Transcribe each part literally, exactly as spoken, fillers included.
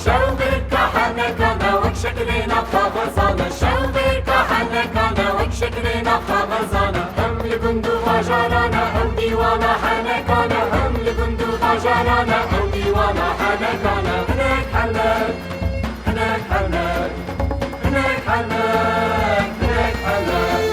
Şewbêrka henekane wek şekilêna kaxezane, şewbêrka henekane wek şekilêna kaxezane. Hem li gund û bajarane ew dîwana henekane, hem li gund û bajarane ew dîwana henekane. Hinek henek, hinek henek, hinek henek, hinek henek.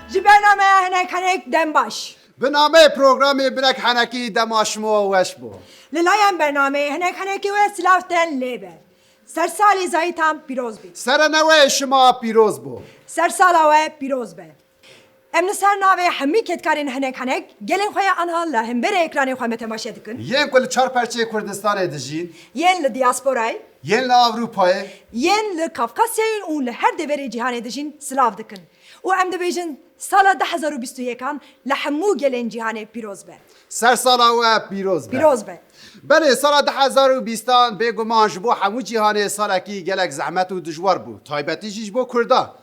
Ji bernameya Hinek Henek dem baş. Bi nameyê programê Hinek Henekî dema şima weş bo. Li layan bernameyê Hinek Henekî we silav tên lê be. Sersalê Zayîtan pîroz bî. Sereneweyê şima pîroz bo. Sersala we pîroz be. Em li ser navê hemî kedkarên Hinek Henek, gelên xwe ya anha li hemberê ekranê xwe me temaşe dikin. Yên ku li çar perçeyê Kurdistanê dijîn. Yên li diasporayê. Yên li Ewropayê. Yên li Kafkasyayê û li her deverê cîhanê dijîn silav dikin. Û em dibêjin sala du hezar û bîst û yekan li hemû gelên cîhanê pîroz be. Ser sala we pîroz be. Pîroz be. Belê, sala du hezar û bîstan bêguman ji bo hemû cîhanê salekî gelek zehmet û dijwar bû. Taybetî jî ji bo Kurdan.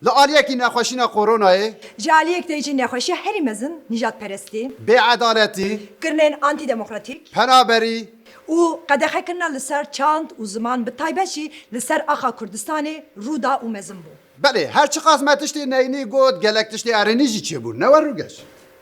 Li aliyekî nexweşîna koronayê. Ji aliyek tê jî nexweşiya herî mezin nîjadperestî. Bêedaletî. Kirinên antîdemokratîk. Penaberî. Û qedexekirina li ser çand û ziman bi taybet jî li ser axa Kurdistanê rû da û mezin bû. Belê, her çiqas me tiştê neyînî got, gelek tiştê erênî jî çêbûn. Ne we Rûgeş?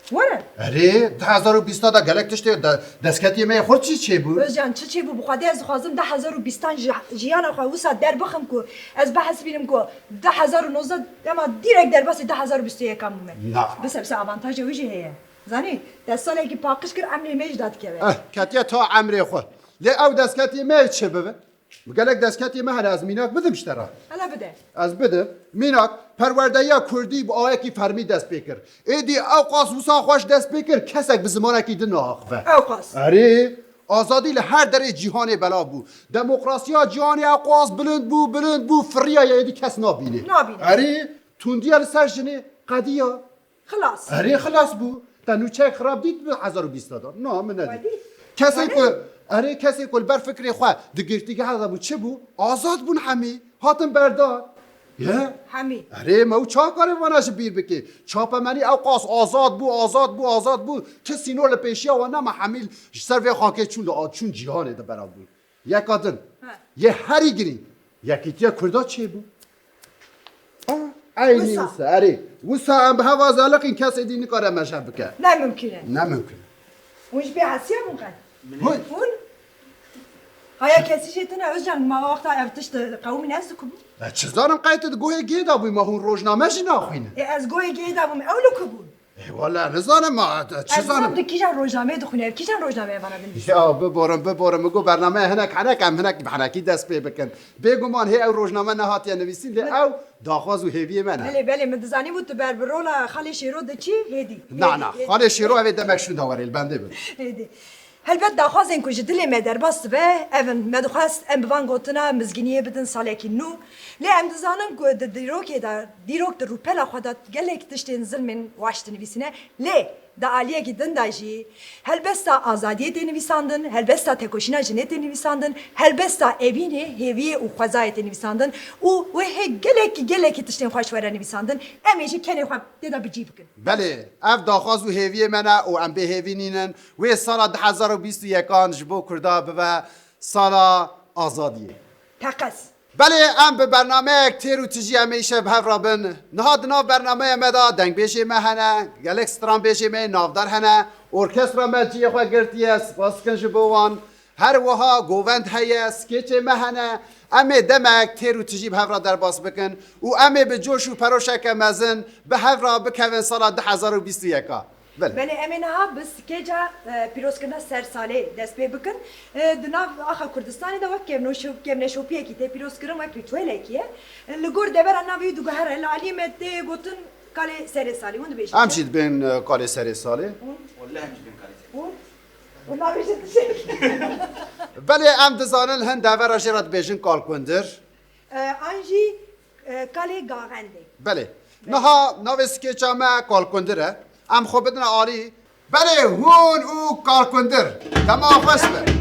Were. Erê, du hezar û bîsta de gelek tiştê de, destkeftiyê me yê xurt jî çêbûn. Özcan, çi çêbû? Bi Xwedê ez dixwazim du hezar û bîstan ji jiyana xwe wisa derbixim ku ez bihesibînim ku du hezar û nozdeh dema direk derbasî du hezar û bîst û yekan bûme. Na. Bise, bise, avantaja wî jî heye. Zanî, te salekî paqij kir, emrê me jî dadikeve. Eh, ketiye ta emrê xwe. Lê ew destkeftiyê me çi bibe? Gelek destkeftiyê me hene, ez mînak bidim ji te re. Hele bide. Ez bidim. Mînak, perwerdehiya kurdî bi awayekî fermî dest pê kir. Êdî ew qas wisa xweş dest pê kir, kesek bi zimanekî din neaxive. Ew qas. Erê, azadî li her derê cîhanê belav bû. Demokrasiya cîhanê ew qas bilind bû, bilind bû, firiyaye, êdî kes nabîne. Nabîne. Erê, tundiya li ser jinê qediya. Xilas. Erê, xilas bû. Te nûçeyek xirab dît bi hezar û bîst de? Na, min nedît. Xwedî. Kesê Xwedî. Ku, erê, kesê ku li ber fikrê xwe di girtîgeha de bû, çi bû? Azad bûn hemî. Hatin berdan. Ye? Hemî. Erê, me û çawa karê vana ji bîr bikê? Çapemenî ew qas azad bû, azad bû, azad bû. Ti sînor li pêşiya wan nema, hemî ji ser vê xakê çûn, li a-, çûn cîhanê de berav bûn. Yeka din. He. Yê herî girîng. Yekîtiya Kurda çêbû. Ah, eynî Wisa. Wisa, erê. Wisa em bi hev azaliqîn, kesê dî nikare meşe bike. Ne mimkun e. Ne mimkun. Hûn ji pê hesiya bûn qet? Hûn? Hûn? Haya kesî jê tune Özcan, ma wexta ev tişt qewimî ez dikubû? E, çi zanim qey tu di guhê gê de bûyî, ma hûn rojname jî naxwînin. E, ez guhê gê de bûm, ew li ku bûn? Ê, wele nizanim ma, çi zanim? Ez nizanim tu kîjan rojnameyê dixwînî, ev kîjan rojnameyê vana binivîsî? Ya, biborim, biborim, min got bernameya hinek henek, em hinek bi henekî dest pê bikin. Bêguman hê ew rojname nehatiye nivîsîn, lê ew daxwaz û hêviyê me ne. Belê, belê, min dizanîbû tu ber bi rola Xalê Şêro diçî, hêdî. Na, na, hêdî, hêdî. Xalê Şêro ev ê demek şûnda were, li bendê bin. Hêdî. Helbet daxwazên ku ji dilê me derbas dibe, ev in. Me dixwest em bi van gotina mizgîniyê bidin salekî nû. Lê em dizanin ku di dîrokê de, dîrok di rûpela xwe de gelek tiştên zilmên weş dinivîsîne. Lê di aliyekî din de jî helbesta azadiyê tê nivîsandin, helbesta tekoşîna jinê tê nivîsandin, helbesta evînê, hêviyê û xwezayê tê nivîsandin û wê hê gelekî, gelekî tiştên xweş were nivîsandin. Em ê jî kenê xwe tê de bi cî bikin. Belê, ev daxwaz û hêviyê me ne û em bêhêvî nînin. Wê sala du hezar û bîst û yekan ji bo Kurda bibe sala azadiyê. Teqez. Belê, em bi bernameyek têr û tijî em ê îşev bi hev re bin. Niha di nav bernameya me de dengbêjê me hene, gelek stranbêjê me yê navdar hene, orkestra me cihê xwe girtiye, spas dikin ji bo wan. Her wiha govend heye, skêçê me hene. Em ê demek têr û tijî bi hev re derbas bikin û em ê bi coş û peroşeke mezin bi hev re bikevin sala du hezar û bîst û yeka. Belê. Belê, em ê niha bi skêca, e, pîrozkirina ser salê dest pê bikin. E, di nav axa Kurdistanê de wek kevnoşo-, kevneşopiyekî tê pîrozkirin, wek rîtuelekî ye. E, li gor devera navê wî diguhere, li aliyê me tê gotin kalê serê salê. Hûn dibêjin Em çi? jî dibên, e, kalê serê salê. Hûn? Wele em jî dibên kalê serê. Hûn? Hûn nabêjin tiştek? Belê, em dizanin hin devera jê re dibêjin kalkundir. E, an jî, e, kalê gaxendê. Belê. Belê. Niha navê skêça me kalkundir e. Em xwe bidine alî. Belê, hûn û kalkundir. Dema xweş be.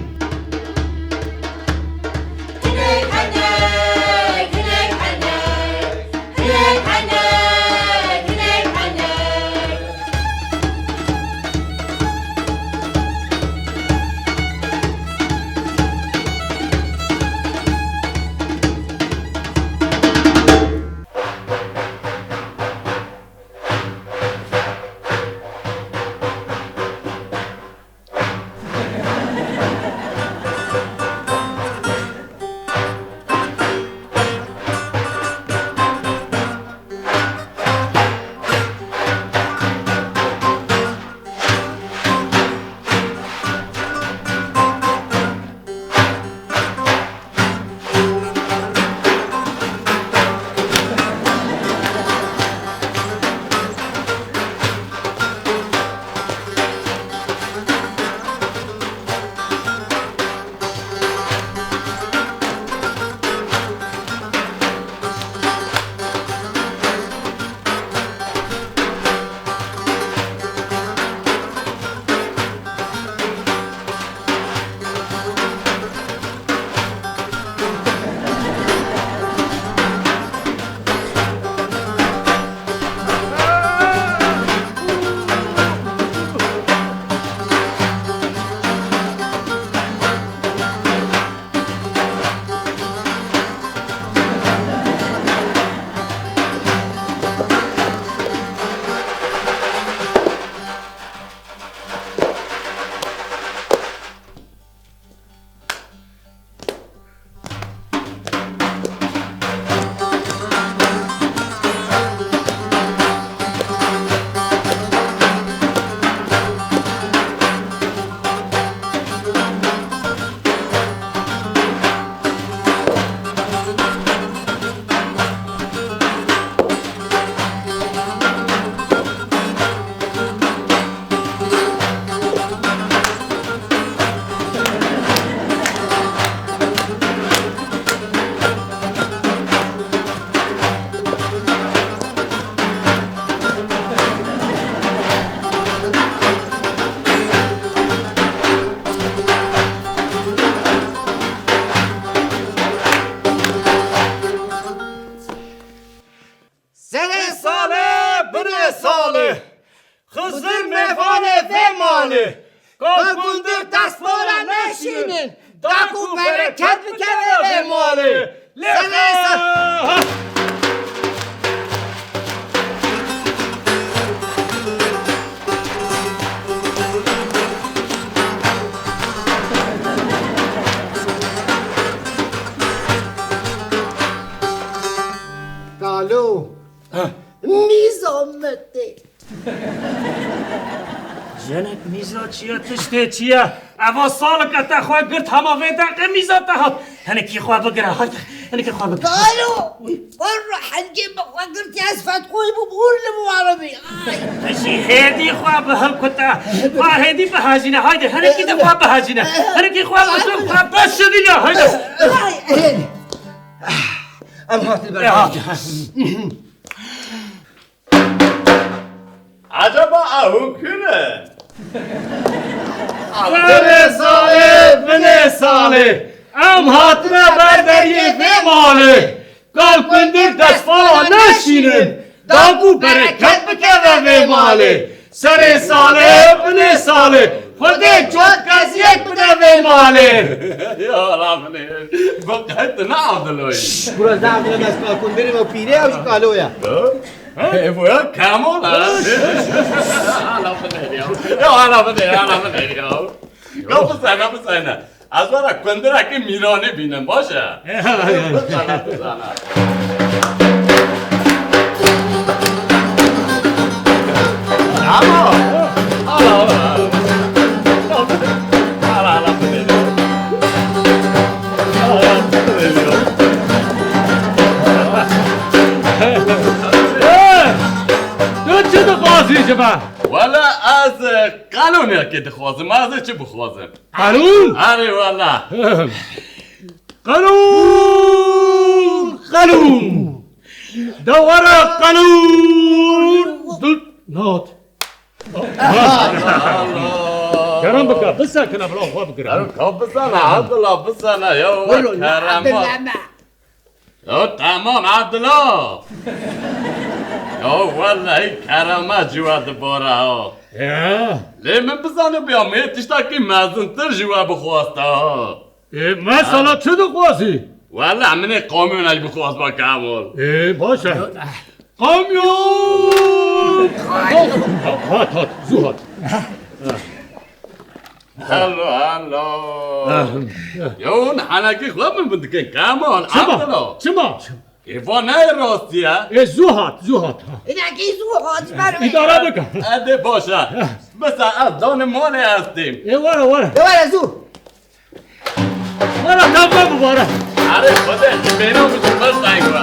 Serê salê, binê salê, Xizir mêvanê vê malê. Kalkundir destvala neşînin, da ku bereket bikeve vê malê. Lê Serê sa- Kalo. Heh. Nîzametê. Jenek mîza çi ye, tiştê çi ye? Eva salike te xwe girt, hema vê deqê mîza te hat. Hinekî xwe bigire, hayde, hinekî xwe bigire. Kalo! Walla hingê min xwe girtiye, ez fetqoyî bûm, hûr li min were bî. Ay! Tu jî hêdî xwe bi hilkute. Xwe hêdî bihejîne, hayde, hinekî de xwe bihejîne. Hinekî xwe bi tu xwe beşirîne, hayde. Ay, hêdî. Em hatin ber. Ecaba ew hûn kû ne? Serê salê, binê salê, em hatine ber deriyê vê malê. Kal kundir destvala neşînin, daku bereket bikeve vê malê. Serê salê, binê salê, Xwedê cot keziyek bide vê malê. Ya Rabbi, bu qet ne Abdullah. Şşş, burası da Abdullah, ez kalkundirî ve pîrê ew jî kalo ya. He? E, bu ya Kemal ha. Ala bide ya. Ya ala bide, ala bide ya. Ya bu sene, bu sene. Ez were kundirekî mîranî bînim, baş e? Bizana, bizana. Ama, ala, ala, ala. Ala, ala, bide. Ala, ala, bide. Eh, tu çi dixwazî ji me? Wele ez, e, qanûnekê dixwazim, ez ê çi bixwazim? Qanûn? Erê wele. Qanûn! Qanûn! De were qanûn! Dur, nat. Kerem bike, bisekine, bila xwe bigire. Ero, ka bisene, Abdullah, bisene, ya, we kerema. Ya, tamam, Abdullah. Ya, wellahî kerema ji we dibare ha. Ya. Lê min bizanibiya, min tiştakî mezintir ji we bixwasta ha. Ê, mesela çi dixwazî? Wele min ê kamyonek bixwast ba Kemal. Ê, baş e. Kamyon! Hat, hat, zû hat. Hello, hello. Yo, hûn henekî xwe min bin dikin, Kemal, Çima? Abdullah. Çima? Ê, va ne rastî ye? Ê, zû hat, zû hat. Ha. Hinekî zû hat, ber wê. Îdare bike. Ê, de baş e. Bisa ez danê malê estêm. Ê, were, were. Ê, were, zû. Were, tevbe bibare. Erê, Xwedê, bêno biçim, bes dayik we.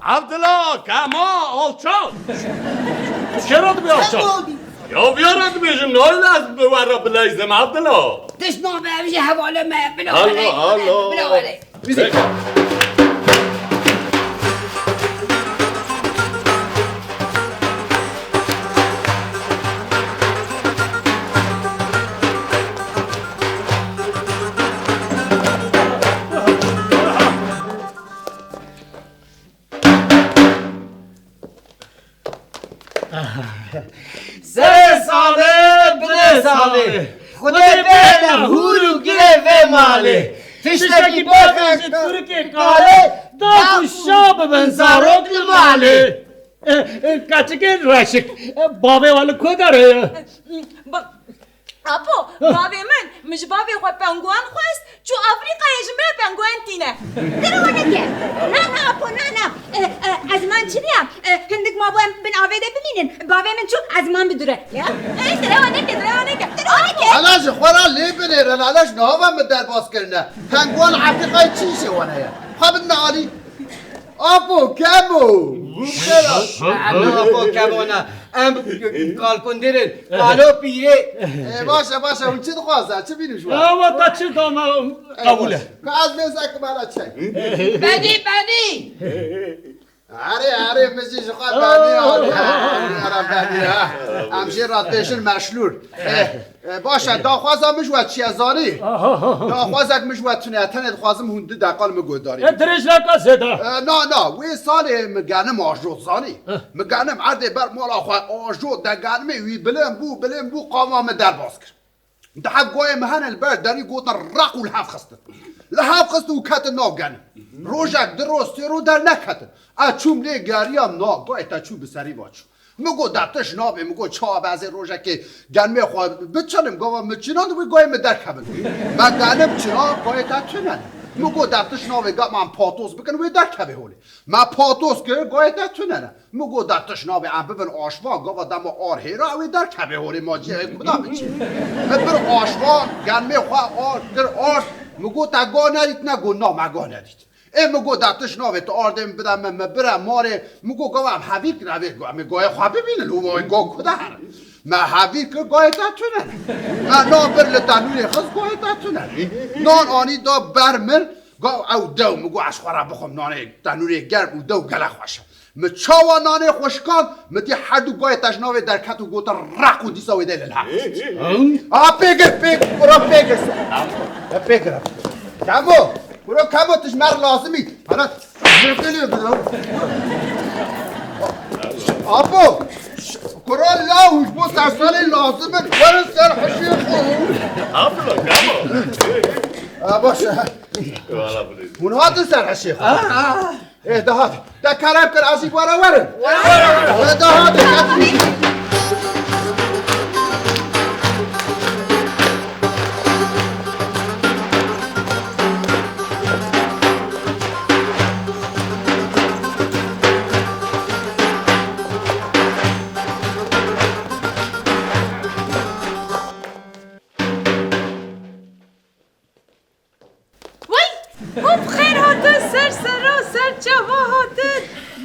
Abdullah, kema, alçak. Kera dibe alçak. Ya viyara dibêjim, nayê ez bi we re bileyzim, Abdullah. Tişt nabe, ev jî hevalê me ye. Bila Alo, were, alo. Bila were. Serê salê, binê salê. Xwedê bêne hûr û girê vê malê. Tiştekî bêne ji Tirkê kalê, da ku şa bibin zarok li malê. E, e, keçikê reşik, e, bavê we li ku derê ye? Ba-, Apo, bavê min, min ji bavê xwe penguan xwest, çû Afrîkayê ji min re penguan tîne. Derewa neke. Na, na, Apo, na, na. E, e, ezman çi diya? E, hindik mabû em bin avê de bimînin. Bavê min çû ezman bidure. Ya? E, derewa neke, derewa neke. Derewa neke. Ana ji xwe re lê binêre, lale ji nava min derbas kirine. Penguan Afrîkayê çi îşê wan heye? Xwe bidine alî. Apo Kemo! Apo Kemo ne. Em kalkundirin. Kalo pîrê. E, baş e, baş e. Hûn çi dixwaze? Çi bînin ji we? Ya, wata çi dana qebûl e. Ka ez vê zek mala çek. Benî, benî. Erê, erê, min jî ji xwe benî, erê, erê, erê, benî, ha. Em jê re dibêjin meşlûl. E, e, baş e, daxwaza min ji we çi ye zanî? Aha. Daxwazek min ji we tune ye, tenê dixwazim hûn du deqa li min guhdarî bikin. E, dirêj neke zêde. E, na, na, wê salê min genim ajo zanî. Heh. Min genim erdê ber mala xwe ajo, de genimê wî bilind bû, bilind bû, qama min derbas kir. Daha guhê min hene li ber derî gotin req û li hev xistin. Li hev xistin û ketin nav genim. Rojek, du roj, sê roj derneketin. Ez çûm lê geriyam, na guhê te çû bi serî va çû. Min got, de tiş nabê, min got, çawa be ez ê rojekê genimê xwe biçinim, gava min çinan wî gayê min derkevin. Me genim çina, gayê te tune ne. Min got, de tiş nabê, ga em patos bikin, wê derkevê holê. Me patos kir, gayê te tune ne. Min got, de tiş nabê, em bibin aşvan, gava dema ar hêra, wê derkevê holê, ma cihê kuda biçî. Min bir aşvan, genimê xwe ar kir, ar. Min got, te ga nedît ne? Got, na, me ga nedît. Ê min got, de tiş navê, tu ardê min bide min, min bire marê. Min got, gava em hevîr kir, evê got, em ê gayê xwe bibînin, û wê go ku de herin. Me hevîr kir, gayê te tune ne. Me nan bir li tenûrê xist, gayê te tune ne. Nan anî da ber min, gav ew dew, min got, ez xwe re bixwim nanê tenûrê germ û dew gelek xweş e. Min çawa nanê xwe şikand, min dî her du gayê te ji navê derket û gotin, req û dîsa wê de li lehf. A pê gir, pê gir, kuro pê gir. E, pê gir. Kemo, kuro kemo, tu ji me re lazim î. Ana, zirkilî bira. Apo, kuro law, ji bo sersalê lazim in, werin ser hişê xwe. Apo, kemo. A, baş e. Wala bilî. Hûn hatin ser hişê xwe. Ê, de hat. De kerem kir, ez jî were werin. Ê, de hat, de hat. Wey! Hûn bi xêr hatin, ser sera, ser çava hatin.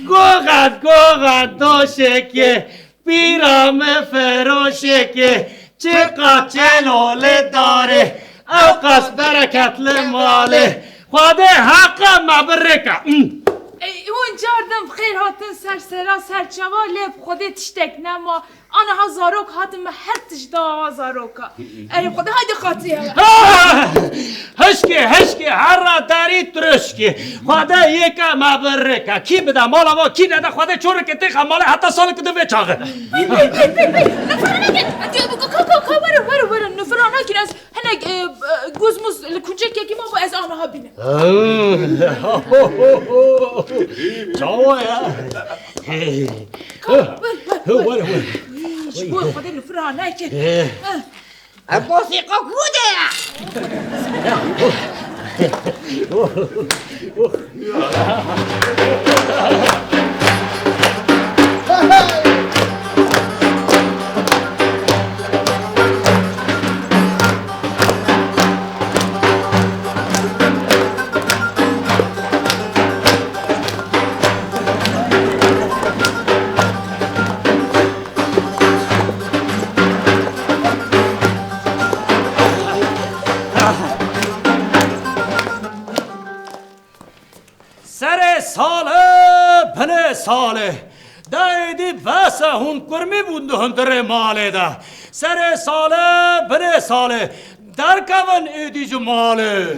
Goxa, goxa doşekê, pîra me feroşekê, çiqa çelo li darê, ew qas bereketli malê. Xwedê heqa me birêka. Ey, hûn cardin bi xêr hatin, ser sera, ser çava, lê bi Xwedê tiştek nema. Aniha zarok hatin, me her tişt da ava zaroka. Erê Xwedê, haydi qatî hewe. Ah! Hişkê, hişkê, herra darî tirişkê. Xwedê yeka me birêka. Kî bide mala va, kî nede, Xwedê çoreke têxa malê heta saleke di vê çaxê. Pey, pey, pey, pey, pey. Nifira neke. Etiya bu ka, ka, ka, were, were, were. Nifira nakin ez. Hinek, e, e, guz muz li kuncekekî ma, ez aniha bînim. Çawa ya? Ka, wer, wer, wer. Were, were. Ji bo Xwedê li fira neke. Eh. Eh. Em mosîqa ku de ya? Serê salê, binê salê. Da êdî bes e, hûn kurmî bûn di hundirê malê de. Serê salê, binê salê. Derkevin êdî ji malê.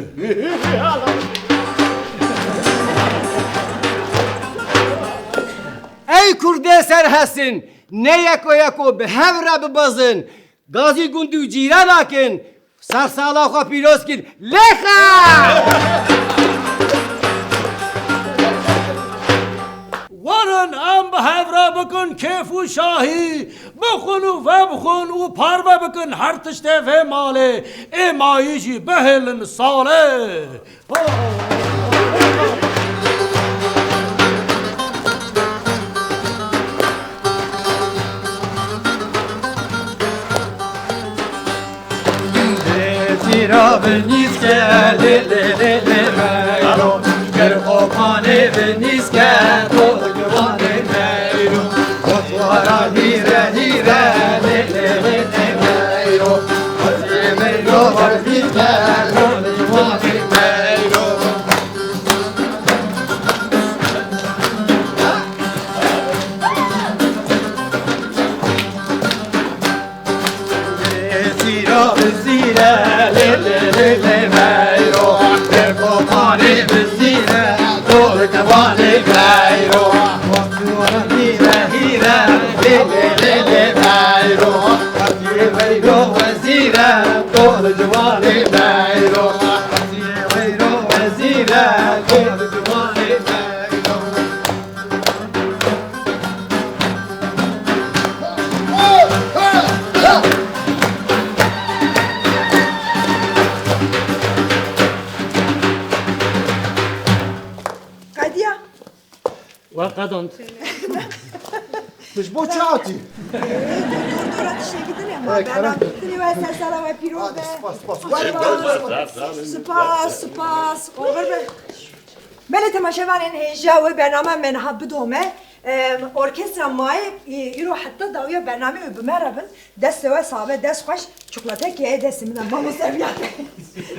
Ey kurdê serhestin, ne yeko yeko bi hev re bibezin. Gazî gund û cîran nakin, sersala xwe pîroz kin, lêxe! Werin em bi hev re bikin kêf û şahî, bixwin û vebixwin û parve bikin her tiştê vê malê, ê mayî jî bihêlin salê. Tîra bi nîske lê lê lê lê meyro, ger qopanê bi nîske dol giwanê meyro. Kotwara hîre hîre lê lê lê lê meyro. Hezî meyro hezî meyro lê wanê meyro. Tîra bizîre lê lê lê lê meyro. Ger qopanê bizîre dol giwanê meyro. Hîre hîre lê lê lê lê meyro. Hatiye veyro wezîre dol ciwanê meyro. Hatiye veyro wezîre dol ciwanê meyro. Don. Tu ji bo çi hatî? Dora tiştekî din e, ma Ey, bername kerem. Din e, we ser sala we pîroz be. Spas, spas. Spas. Spas, spas. Oxir be. Belê temaşevanên hêja wê bername me niha bidome. Em, orkestra Mayê, e, îro heta dawiya bernameyê bi me re bin. Destê we sax be, dest xweş, çikolateke ye destê min de, mamoste Evlad.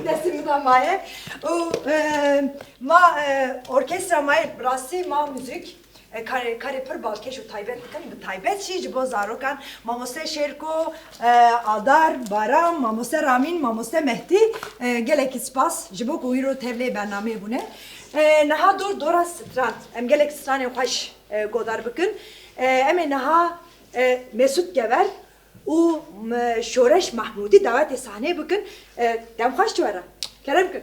Destê min de maye. Û, e, ma, e, orkestra Mayê, bi rastî ma muzîk, e, karê, karê pir balkêş û taybet dikin, bi taybet jî ji bo zarokan, mamoste Şêrko, e, Adar, Baram, mamoste Ramîn, mamoste Mehtî, e, gelekî spas ji bo ku îro tevlê bernameyê bûne. E, niha dor dora stran, em gelek stranên xweş, e, godar bikin. E, em ê niha, e, Mesut Gever, û, m, Şoreş Mahmûdî dawetê sahneyê bikin. E, dem xweş ji we re. Kerem kin.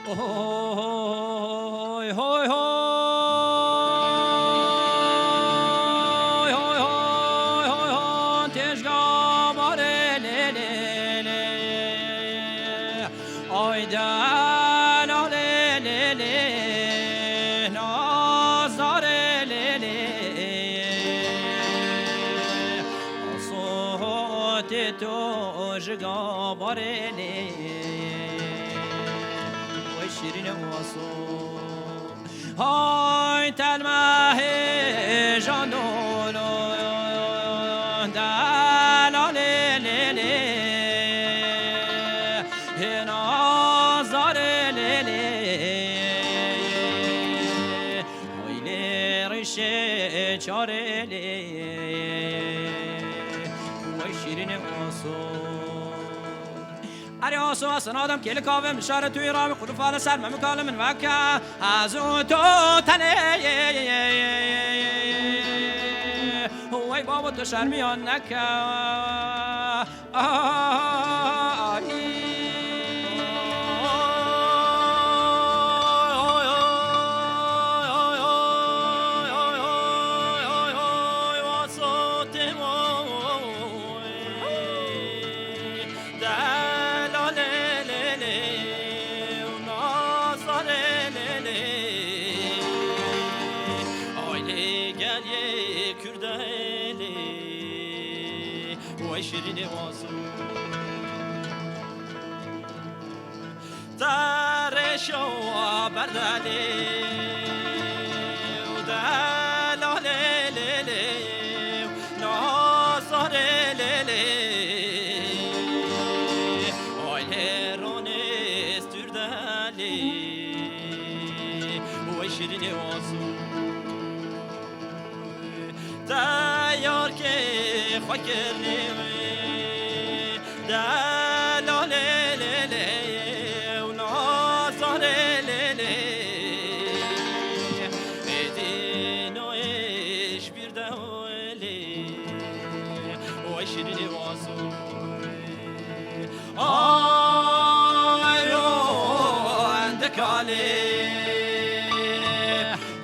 Oy, hoy, hoy. Oy, hoy, hoy, hoy, hoy, têjga barê lê, lê, lê. Oy, dela lê, lê, lê. Nazarê lê, lê. Asotê to ji gabarê lê. Oy, şîrîne waso. Hay telmehê jandolo, delalê lê lê, hê nazarê lê lê, hay lê rişê çarê lê, wey şîrînê oso. Erê oso, ez nadem kêlik avê min şarê tu yê ravî qulufale ser me mikale min veke. Ez û tu tenê. Wey babo tu şermiyan neke. Ay. Delalê lê lê û nazarê lê lê. Aylê gel yê Kurdelê, wey şirînê wazo. Te reşa berdelê û delalê lê lê û nazarê lê lê. Ay lê ronê stûrdelê, wey şirînê wazo. Te yarkê xwe kirnê wê, delalê lê lê û nazarê lê lê. Êdî nayê ji bîr de welê, wey şirînê wazo. Ay ron dikalê,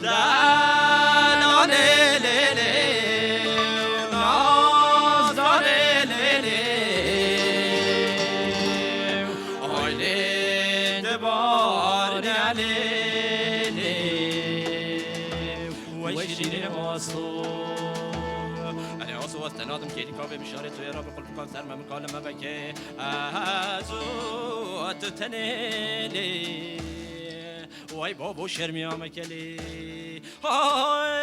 delalê lê lê, nazarê lê lê. Ay lê dibarê lê lê, wey şirînê waso. Erê waso, ez te nadim kêlî kavê mişarê tu yê rabî qulpukan ser me min kalê me veke. Ez û tu tenê lê. Wey babo şermiya me kelê. Hay.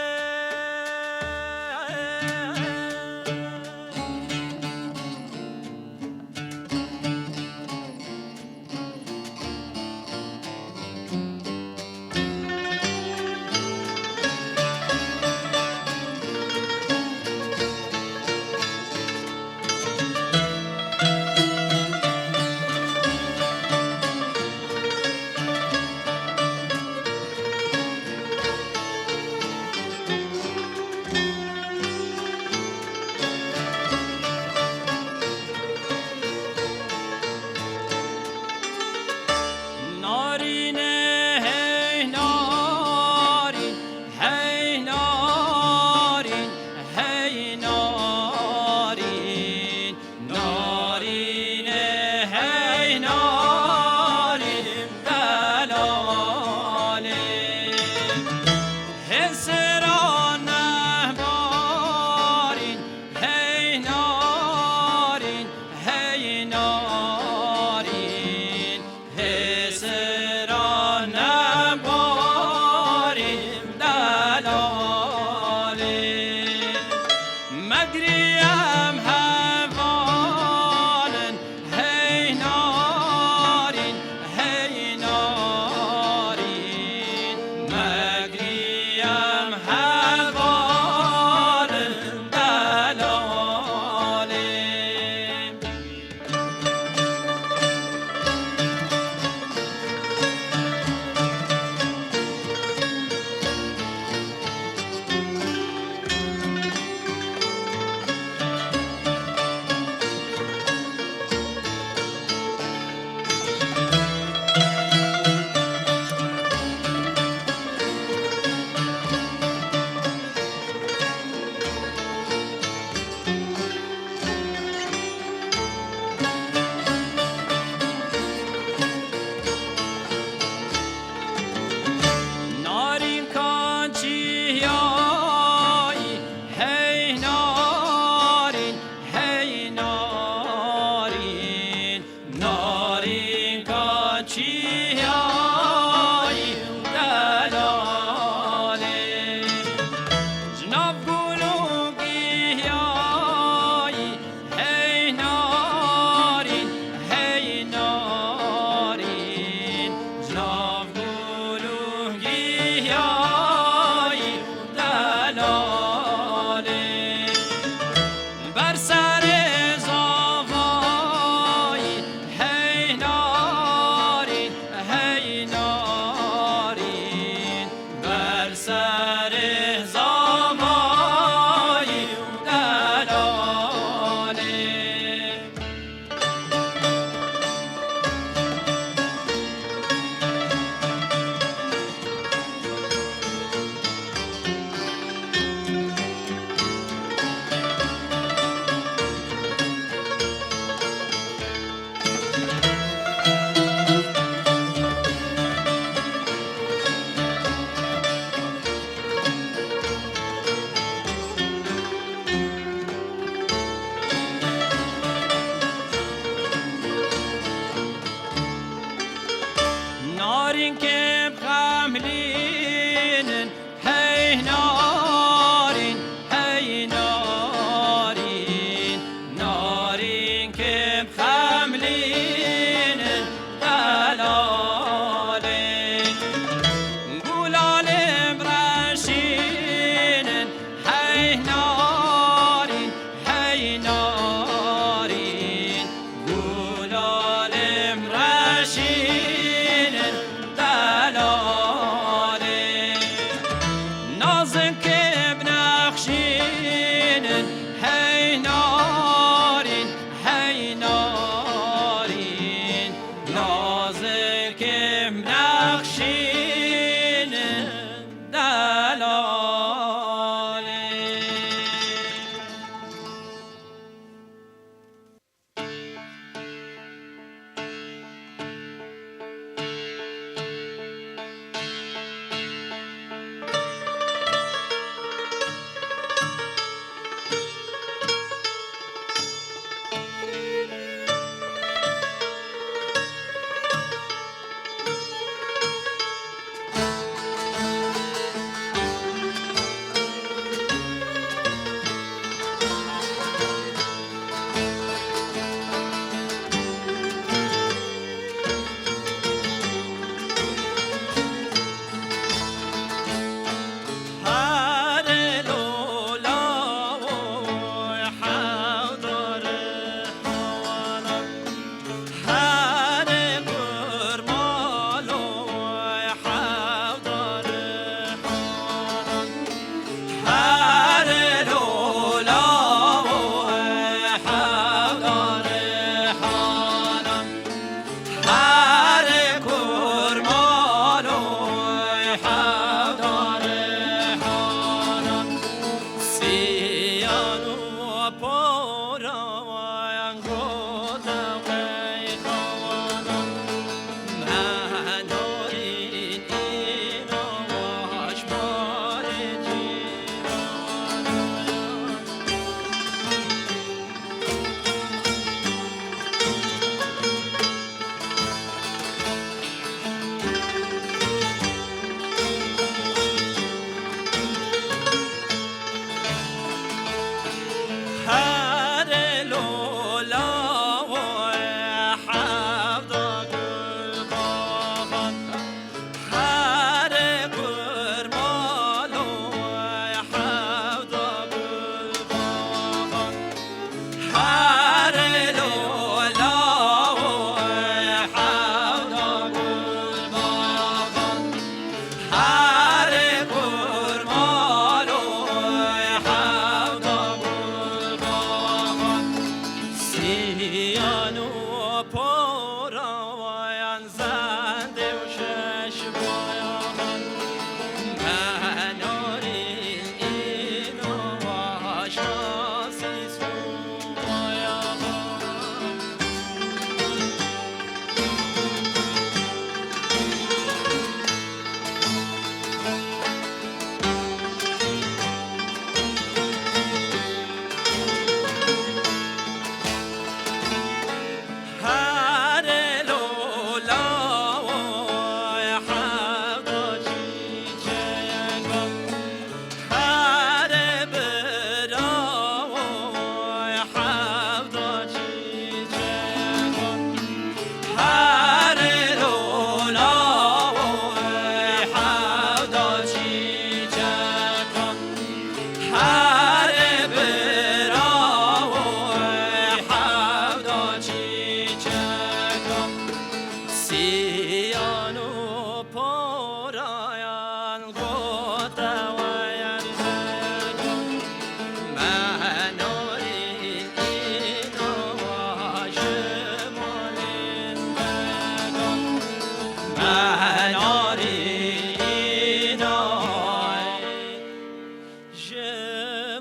ji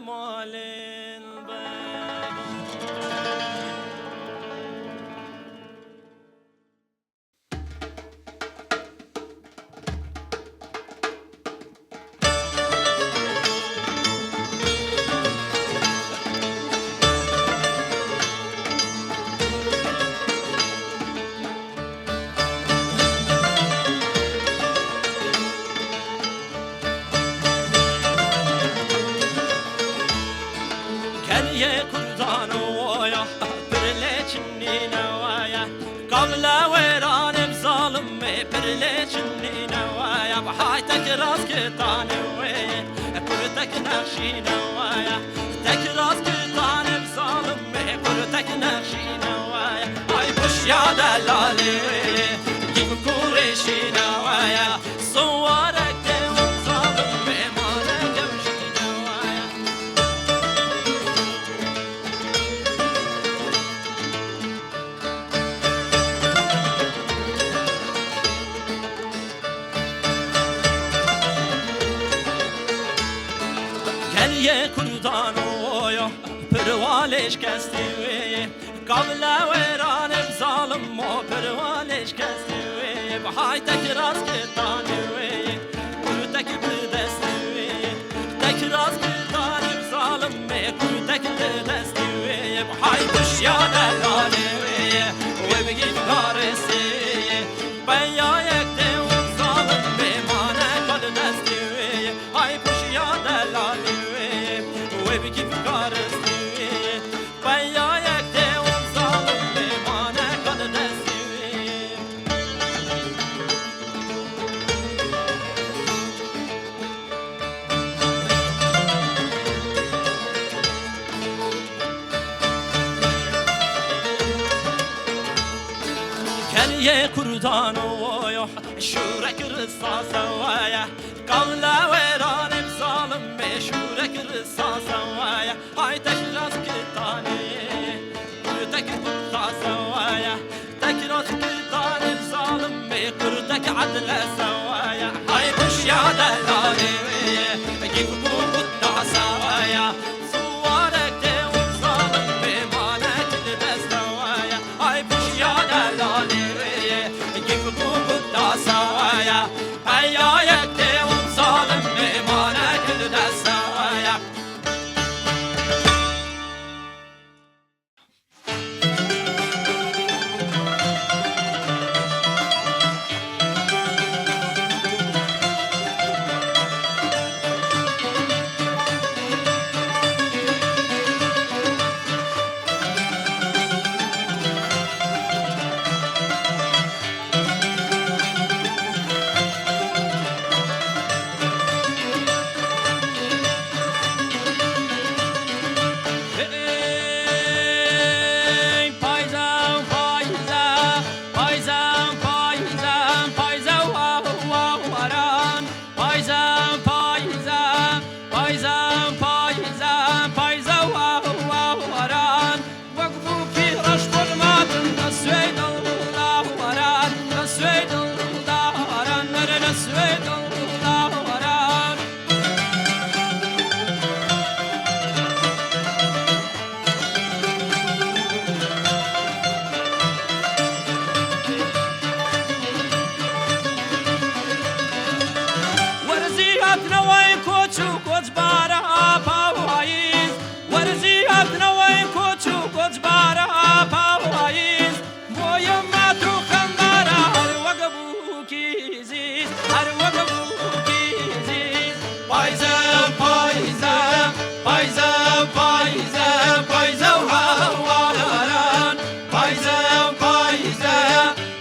malên bebû. Keriyê kurdan oya, pir lê çinîne waya. Kavle wêranê bi zalimê, pir lê çinîne waya. Bi hay tek rast kitanê wê, kurtek nexşîne waya. Tek rast kitanê bi zalimê, kurtek nexşîne waya. Ay pişya delalê wê, kîf kurêşîne waya. Siwarek tê û zalim mêmane gewşî newaya. Gel yê kurdan oyo, pirwalêş kestê wê. Kavle wêranê zalim o, pirwalêş kestê wê. Bi hay tek rast kitanê wê, kurtek bi destê wê. Tek rast kitanê zalim ê, kurtek li destê wê. Bi hay pişya delalê wê, wê bi gîf karestê. Peyayek tê û zalim ê, mane kal destê wê. Hay pişya delalê wê, wê bi gîf karestê. Peyayek tê û zalim ê, mane kal destê wê. Keriyê kurdan oyo, şûrek risa sewaye. Kavle wêranê zalim ê, şûrek risa sewaye. Hay tek rast kitanê, kurtek kutsa sewaye. Tek rast kitanê zalim ê, kurtek edle sewaye. Hay pişya delalê wê, gîf bû kutsa sewaye. Siwarek tê û zalim ê, manek li dest sewaye. Hay pişya delalê wê, gîf bû kutsa sewaye. Peyayek tê û zalim ê, manek li dest sewaye. Hey, payza, payza, payza, payza, payza, wa, wa, waran. Payza, payza, payza, payza, payza, wa, wa, waran. Wek bûkî reş xwe dimatin, destwê dil dawaran, destwê dil dawaran, nere destwê dil dawaran. Werzî hatine wey koç û koçbara apa wayîz. Werzî hatine wey koç û koçbara apa wayîz. Boyê me tu xendara her wek bûkî zîz, her wek bûkî zîz. Payze, payze, payze, payze, payze û hewaran. Payze, payze,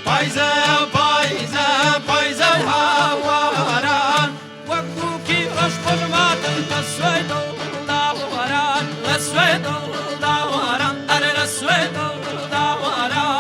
payze, payze, payze û hewaran. Wek bûkî reş xwe dimatin, reswê dil dawaran, reswê dil dawaran, erê reswê dil dawaran.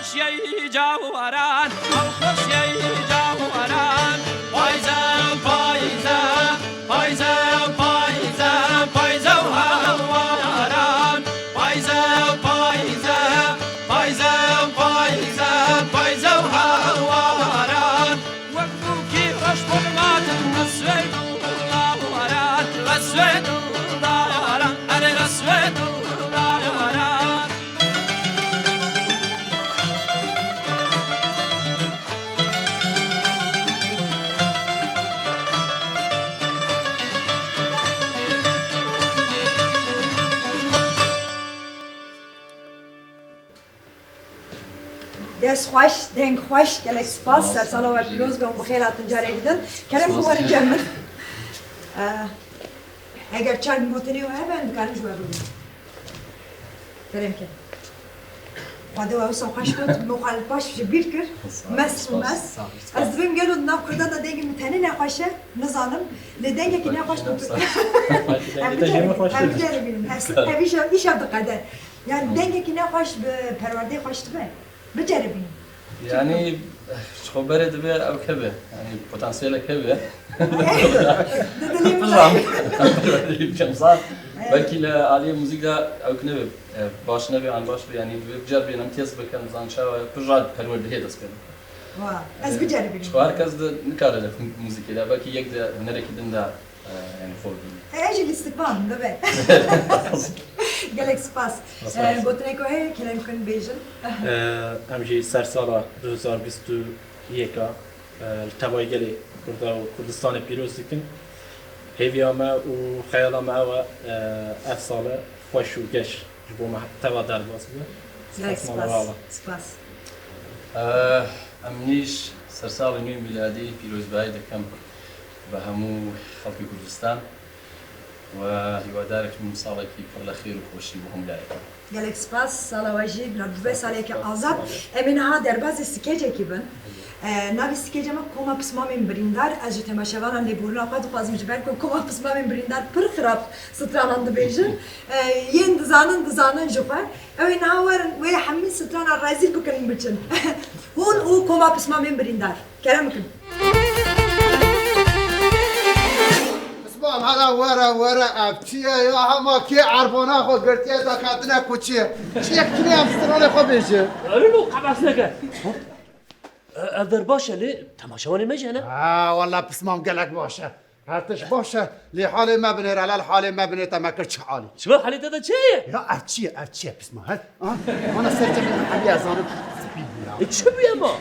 Xweşiyê cawaran, ew xweşiyê cawaran. Payze, payze, payze, payze, payze û hawaran. Payze, payze, payze, payze, payze û hawaran. Wek bûkî reş xurmatin, reswêd û lawaran, reswêd û lawaran, erê reswêd û lawaran. Dest xweş, deng xweş, gelek spas, sersala we pîroz be û bi xêr hatin careke din. Kerem ku werin cem min. Eh, eger çar gotinê we hebe, em dikarin ji we bibin. Kerem ke. Xwedê we wisa xweş got, min xwe li paş ji bîr kir. Mest û mest. Ez dibêm gelo di nav Kurdan de dengê min tenê nexweş e, nizanim. Lê dengekî nexweş gotin. Em biceribînin, em biceribînin. Ev, ev îşev, îşev diqede. Yani dengekî nexweş bi perwerdeyê xweş dibe. Biceribînin. Yani, ji xwe berê dibe ew keve. Yani, potansiyelek heve. Di dilê min de. Biçem sağ. Belkî li aliyê muzîk de ew ki nebe, e, baş nebe, an baş be, yani, divê biceribînim, test bikim, zan çawa, pir rad perwerdehê dest pê. Wa, ez biceribînim. Ji xwe her kes de nikare li muzîkê de, belkî yek de hunerekî din de, e, yani, xwe bîne. E, ez jî lîstikvan, bibe. Gelek spas. Spas. E, gotinek we heye, kelem kun bêjin. E, em jî sersala du hezar bîst û yek a, e, li tevayê gelê Kurda û Kurdistanê pîroz dikin. Hêviya me û xeyala me ew e, e, ev sale xweş û geş ji bo me teva derbas bibe. Gelek spas. Spas. Spas. Eh, em nîş sersalê nû mîladî pîrozbahî dikim bi hemû xelkê Kurdistan we hîwadarek nû salekî pir li xêr û xweşî bo hemû layekî. Gelek spas, sala we jî bila bibe saleke azad. Em ê niha derbazê skecekî bin. E, navê skeca me Koma Pismamên Birîndar. Ez ji temaşevanan lêborîna xwe dixwazim, ji ber ku Koma Pismamên Birîndar pir xirab stranan dibêjin. E, yên dizanin, dizanin ji xwe. Ew ê niha werin, wê hemî stranan rezîl bikin biçin. Hûn û Koma Pismamên Birîndar. Kerem bikin. Pismam, hela were, were, ev çi ye ya? Hema kê erbana xwe girtiye, da ketine ku çi ye? Çi yek tune em stranê xwe bêje. Erilo, qebas neke. E, ev der baş e, lê temaşevanê me jî hene. Ha, walla pismam gelek baş e. Her tişt baş e, lê halê me binêre, lal halê me binê te me kir çi alî. Çima halê te de çi ye? Ya ev çi ye, ev çi ye pisma, he? Aha, ana ser cemê me hemiye zanim, spî bû ya. E, çi bûye ma?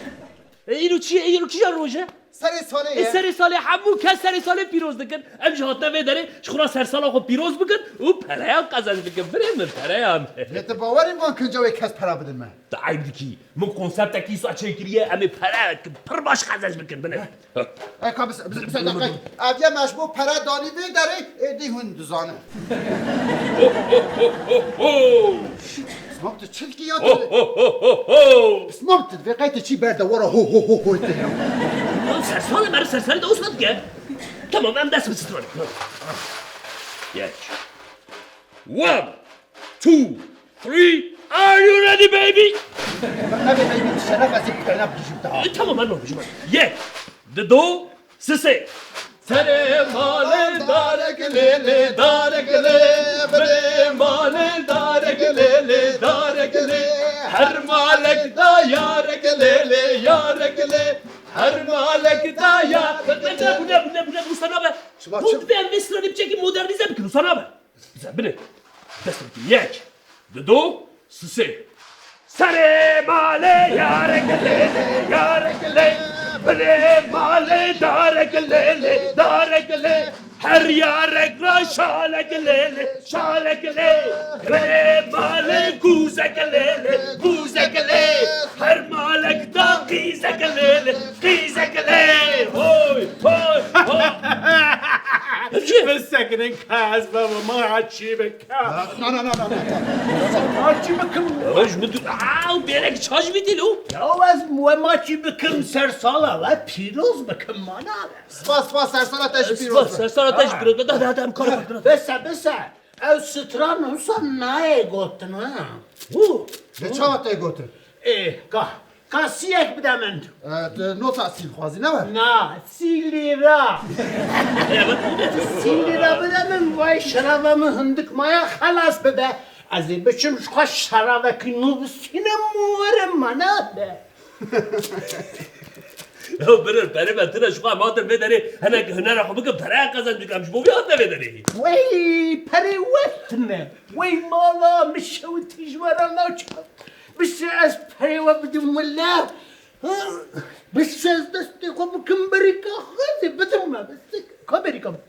E, îro çi ye? Îro kîjan roj e? Serê salê ye. E, serê salê, hemû kes serê salê pîroz dikin. Em jî hatine vê derê ji xwe re sersala xwe pîroz bikin û pereyan qezenc bikin. Birê min, pereyan. Lê tu bawerî van kinca wê kes pera bidin me? Tu eyb dikî. Min konseptekî wisa çêkiriye, em ê pere pir baş qezenc bikin. Binê. Eka bis-, bis-, bis-, dakika. Ev ye me ji bo pere danî vê derê, êdî hûn dizanin. Ho, ho, ho, ho, ho. Pismam tu çi dikî ya tu? Ho, ho, ho, ho, ho. Pismam tu divê qey tu çî berde wara ho, ho, ho, ho te ya. Lan sersal e, meriv sersalî de wisa dike. Tamam, em dest bi stranê. Yek. One, two, three. Are you ready, baby? Nabê baby, şeref ez ê kutayna bigihîjim daha. E, tamam, ben olmuşum. Yek, di do, sisê. Serê malê darek lê lê, darek lê, birê malê darek lê lê, darek lê. Her malek da yarek lê lê, yarek lê. Her malek da ya. Ne, bu ne, bu ne, bu ne, bu sana be. Şima bu çi- Divê em vê stranê biçekî modernize bikin, sana be. Güzel, binê. Dest bikin. Yek, di do, sisê. Serê malê yarek lê lê, yarek lê. Binê malê darek lê lê, darek lê. Her yarek ra şalek lê lê, şalek lê. Binê malê gûzek lê lê, gûzek lê. Her malek da qîzek lê lê, qîzek lê. Hoy, hoy, hoy. Bisekinin ka ez baba, ma çî bikim. Na, na, na, na, na. Ma çî bikim. Roj min tu, aa, bêrek çaş bî dîl û. Ya ez we ma çî bikim, sersala we pîroz bikim, mana. Spas, spas, sersala te jî pîroz be. Spas, sersala te jî pîroz be. Da, da, da, em kar bikin. Bese, bese. Ew stran wisa nayê gotin, ha. Hu. De çawa te gotin? Ê, ka, ka sîyek bide min. E, tu nota sî dixwazî, ne we? Na, sî lîra. Sî lîra bide min, vay şerava min hindik maya xelas bibe. Ez ê biçim ji xwe şeravekî nû bistînim û werim, ma ne be. Ya birir, perê me tune ji xwe em hatin vê derê hinek hunera xwe bikin, pere qezenc bikin, em ji bo vî hatine vê derê. Wey, perê we tune. Wey mala min şewitî ji we re navçe. Bişe ez perê we bidim wele. Bişe ez destê xwe bikim berîka xwe zê bidim me. Bişe ka berîka min.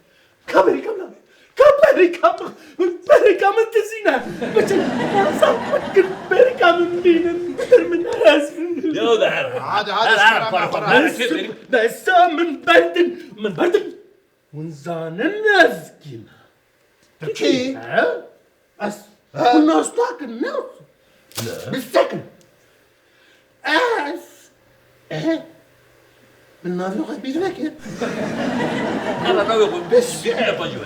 Ka berîka min. Ka berîka min. Berîka min dizîne. Biçin. Wasa bikin berîka min bînin. Bitir min ez. Ya da her. Hadi, hadi, her, her, şükran, para, şükran. Besa min berdin. Min berdin. Hûn zanin ez kî me? Tu kî? He? Ez. He? Hûn nas nakin, ne? Ne? Bi sekin. Ez. E? Min navê xwe bîr vekir. Nava navê xwe bes bîr vekir.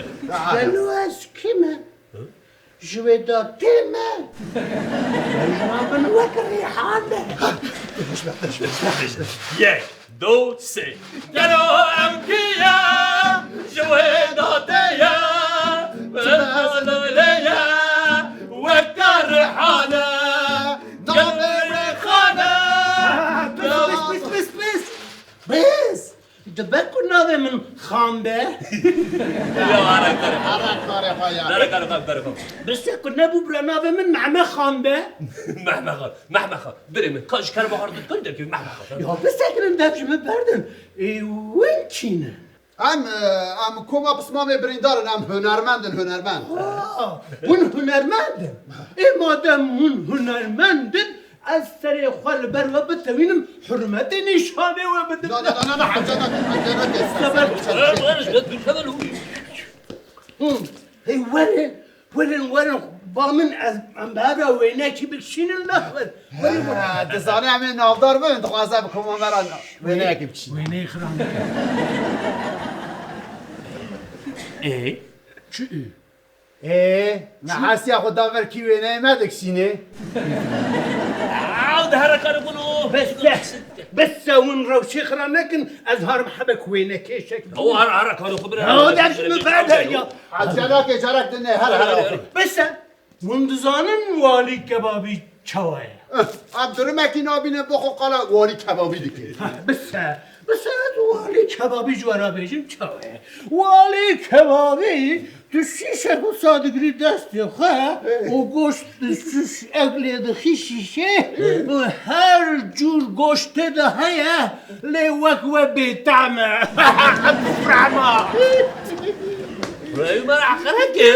Gelo ez kî me? Hı? Ji wê datê me. Ji min wek Rîhan be. Yek, du, sê. Gelo ew kî ye? Ji wê datê ye. Wê datê ye. Weka Rîhan e. Navê wê Xan e. Pis, pis, pis, pis, pis. Bes! Dibe ku navê min Xan be. Ya, ara karê. Ara karê xwe ya. Ara karê xwe, karê xwe. Bise ku nebû bira navê min Mehme Xan be. Mehme Xan, Mehme Xan. Birê min, ka ji kerema xwe re dikun derkevî Mehme Xan. Ya bisekinin dev ji min berdin. Ê, win kî ne? Em, e, em koma pismamê birîndar in, em hunermend in, hunermend. Ha, hûn hunermend in. Ê, madem hûn hunermend in, ez serê xwe li ber we bitewînim, hurmetê nîşanê we bidim. Na, na, na, na, na, hewce nake, hewce nake. Seber. Hı, hey, werin, werin, werin, ba min ez, em bi hev re wênekî bikişînin, na, werin, werin, werin. Ha, dizane em ê navdar bibin, dixwaze bi koma me re wêneyekî bikişînin. Wêneyê xiran. Ê? Çi ê? Ê, me hesiya xwe da ver kî wêneyê me dikişînê. Aw, de here kar bûn o. Bes, bes. Bes, se hûn rewşê xira nekin, ez harim hebek wênekê şek. Aw, here, here kar xwe bire. Aw, de ji min berde ya. Hesiya nake, carek dinê, here, here. Bes, se. Hûn dizanin walî kebabî çawa ye? Eh, em durimekî nabîne, bo xwe qala walî kebabî dike. Bise, bise ez walî kebabî ji we re bêjim çawa ye. Walî kebabî tu şîşe wisa digirî destê xwe û goşt tu şiş eglê dixî şîşê û her cûr goşt tê de heye lê wek we bêtehm e. Bifrema. Rewî me re heqeret kir.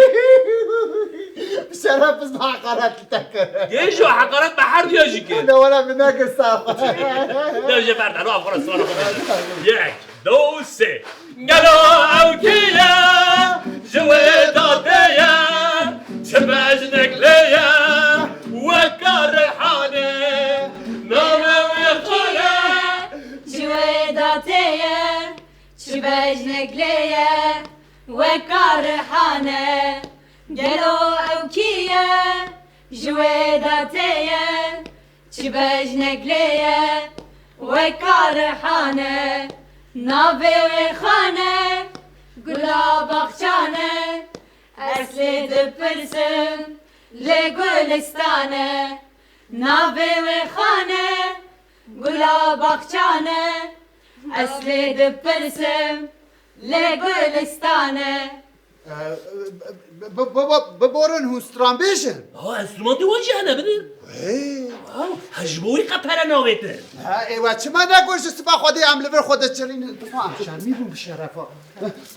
Şeref biz heqaret te kir. Gêjo heqaret me her duya jî kir. Ne wala min nekir sax. Ne jê berde, no, xora, xora, xora. Yek, du, sê. Gelo ew kî ye? Ji wê datê ye. Çi bejnek lê ye? Weka Reyhanê. Navê wê xwe ye. Ji wê datê ye. Çi bejnek lê ye, weka Rihane. Gelo ew kî ye, ji wê de tê ye? Çi bejnek lê ye, weka Rihane. Navê wê xane, gula baxçane. Ez lê dipirsim, lê gulistane. Navê wê xane, gula baxçane. Ez lê dipirsim, lê gulistane. Ee, bi, bi, bi, biborin hûn stranbêj in? Ha, enstrûmantê wan jî hene, bidin. Hey. Ha, ha, ji bo wî qe pere navêtin. Ha, ê we çima negot ji siba Xwedê em li vir xwe diçirînin? Dixwa em şermî bûn bi şerefa.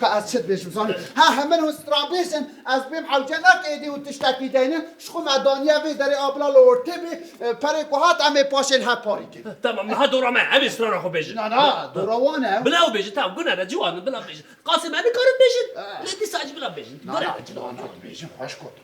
Ka ez çi dibêjim, zanî? Ha, hemin hûn stranbêj in, ez bêm hewce nake êdî û tiştekî deynin, ji xwe me daniye vê derê, a bila li ortê bê, e, perê ku hat em ê paşê li hev parî kin. Tamam, niha dora me, em ê strana xwe bêjin. Na, na, dora wan e. Bila ew bêjin, tamam, gune ne, ciwan in, bila bêjin. Qasê me nikarin bêjin, lê dîsa jî bila bêjin. Na, na, bila na dibêjin, xweş got.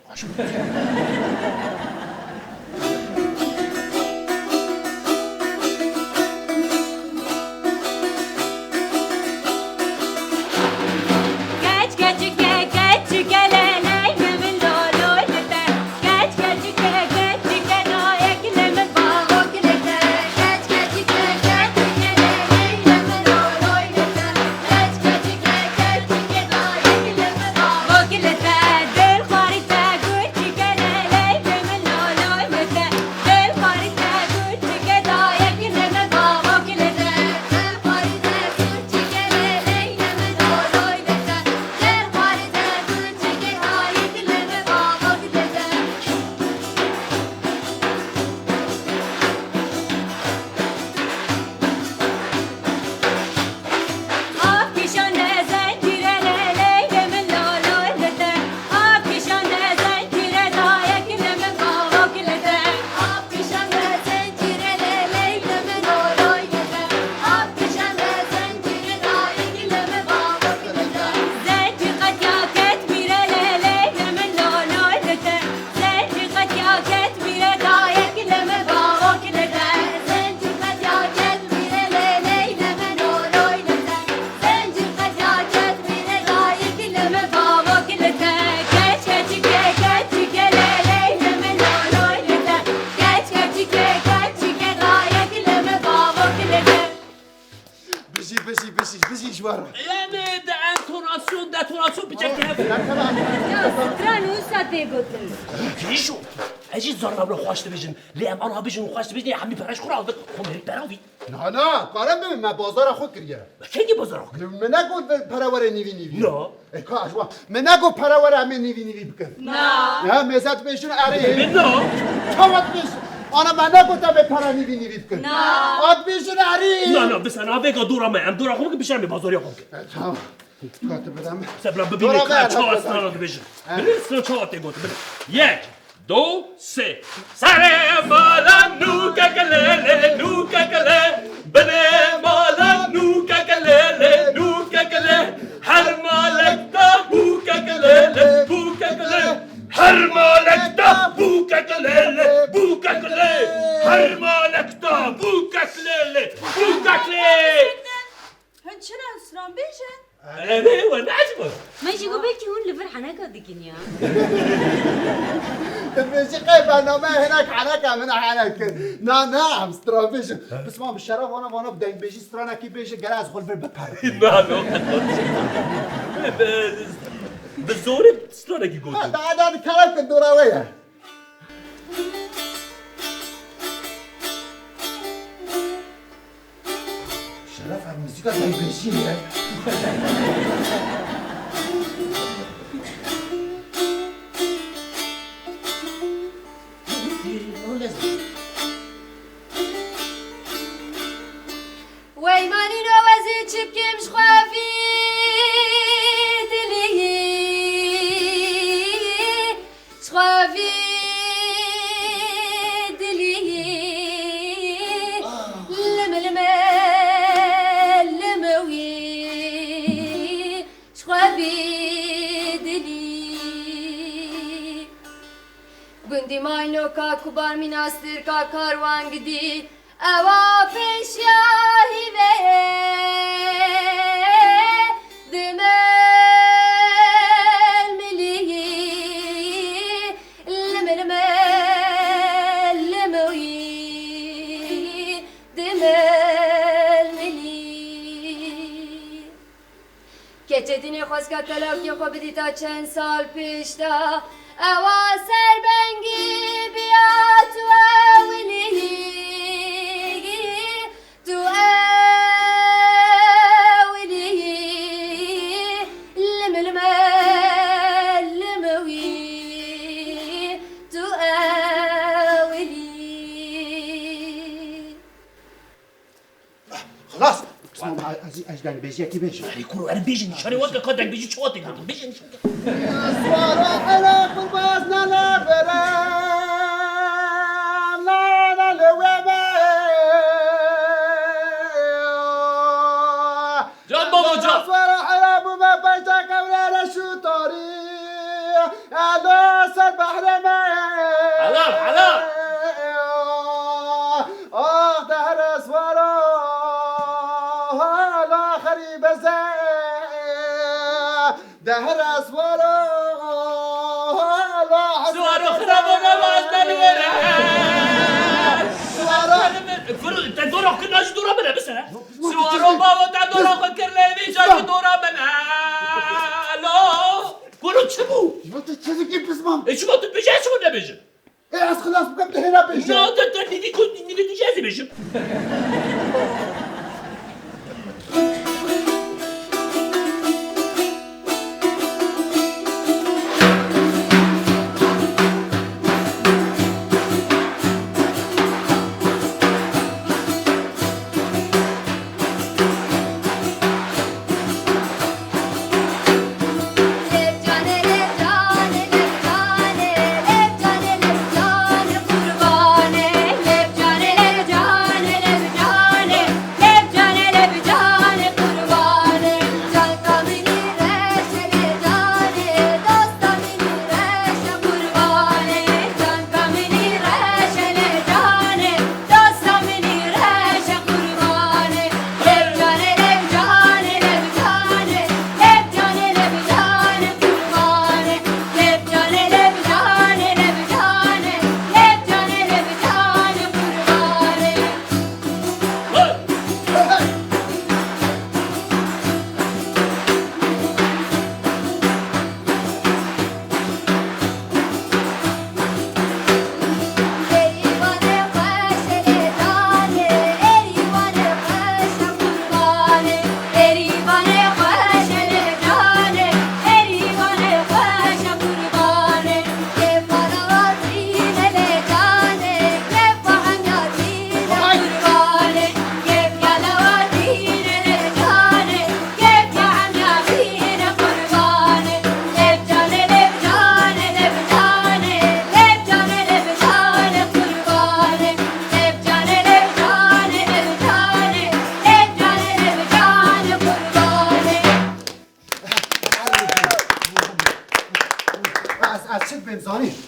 Jî ji we re. Yani de entonasyon, detonasyon piçekî hev. Ya, stran wisa tê gotin. Kîşo, ez jî zarna bi xweş dibêjin. Lê em anha bijin xweş dibêjin, hemî pere ji xwe re avir. Xwe mêrik pera vî. Na, na, karim bibim, me bazara xwe kiriye. Me kengî bazara xwe kiriye? Min negot pere were nîvî nîvî. Na. E, ka ji wan. Min negot pere were em ê nîvî nîvî bikin. Na. He, mêze dibêjin erê. Min na. Çawa dibêjin? Ana me negot em ê pere nîvî nîvî bikin. Na. A dibêjin erê. Na, na, bisa navêka dora me. Em dora xwe bikin, bişên em ê bazariya xwe bikin. E, tamam. Ka tu bidem. Se bila bibîne ka çawa strana dibêjin. He. Bibîne strana çawa tê gotin. Bibîne. Yek. Du, sê. Serê mala nûkek lê lê, nûkek lê. Binê mala nûkek lê lê, nûkek lê. Her malek da bûkek lê lê, bûkek lê. Her malek da bûkek lê lê, bûkek lê. Her malek da bûkek lê lê, bûkek lê. Hûn çi ne stran bêjin? Erê, we neecibin. Me jî got belkî hûn li vir heneka dikin ya. Dibêjî qey bername hinek heneka min henek kir. Na, na, em stran bêjin. Pisman bi şeref vana, vana bi dengbêjî stranekî bêje, gere ez xwe li vir biperim. Na, no, qet. Bi, bi, bi zorê stranekî gotin. Ha, da, da, di kerem kir dora we ye. Şeref, ev muzîka dengbêjiyê ye. Wey manîno ez ê çi bikim ji xwe vî dilî. Ji xwe vî dilî, lim, lim, lim wî, ji xwe vî dilî. Gundî Maynoka, Kubar, Mînastirka, Karwangidî, ewa pêşiya hîvê dimilmilî, limilmil limwî dimilmilî. Keçetînê xwezka telawkê xwe bidîta çend sal pêş de, ewa serbengî biya tu ewilî, tu ewilî, limilmil limwî, tu ewilî. Xilas! Pismam, ez, ez dengbêjiyekî bêjim. Erê kuro, erê bêjin, nîşanê weke ka dengbêjî çawa tê gotin. Bêjin nîşanê. Swara hele qurbaz nane bere, nane leweme. Can babo, can. Swara hele bûme peyta kewlere şu tarî. Elo ser behrê me. Helal, helal. Ah, dehre swara, hala xerîbe ze. Dehre swara, hala Swaro xirabo me vaz deli were. Swara. Fır, te dora kir, najî dora bine, bise. Swaro babo, te dora xwe kir, lê vî cayî dora bine. Alo. Kuro çi bû? Ya tu çi dikî pismam? E, çima tu bêjî, ez çima nebêjim? E, ez xilas bikim, tu hêna bêje. Na, te, te nîvî ku, nîvî tu jî ez ê bêjim.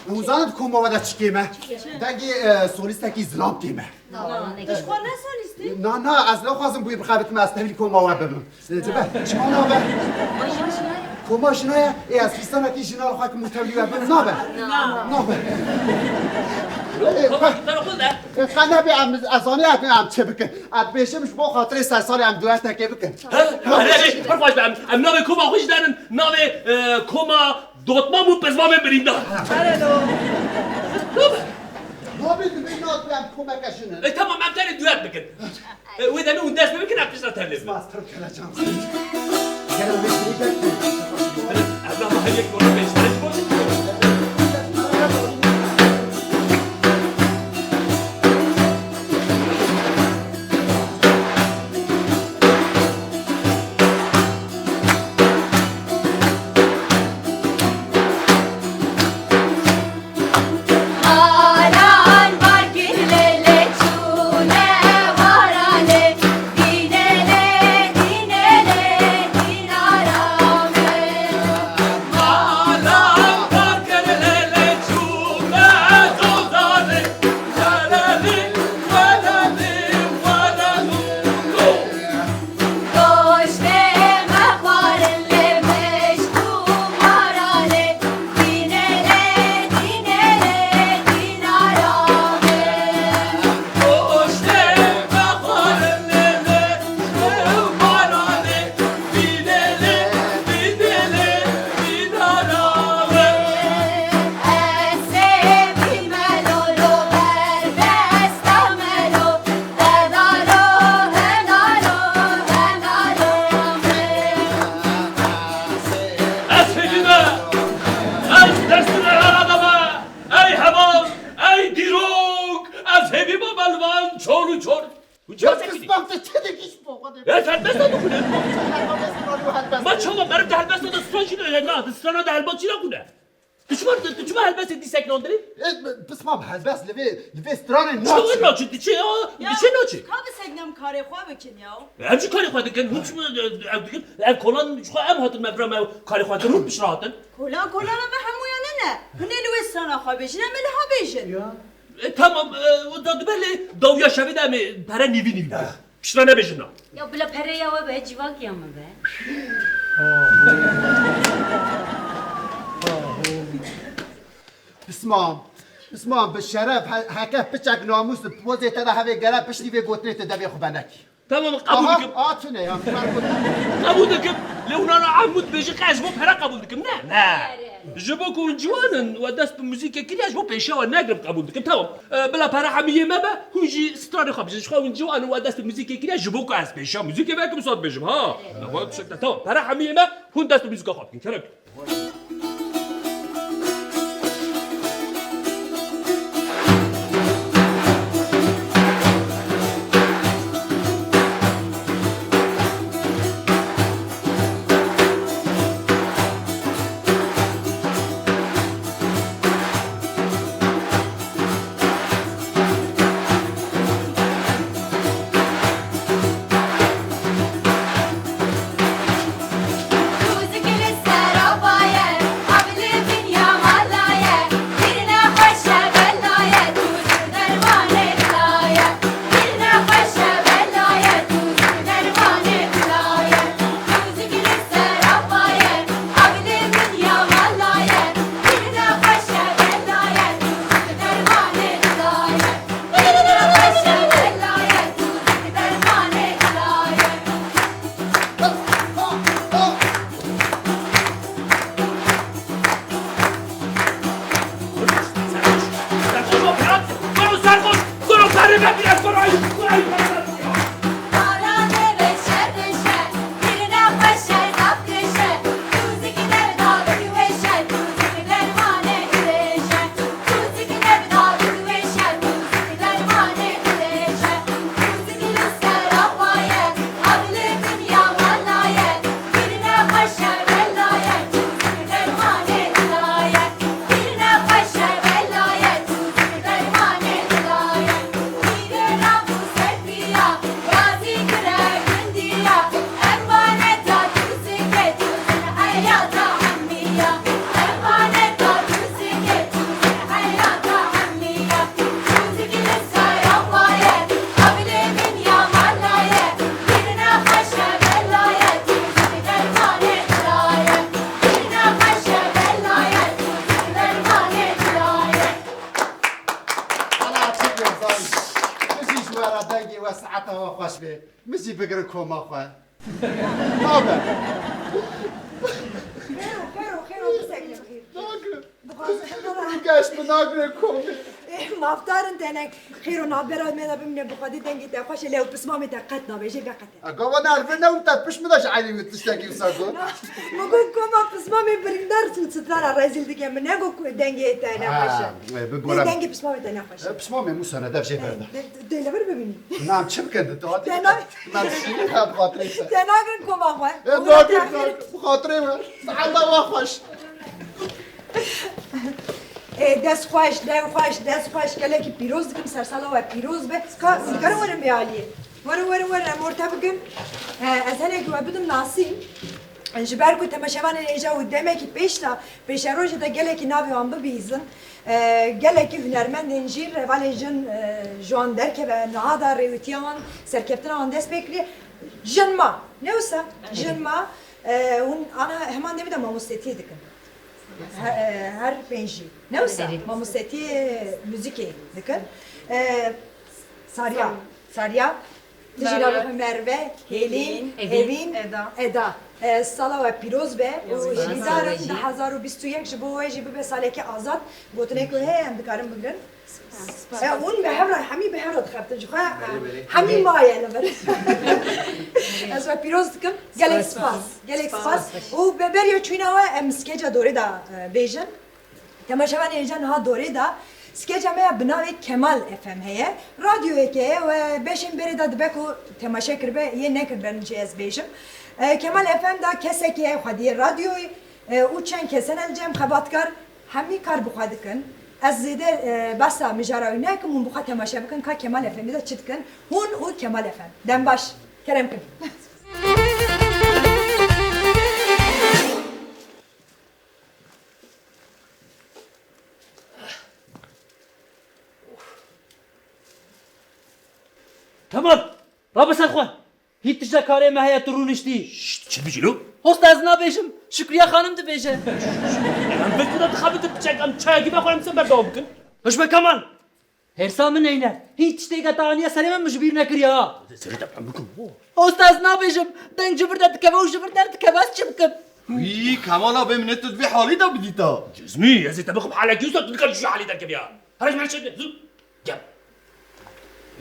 Hûn zanin di koma we de çi kêm e? Dengê, e, solîstekî zilam kêm e. Tu ji xwe ne solîst î? Na, na, ez naxwazim bi wî bixebitim, ez tevlî koma we bibim. E, tu be, çima nabe? Koma jina ye? Ê, ez fîstanekî jina li xwe kim û tevlî we bibim, nabe? Nabe. Ê, Koma be. Ji te re xwe de. Ê, qe nebê, em, ez zanî em, em çi bikin. Ez dibêjim ji bo xatirê sersalê em duetekê bikin. He? He, he, he, pir xweş be. Em, em navê koma xwe jî derin, navê, e, koma Dotmam û pizmamên birîndar. Nabê divê nat em komeke jin in. E, tamam, em tenê duet bikin. E, wê demê hûn dest pê bikin, em pişta tevlê bikin. Spas, pir kelecan. Gel, wê dirêjek. Em nava her yek gora pêşkêş boş. Ez hêvî me! Ez destûrê erada me! Ey heval! Ey dîrok! Ez hêvî me belvan çor û çor! Hûn çima sekînî? Pismam, tu çi dikî ji bo Xwedê? Ez helbesta dixwînim. Ma çawa meriv di helbesta de stran jî ne? Na, di strana de helbest jî naxwîne. Tu çima, tu çima helbestê dîsek nandirî? E, pismam, helbest li vê, li vê stranê naçe. Çawa naçe? Diçe ya, diçe naçe. Ka bi sek nem karê xwe bikin ya. Em jî karê xwe dikin, hûn çima, e, ew dikin? Ev kolan ji xwe em hatin me vira me karê xwe dikin, hûn piştre hatin. Kolan, kolana me hemûyan ne. Hûn ê li wê strana xwe bêjin, em ê li ha bêjin. Ya. E, tamam, e, da dibe lê dawiya şevê de em ê pere nîvî nîvî bikin. Piştre nebêjin na. Ya bila pereya we be, civakî ya min be. Pismam, pismam, bi şeref, he-, heke piçek namûs bi pozê te de hevê gere piştî vê gotinê te devê xwe benekî. Tamam, qebûl dikim. Aha, a tune ya, qebûl dikim. Lê hûn ana Ehmûd bêjin qe ez bo pere qebûl dikim, ne? Ne. Ji bo ku hûn ciwan in, we dest bi muzîkê kiriye, ji bo pêşiya we negirim, qebûl dikim. Tamam. E, bila pere hemiyê me be, hûn jî stranê xwe bijin. Ji xwe hûn ciwan in, we dest bi muzîkê kiriye, ji bo ku ez pêşiya muzîkê vekim, saz bêjim, ha. Tamam, pişek te. Tamam, pere hemiyê me, hûn dest bi muzîka xwe bikin. Kerem. Were dengê we saeta we xweş bê. Min jî bigirin koma xwe. Nabe. Xêro, xêro, xêro, bisekine bixîr. Nagirin. Dixwazim. Geş min nagirin komê. Eh, mafdarin tenek. Xêro nabera me de bimne bi xwedî dengê te xweş e, lê ew pismamê te qet nabe, jê veqete. Gava nerve ne û te piş min de ji eynî wî tiştekî wisa got. Min got koma pismamê birîndar strana rezîl dike, min negot ku dengê te nexweş e. Bi Lê gorem. Dengê pismamê te nexweş e. Pismamê Musa ne dev jê berda. Dê li vir bimînî. Nam çi bikin? Tu hatî Te na- Nam şîrî ha bi xatirê te. Te nagirin koma xwe. Em nagirin, bi xatirê we. Saeta we xweş. Ê, dest xweş, dev xweş, dest xweş, gelekî pîroz dikim, sersala we pîroz be. Ka, dikarin werin vê aliyê. Werin, werin, werin, em orte bikin. E, ez henekî we bidim nasîn. Ji ber ku temaşevanên êja û demekî pêş de, pêşerojê de gelekî navê wan bibîzin. E, gelekî hunermendên jî, hevalên jin, e, ji wan derkeve, niha da rêwîtiya wan, serkeftina wan dest pê kiriye. Jin ma, ne wisa? Jin ma, e, hûn ana heman demî de mamostetiyê dikin. He-, e, her pêncî. Ne wisa? Mamostetiyê muzîkê dikin. E, Sariya. Sariya. Tu jî Merve. Navê xwe Merve, Hêlîn, Hêlîn, Evîn, Evîn, Eda. Eda. E, sala we pîroz be û hîvîdar im du hezar û bîst û yek ji bo we jî bibe salekî azad. Gotinek ku heye em dikarin bigrin. E, hûn bi hev re, hemî bi hev re dixebtin. Ji xwe, e, hemî maye li vir. Ez we pîroz dikim. Gelek spas. Gelek spas. Û be-, beriya çûyîna we em skeca dorê de, e, bêjin. Temaşevanê hêja niha dorê de skeca me ya bi navê Kemal F M heye. Radyoyekê heye we beşên berê de dibe ku temaşe kiribe, yê nekiribe, min jê ez bêjim. E, Kemal F M de kesekî heye xwediyê radyoyê, e, û çend kes hene li cem xebatkar. Hemî kar bi xwe dikin. Ez zêde, e, behsa mijara wî nekim, hûn bi xwe temaşe bikin ka Kemal F M'ê de çi dikin. Hûn û Kemal F M. Dem baş. Kerem kin. Kemal! Rabe ser xwe! Hîç tişta karê me heye tu rûniştî. Şşt, çi dibêjî lo? Hosta ez nabêjim. Şukriye xanim dibêje. Em ber tu de dixebitin piçek, em çayekî vexwin em ser berdewam bikin. Hişme Kemal. Hêrsa min neyne. Hîç tiştê ke te aniye serê min, min ji bîr nekiriye ha. Serê te bi em bikim. Hosta ez nabêjim. Deng ji vir de dikeve û ji vir derdikeve, ez çi bikim? Wî, Kemal abê min ê tu di vî halî de bidîta. Cezmî, ez ê te bixim halekî wisa tu dikarî ji vî halî derkevî ha. Here ji me re çêbine, zû. Gel.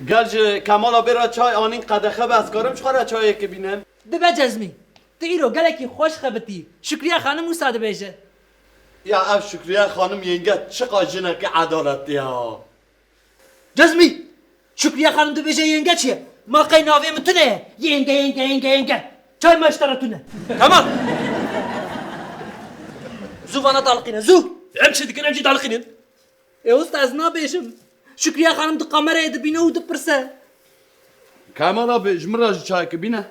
Gel ji Kemal abê re çay anîn qedexe be, ez karim ji xwe re çayekê bînim. Dibe Cezmî. Tu îro gelekî xweş xebitî. Şukriye xanim wisa dibêje. Ya ev Şukriye xanim yenge çiqa jinekî edaletî ya. Cezmî! Şukriye xanim dibêje yenge çi ye? Ma qey navê min tune ye? Yenge, yenge, yenge, yenge. Çay me ji te re tune. Kemal! Zû vana daliqîne, zû! Em çi dikin, em jî daliqînin. Ê usta, ez nabêjim. Şukriye xanim di kamerayê dibîne û dipirse. Kemal abi, ji min re jî çayekê bîne.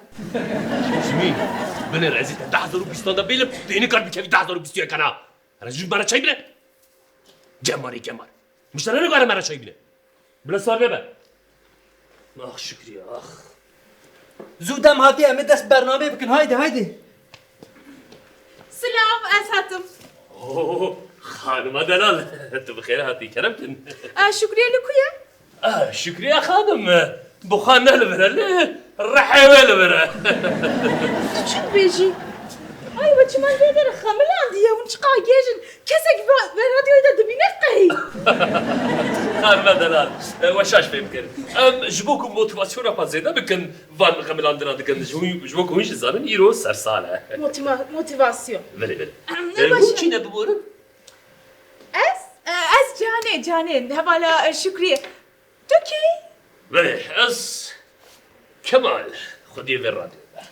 Cezmî, binêre ez ê te du hezar û bîstan de bêlim, tu ê nikar bikevî du hezar û bîst û yekan ha. Here ji me re çay bîne. Cemarê Kemal. Min ji te re nigare me re çay bîne. Bila sar nebe. Ax Şukriye, ax. Zû dem hatiye, em ê dest bernameyê bikin. Haydi, haydi. Silav, ez hatim. Oo, xanima delal. Tu bi xêr hatî, kerem kin. E, Şukriye li ku ye? E, Şukriye xanim, bi xwe ne li vir e, li rihê wê li vir e. Tu çi dibêjî? Ay, we çima li vê derê xemilandiye? Hûn çiqa gêj in. Kesek ve, ve radyoyê de dibîne qey? Xanime delal, e, we şaş fêm kir. Em ji bo ku motivasyona xwe zêde bikin, van xemilandina dikin. Ji, ji bo ku hûn jî zanin, îro sersal e. Motiva-, motivasyon. Belê, belê. Em, e, ne baş hûn e. Çi ne biborin? Ez? E, ez Canê, Canê, hevala, e, Şükriyê. Tu kî? Belê, ez Kemal, xwediyê vê radyoyê me.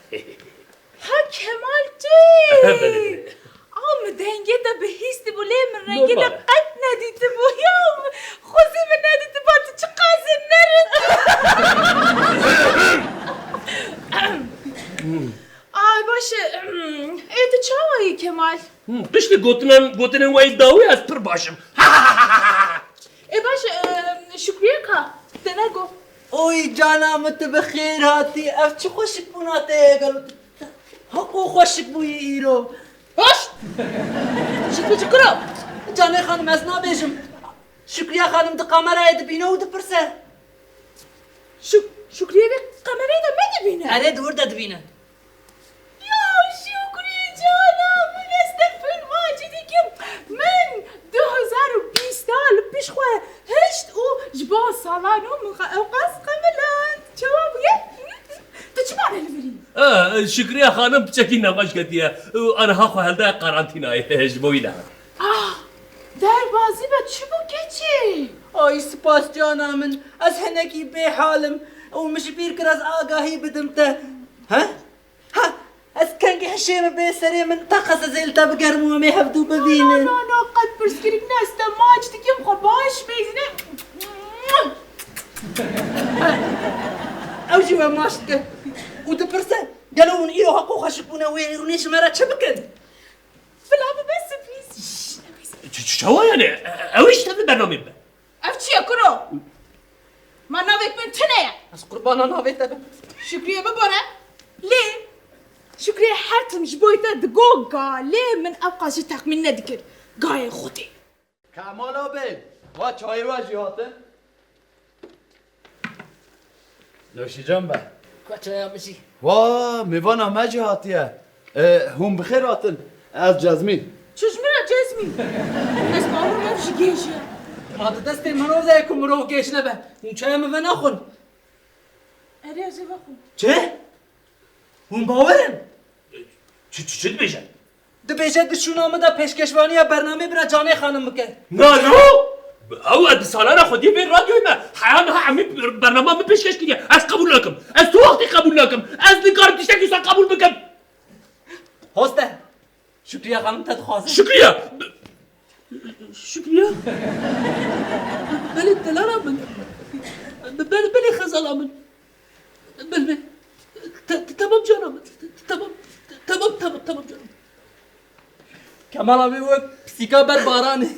Ha Kemal tu yî? Belê, belê. A min dengê te bihîstibû lê min rengê te qet nedîtibû. Ya xwezî min nedîtiba, tu çiqas zî nerind î. Ay baş e. Ê tu çawa yî Kemal? Piştî gotinan, gotinên we yê dawî ez pir baş im. Ê baş e, Şukriye ka, te ne got. Oy cana min tu bi xêr hatî. Ev çi xweşikbûna te ye gelo tu? Haqo xweşik bûyî îro. Hoş! Ji tu çi kiro? Canê xanim ez nabêjim. Şukriye xanim di kamerayê dibîne û dipirse. Şuk-, Şukriyê vê kamerayê de me dibîne. Erê, di wir de dibîne. Ya Şukrî cana min, ez te filma cî dikim. Min du hezar û bîst a li pişt xwe hişt û ji bo sala nû min xwe ewqas qemiland. Çawa bûye? Tu çima ne li vir î? E, Şukriye xanim piçekî nexweş ketiye û aniha xwe hildaye karantînayê ji bo wî ne. Ah, derbazî be çi bû keçê? Ay spas cana min, ez hinekî bêhal im û min ji bîr kir ez agahî bidim te. He? Ha, ez kengî hişê min bê serê min, teqez ez ê li te bigerim û em ê hevdû bibînin. No, no, no, qet pirsgirêk ne, ez te maç dikim, xwe baş bêjine. Ew jî we maç dike û dipirse, gelo hûn îro heqo xweşik bûne wê hûnê ji me re çi bikin? Bila bibe sürpriz. Şş, Ç-, ç-, çawa yani? E, ew îş tevli bernamê bibe. Ev çi ye kuro? Ma navek min tune ye. Ez qurbana navê te bim. Şükrüye bibore. Lê Şükrüye her tim ji boy te digo ga, lê min ew qas jî texmîn nedikir. Gayê xwedê. Kemal abi, va çayê we jî hatin. Noşîcan be. Ka çaya min jî. Va, mêvana me jî hatiye. E, hûn bi xêr hatin. Ez Cezmî. Çi ji min re Cezmî? Ez bawer me jî gêj e. Ma di destê mirov de ye ku mirov gêj nebe. Hûn çaya min venaxwin. Erê, ez ê vexwim. Çi? Hûn bawer in? Çi, çi, çi dibêje? Dibêje di şûna min de pêşkeşvaniya bernamê bira Canê Xanim bike. Na, no! Ew di salana xwediyê vê radyoyê me. Heya niha hemî bernama min pêşkeş kiriye. Ez qebûl nakim. Ez tu wextî qebûl nakim. Ez nikarim tiştekî wisa qebûl bikim. Hoste. Şükriye Xanim te dixwazin. Şükriye! Şükriye? Belê delala min. Belê, belê xezala min. Belê. Te-, te-, tamam canım. Tamam. Tamam, tamam, tamam canım. Kemal abi wek pisîka ber baranê.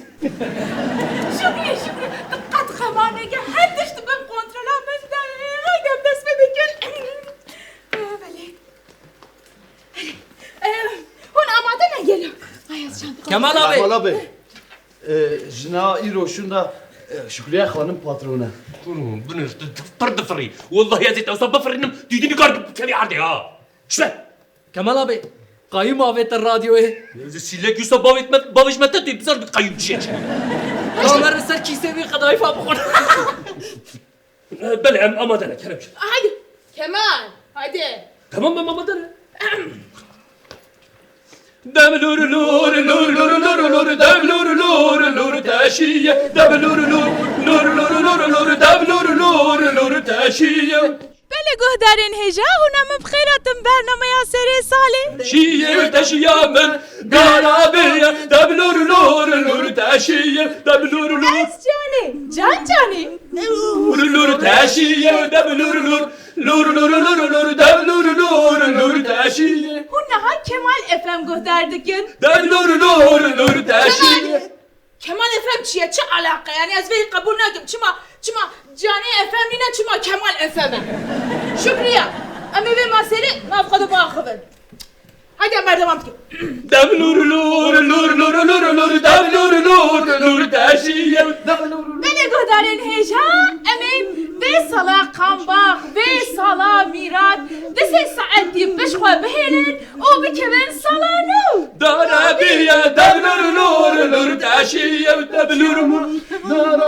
Şükrü, Şükrü, diqqet xemaneke her tişt bin kontrola min de. Haydi em dest pê bikin. Belê. Hûn amade ne gelo? Ay, ez çand Kemal abi. Kemal abi. E, jina îro şûnda, e, Şükriye Xanim patron e. Kurum, binir, tu, tu pir difirî. Wallahi ez ê te wisa bifirînim, tu dî nikar kevî erdê ha. Şbe. Kemal abi, qayûm avête radyoyê. Sîlek wisa bavêt me, bavêj me te, tu bizar bi qayûm çi ye. Kamer li ser kîsê wî qedayfa bixwin. Belê, em amade ne, kerem. Haydi, Kemal, haydi. Tamam, em amade ne. Dem lur lur lur lur lur lur, dem lur lur lur teşiye, dem lur lur lur lur lur lur, dem lur lur lur teşiye. Belê guhdarên hêja, hûn ê min bi xêr hatin bernameya serê salê. Şiyê teşiya min, dara bêye, dem lur lur lur teşiye, dem lur lur. Ez canê, can canê. Lur lur teşiye, dem lur lur. Lur lur lur lur, dem lur lur lur teşiye. Hûn niha Kemal F M guhdar dikin. Dem lur lur lur teşiye. Kemal F M çi ye? Çi alaka? Yani ez vê qebûl nakim. Çima, çima Canê F M nîne, çima Kemal F M e? Şükriye, em ê vê meselê nav xwe de biaxivin. Haydi em berdewam dikin. Dem lur lur lur lur lur lur, dem lur lur lur teşiye. Belê guhdarên hêja, em ê vê sala qambax, vê sala mîrat, di sê saetî pişt xwe bihêlin û bikevin sala nû. Dara bîye, dem lur lur lur teşiye, dem lur lur.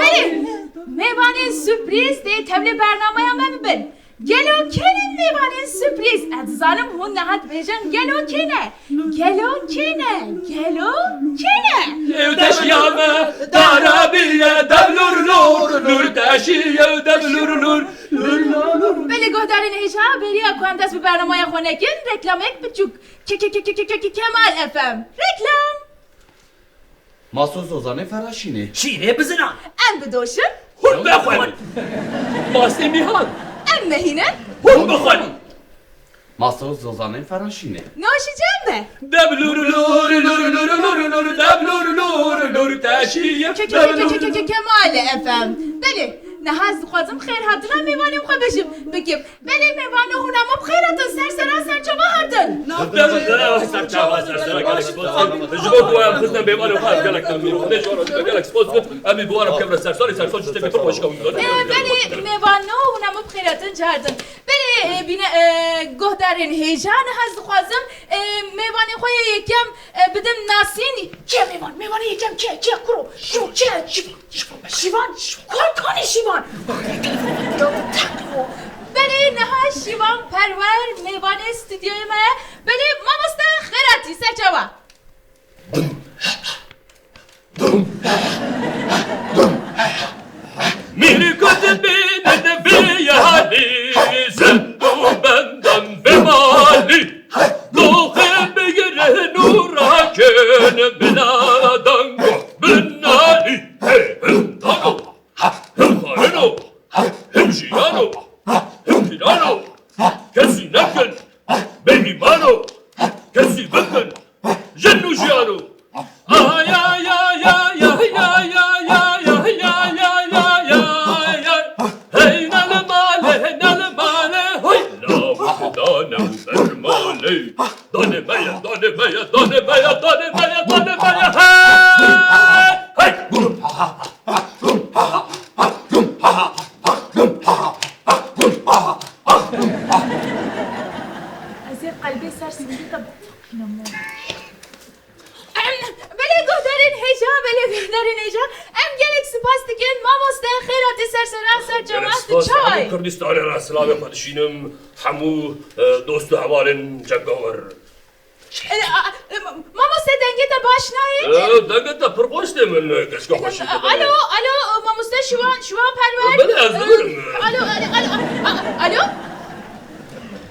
Belê, mêvanên sürprîz dê tevlê bernameya me bibin. Gelo kê ne mêvanên sürprîz? Ez dizanim hûn niha dibêjin gelo kê ne? Gelo kê ne? Gelo kê ne? Ew teşiya me dara bîye, dem lur lur lur teşiye, dem lur lur lur lur. Belê guhdarên hêja, bêriya ku em dest bi bernameya xwe nekin, reklamek biçûk. Ke-, ke-, ke-, ke-, ke-, Kemal F M. Reklam. Maso Zozanê Feraşînê. Şîrê bizinan. Em bidoşin. Hûn bexwin. Mastê Mîhan. Em mehînin. Hûn bixwin. Maso Zozanê Feraşînê. Noşî cem be. Deb lûr lûr lûr lûr lûr lûr, deb lûr lûr lûr teşî. Ke-, ke-, ke-, ke-, ke-, ke-, Kemal F M. Belê, niha ez dixwazim xêr hatina mêvanên xwe bêjim, bikim. Belê mêvano, hûn hema bi xêr hatin, ser sera ser çava hatin. Ser çava, ser sera, gelek spas dikim. Ji bo ku em xizna mêvanê xwe, em gelek memnûn in. Ji bo ku em gelek spas dikim, em ê bi wan re bikevin ser salê, ser sal ji tiştekî pir xweşik e. Belê mêvano, hûn hema bi xêr Cardin, cardin. Belê, e, bîne, e, guhdarên hêja, niha ez dixwazim, e, mêvanê xwe yê yekem, e, bidim nasîn. Kê mêvan? Mêvanê yekem kê? Kê? Kuro? Kuro? Kê? Şîvan. Şîvan. Şîvan. Kar kanê Şîvan. Belê, niha Şîvan Perwer mêvanê stûdyoyê me ye. Belê, mamoste Xêratî, ser çava. Mîlî ku dibînin vê yalî, zind û bendan vê malî. Doxê bigirin û rakin bila dango binalî. Hey, him dano, him xarino, him jiyano, him pirano, kesî nekin, bêîmano, kesî bikin. Jin û jiyano. Ay, ay, ay, ay. Hey, nal male, nal male, hoy. Lawik dane û ber male. Dane me ye, dane me ye, dane me ye, dane me ye, dane me ye. Hey! Hey! Ez ê qelbê ser sindî te bixînim. Em, belê guhdarên hêja, belê guhdarên hêja. Em gelek spas dikin. Mamoste, xêr hatî ser sera, ser çava, tu çawa yî? Gelek spas, hemû Kurdistanê re silavê xwe dişînim. Hemû, e, dost û hevalên cengawer. E, a, e, ma-, mamoste, dengê te baş nayê? E, dengê te pir baş tê min, e, keşka xweşî. E, alo, alo, mamoste Şivan, Şivan Perwer. E, belê, ez dibirim. E, alo, alo, alo, a, alo?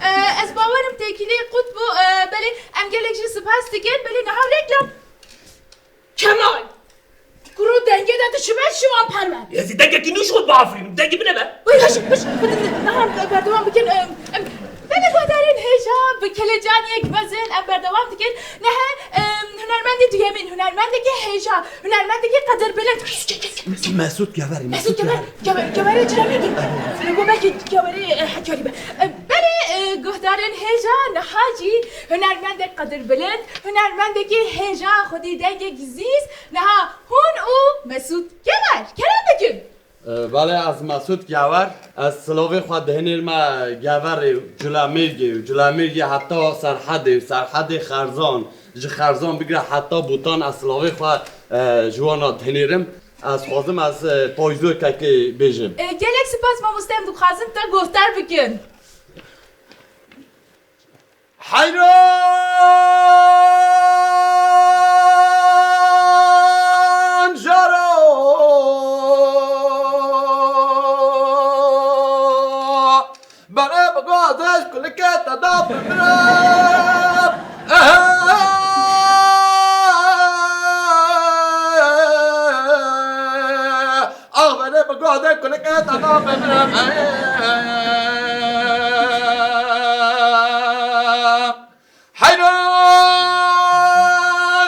E, ez bawerim têkilî qut bû. E, belê, em gelek jî spas dikin. Belê, niha reklam. Kemal! Kuro dengê de tu çi be Şivan Perwer? Ez ê dengekî nû ji xwe biafirînim. Dengê min e be. Wê, hiş, hiş, niha berdewam bikin. Em, em, belê guhdarên hêja bi kelecaniyek mezin em berdewam dikin. Niha, em, hunermendê duyemîn, hunermendekî hêja, hunermendekî qedirbilind. Mesûd Geverî, Mesûd Mesûd Gever, Gever. Gever, Geverê Cilemî. Li bo belkî Geverê, e, Hekarî be. E, belê, e, guhdarên hêja niha jî hunermendek qedirbilind, hunermendekî hêja xwedî dengek zîz, niha hûn û Mesûd Gever. Kerem bikin. E, belê, ez Mesûd Gever. Ez silavê xwe dihinêrime Geverê û Culemêrgê û Culemêrgê heta Serhedê û Serhedê Xerzan. Ji Xerzan bigire heta Bûtan ez silavê xwe, e, ji wana dihinêrim. Ez xwazim ez, e, payzokekê bêjim. E, gelek spas mamoste, em dixwazin te guhdar bikin. Heyran jaro Berê bi gazê ji kulikê te da bimirim. Ah, berê bi gazê kulikê te da bimirim. Heyran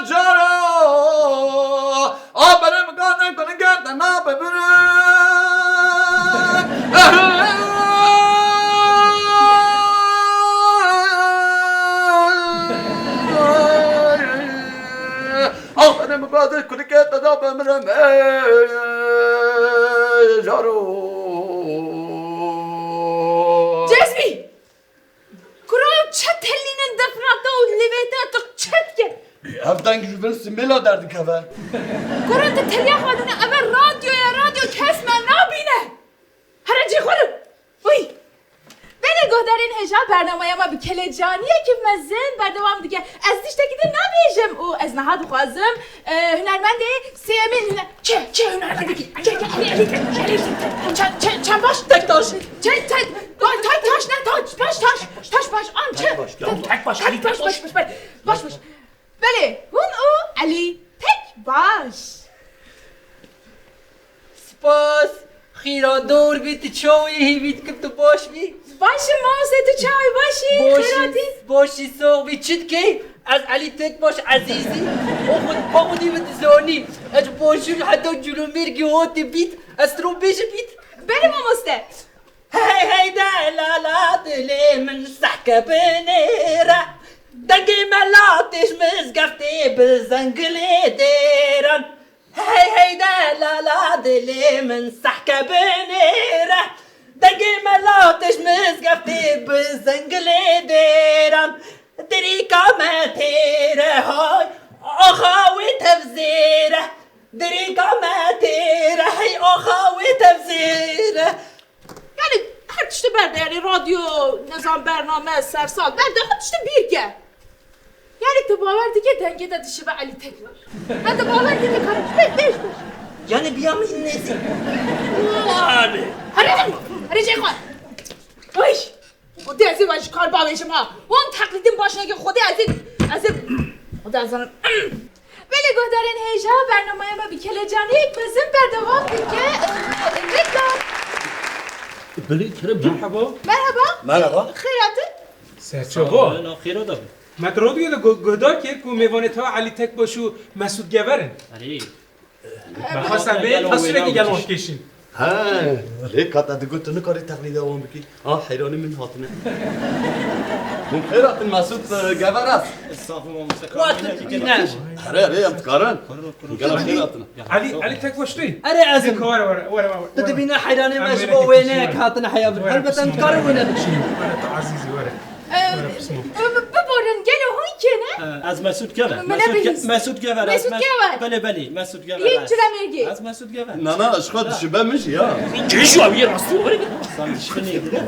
caro, a berê bi gazê kulikê te da bimirim. Aferin, bi gazê kulikê te da bimirim, ey jaro. Cezbî! Kuro çet helînin defna te û livê te tu çet ke. Ev deng ji bin simêla derdikeve. Kuro tu teliya xwe dine, eve radyo ye, radyo kes me nabîne. Here cî xwe re. Uy. Belê guhdarên hêja, bernameya me bi kelecaniyekî mezin berdewam dike. Ez tiştekî din nabêjim û ez niha dixwazim, e, hunermendê sêyemîn hune-, çi, çi hunermendekî? Çi, çi, Elî, Elî, Elî, çend, çend, çend baş? Tek taş. Çend, çend, baş, tek taş ne, taş, baş, taş, taş baş, an, çi? Tek baş, ya, tek baş, Elî, tek baş. Tek baş, baş, baş, baş, baş. Belê, hûn û Elî tek baş. Spas. Xîra dor bî, tu çawa yî, hêvî dikim tu baş bî. Baş im, mamoste, tu çawa yî, baş î? Baş î, xêratî? Baş î, sax bî, çi dikey? Ez Elî tek baş ezîzî. O xwe, xwe xwedî min dizanî. Ez baş im, heta Culomêrgê hatî bît. Ez tu ro bêjim bît. Belê, mamoste. Hey hey delala dilê min sehke binêre. Dengê melatê ji mizgeftê bi zengilê dêran. Hey hey delala dilê min sehke binêre. Dengê mela têş mizgeftê bi zengilê dêran. Dirîka me têre hay, axa wê tevzêre. Dirîka me têre hey, axa wê tevzêre. Yani her tiştî berde, yani radyo, nizam bername, sersal, berde her tiştî bîr ke. Yani tu bawer dike dengê de dişibe Elî Tekbaş. Ha, tu bawer dike kardeş, be, beş, beş. Yani biya min nêzî. Wale. Here, here, here, Ceyhun. Ay. Xwedê ez ê we ji kar bavêjim ha. Hûn teqlîdin baş neke Xwedê ez ê, ez ê, Xwedê ez ê. Belê guhdarên hêja bernameya me bi kelecaniyek mezin berdewam dike. Ee, Rêklam. Belê kerem. Merhaba. Merhaba. Merhaba. Xêr hatin. Serçava. Sağ ol, xêra da bin. Me di radyoyê de gu-, guhdar kir ku mêvanê te Elî Tekbaş û Mesûd Gever in. Erê. Me xwest em bê tasvîrekî gel wan kêşîn. He, lê ka te digot tu nikarî teqlîda wan bikî. Ha, heyranî min hatine. Hûn xêr hatin Mesûd, e, Gever e. Estağfurullah, Mustafa. Waqt bîne. Here, here, em dikarin. Gel xêr hatin. Elî, Elî Tekbaş tu yî? Erê, ez im. Were, were, were, were. Tu dibîne heyranê me ji bo wêneyek hatine heya vir. Helbet em dikarin wêne bikişînin. Were, tu ezîzî, were. Em, bi-, bi-, biborin, gelo hûn kê ne? Ez Mesûd Gever. Min Mesûd Ge-, nebihîst. Mesûd Gever, ez Mesûd Mes-, Gever. Belê, belê, Mesûd Gever. Yek ez. Çira mêrgê. Ez Mesûd Gever. Na, na, ji xwe dişibe min jî ya. Kê ji awiye rastî were. Sen dişibe ne?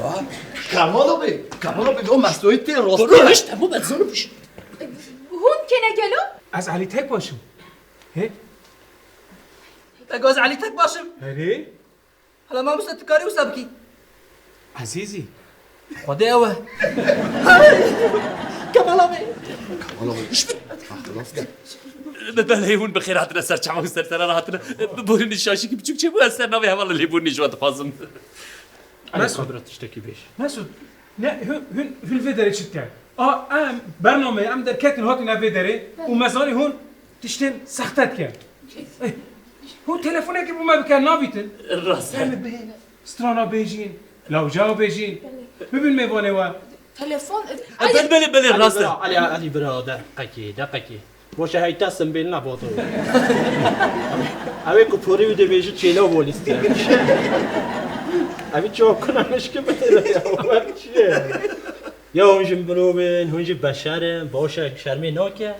Kemal abi, Kemal abi, o Mesûd tê rastî. Roj, tamam, ben zonu piş. Hûn kê ne gelo? Ez Elî Tekbaş im. He? Te got ez Elî Tekbaş im. Erê? Hala mamoste, tu karî wisa bikî? Ezîzî. Xwedê ew e. Kemal abi. Kemal abi. Xilas ke. Be-, belê hûn bi xêr hatine ser çavan û ser seran hatine. Biborînin şaşîkî biçûk çêbû, ez ser navê hevalê lêborînê ji we dixwazim. Mesûd. Bira tiştekî bêj. Mesûd, ne, hûn, hûn, hûn vê derê çi dikin? A, em, bernameyê em derketin hatin vê derê û me zanî hûn tiştên sexte dikin. Eh, hûn telefonekî bo me bikin, nabîtin. Rast e. Em bihêne, strana bêjîn, lawjeya bêjîn. Bibin mêvanê we. Telefon, e, belê, belê, belê, rast e. Elî bira, Elî, Elî bira, deqekê, deqekê. Boşa heyta simbêl nebodo. Ew ê ku porê wî dibêjî çêla bolîstiye. Ev çav kuna mişki bide ya. Wer çi ye? Ya hûn jî mirovên, hûn jî beşerin, boşa şermê nake.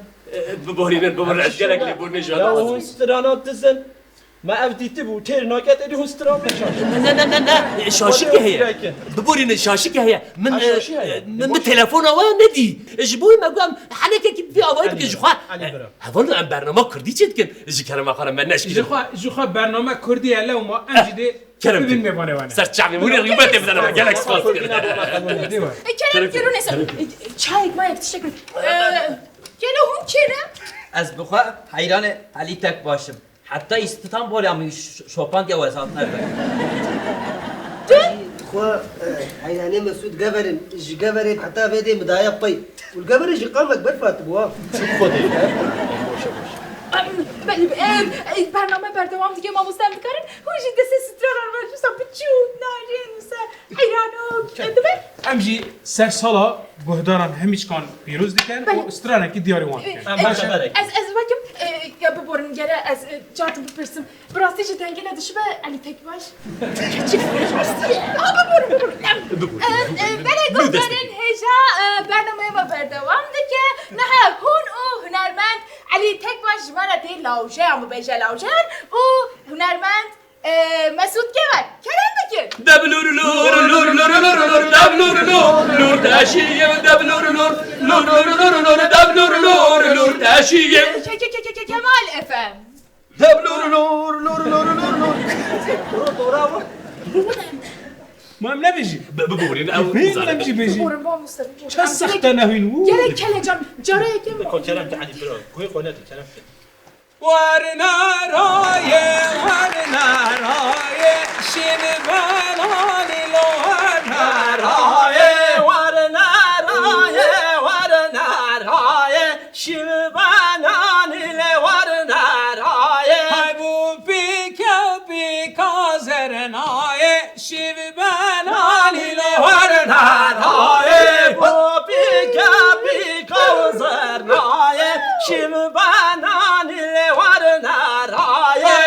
Biborînin, biborînin, ez gelek lêborînê ji we dixwazim. Ya hûn strana dizin. Me ev dîtibû, têr nake te dî hûn stran me şaş. Ne, ne, ne, ne, ne. Şaşîkê heye. Biborîne, şaşîkê heye. Min, e, min, min telefona we nedî. Ji bo wê me got em henekekî bi vî awayî bikin ji xwe. Hevalno em bernama kurdî çê dikin. Ji kerema xwe re me neşkînin. Ji xwe, ji xwe bername kurdî ye lewma em jî dê kerem bibin mêvanê we ne. Ser çavê hûn ê rîbetê bidene me. Gelek spas dikin. E, kerem, kerem, neyse. E, çayek mayek tiştek. E, gelo hûn kê ne? Ez bi xwe heyranê Elî Tekbaş im. Heta Îstanbulê em ş-, şopandiya wezatine ve. Tu? Xwe, e, heyranê Mesûd Gever im. Ji Geverê heta vê dê mi daye pey. Û li Geverê jî qamek berf hatibû ha. Xwedê. Em, belê, em, e, bername berdewam dike, mamoste, em dikarin hûn jî destê stranan ve wisa biçûk, narîn, wisa heyranok, e, dibe? Em jî ser sala guhdaran hemîçkan pîroz dikin û stranekî diyarî wan dikin. Belê. Em, baş e. Ez, ez wekim, e, ya biborin gere ez, e, cartu bipirsim. Bi rastî ji dengê ne dişibe Elî Tekbaş? Keçik rastî ye. Aa, biborin, biborin. Em, e, e, belê guhdarên hêja, e, bernameyê me berdewam dike. Niha hûn û hunermend Elî Tekbaş ji me re tê lawjeyan bibêje lawjeyan û hunermend Ee, Mesut Kemal, kerem dikin. Deblur lur lur lur lur, deblur lur lur, deşiyim, deblur lur lur lur lur lur, deblur lur lur, deşiyim. Ke-, ke-, ke-, ke-, Kemal Efem. Deblur lur lur lur lur lur. Doğru, doğru ama. Ma em nebêjî. Bi-, biborîn, ew Hîn bizane. Em jî bêjî. Biborîn, ba Mustafa, biborîn. Çend sexte nehîn wû. Gerek kelecan, cara yekem. Ko kerem te Elî bira. Koy xwe ne kerem te. Werna raye, werna raye, şin benani lo werna raye. Werna raye, werna raye, şin benani le werna raye. Hay bu pike pika zernaye. Şiv benanî li werna rayê, bo pîka pîka û zernayê. Şiv benanî li werna rayê.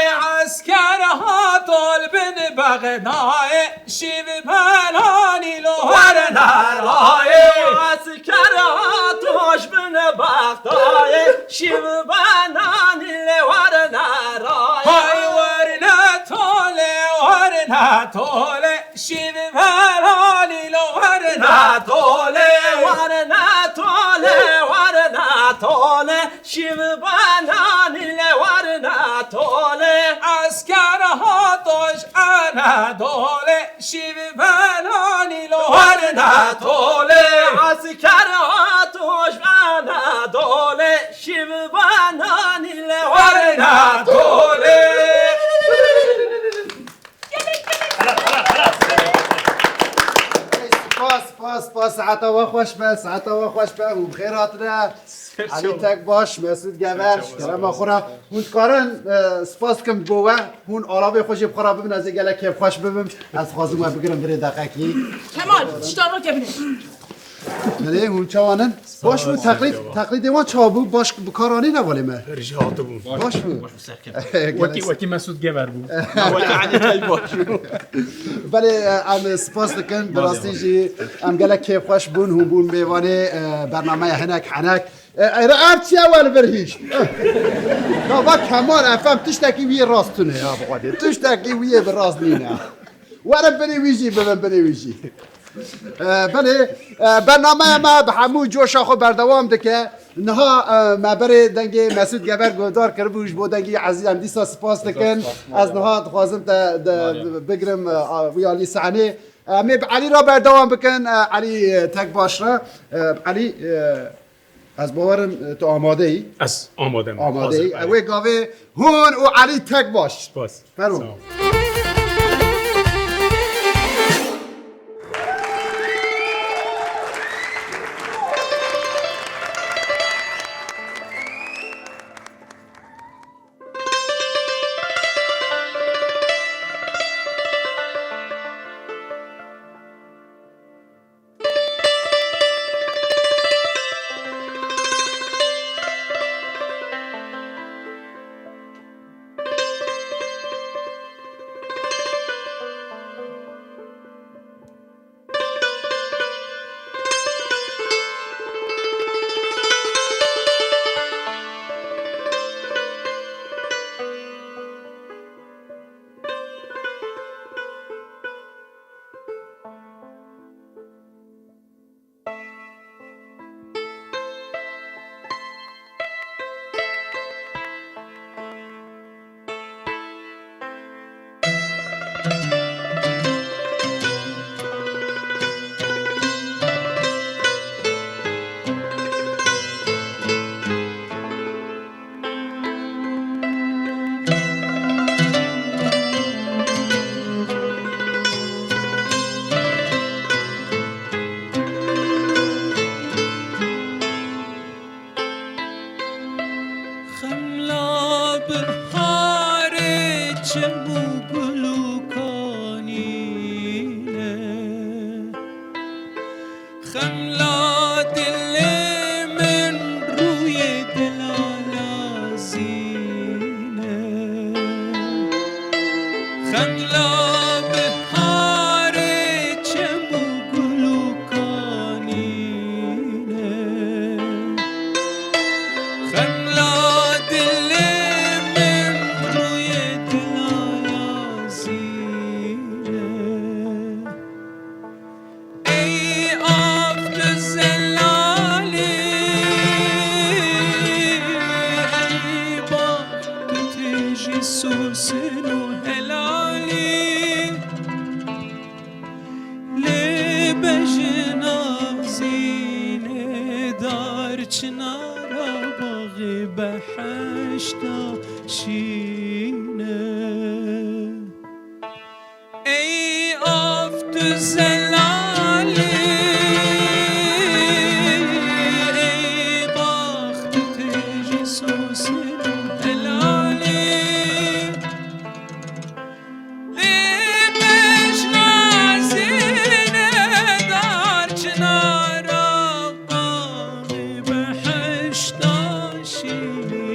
Esker hatol bin bexê. Nayê şîv benanî lo were nerayê. Esker hatoş bine bextayê, şîv benanî lê were nerayê. Hay were ne tole, were ne tole, şîv benanî lo were ne tole. Were ne tole, were ne tole. Şîv benanî lê were ne tole. Esker hatoş Anadole. Şîv benanî lo were ne tole. Esker hatoş Anadole. Şîv benanî lê were ne tole. Spas, spas, spas. Saeta we xweş be, saeta we xweş be. Hûn bi xêr hatine. Elî Tekbaş, Mesûd Gever, kerema xwe re. Hûn dikarin, e, spas dikim bo we. Hûn alavê xwe jî bi xwe re bibin, ez ê gelek kêfxweş bibim. Ez dixwazim we bigirim virê deqekî. Kemal, tişta rakevine. Belê, hûn çawan in? Baş bû, teqlîd, teqlîdê wan çawa bû? Baş bi kar anîne balê me. Her jî hatibû. Baş bû. Wekî, wekî Mesûd Gever bû. Wekî Elî Tekbaş bû. Belê, em spas dikin, bi rastî jî em gelek kêfxweş bûn, hûn bûn mêvanê, e, bernameya hinek henek. E, e, ev çi ye we li vir hîşt? Gava Kemal F M tiştekî wî yê rast tune ya, bi xwedê. Tiştekî wî yê bi rast nîne. Werin binê wî jî, bibin binê wî jî. E, belê, e, bernameya me bi hemû coşa xwe berdewam dike. Niha, e, me berê dengê Mesûd Gever guhdar kiribû, ji bo dengê Ezîz em dîsa spas dikin. Ez niha dixwazim te, de, bigirim, e, a, wî alî sahnê. Em ê bi Elî re berdewam bikin, e, Elî, e, Tekbaş re. E, Elî, e, ez bawerim, e, tu amade yî. Ez amade me. Amade yî. Hazir, Elî. Wê gavê hûn û Elî Tekbaş. Spas. Fermo. Sağ ol. Xemla biharê çem û gul û kanî ne. Xemla dilê min rûyê delala zîne. Xemla biharê çem û gul û kanî ne. Xemla dilê min rûyê delala zîne. Ey av tu zelalî, ey bax tu têjî sosin û helalî. Lê bejna zînê dar çinara baxê behişta şîne. Ey av tu zelalî, ey bax tu têjî sosin û helalî. Lê bejna zînê dar çinara baxê behişta şîne.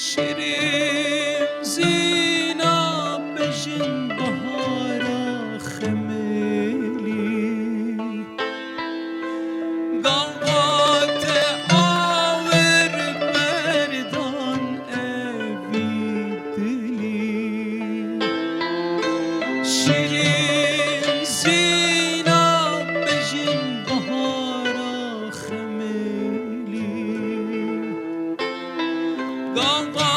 Şirîn zîna bejin bahara xemelî. Gava te awir berdan evî dilî. Şirîn zîna bejin bahara xemelî. Gava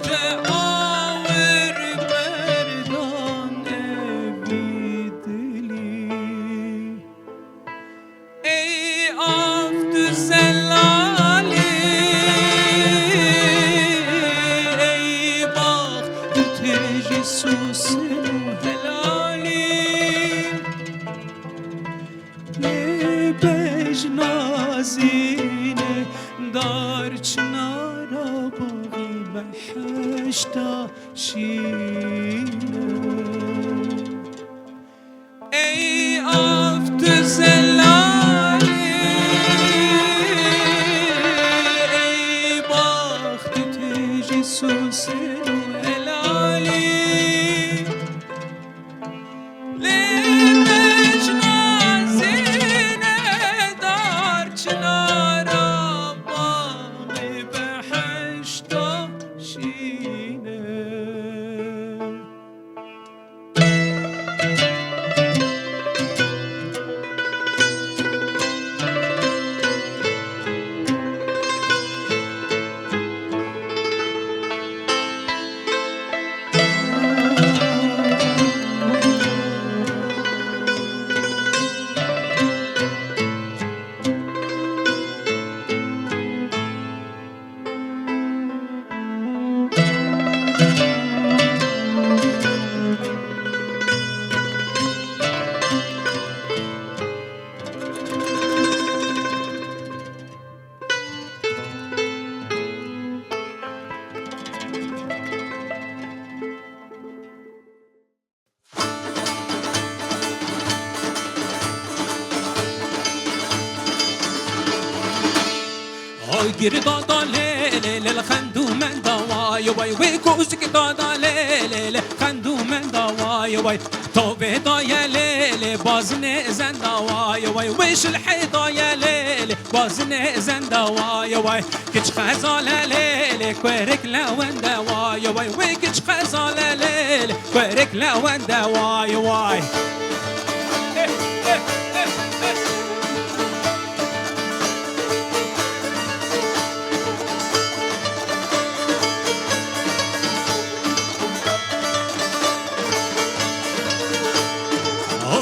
te awir berdan evî dilî. Ey av tu zelalî, ey bax tu têjî sûsên û helalî. Lê bejna zîne dar çinara baxî behişta şîne. Ey av tu zelalî, ey bax tu têjî sûsên û helalî. Lê bejna zîne dar çinara baxî behişta şîne. Agir dada lê lê lê li xend û menda way way, wê kozik dada lê lê lê xend û menda way way. Tovê daye lê lê bazinê zenda way way, wê şilhê daye lê lê bazinê zenda way way. Kiç xezale lê lê kuerik lewende way way, wê kiç xezale lê lê kuerik lewende way way.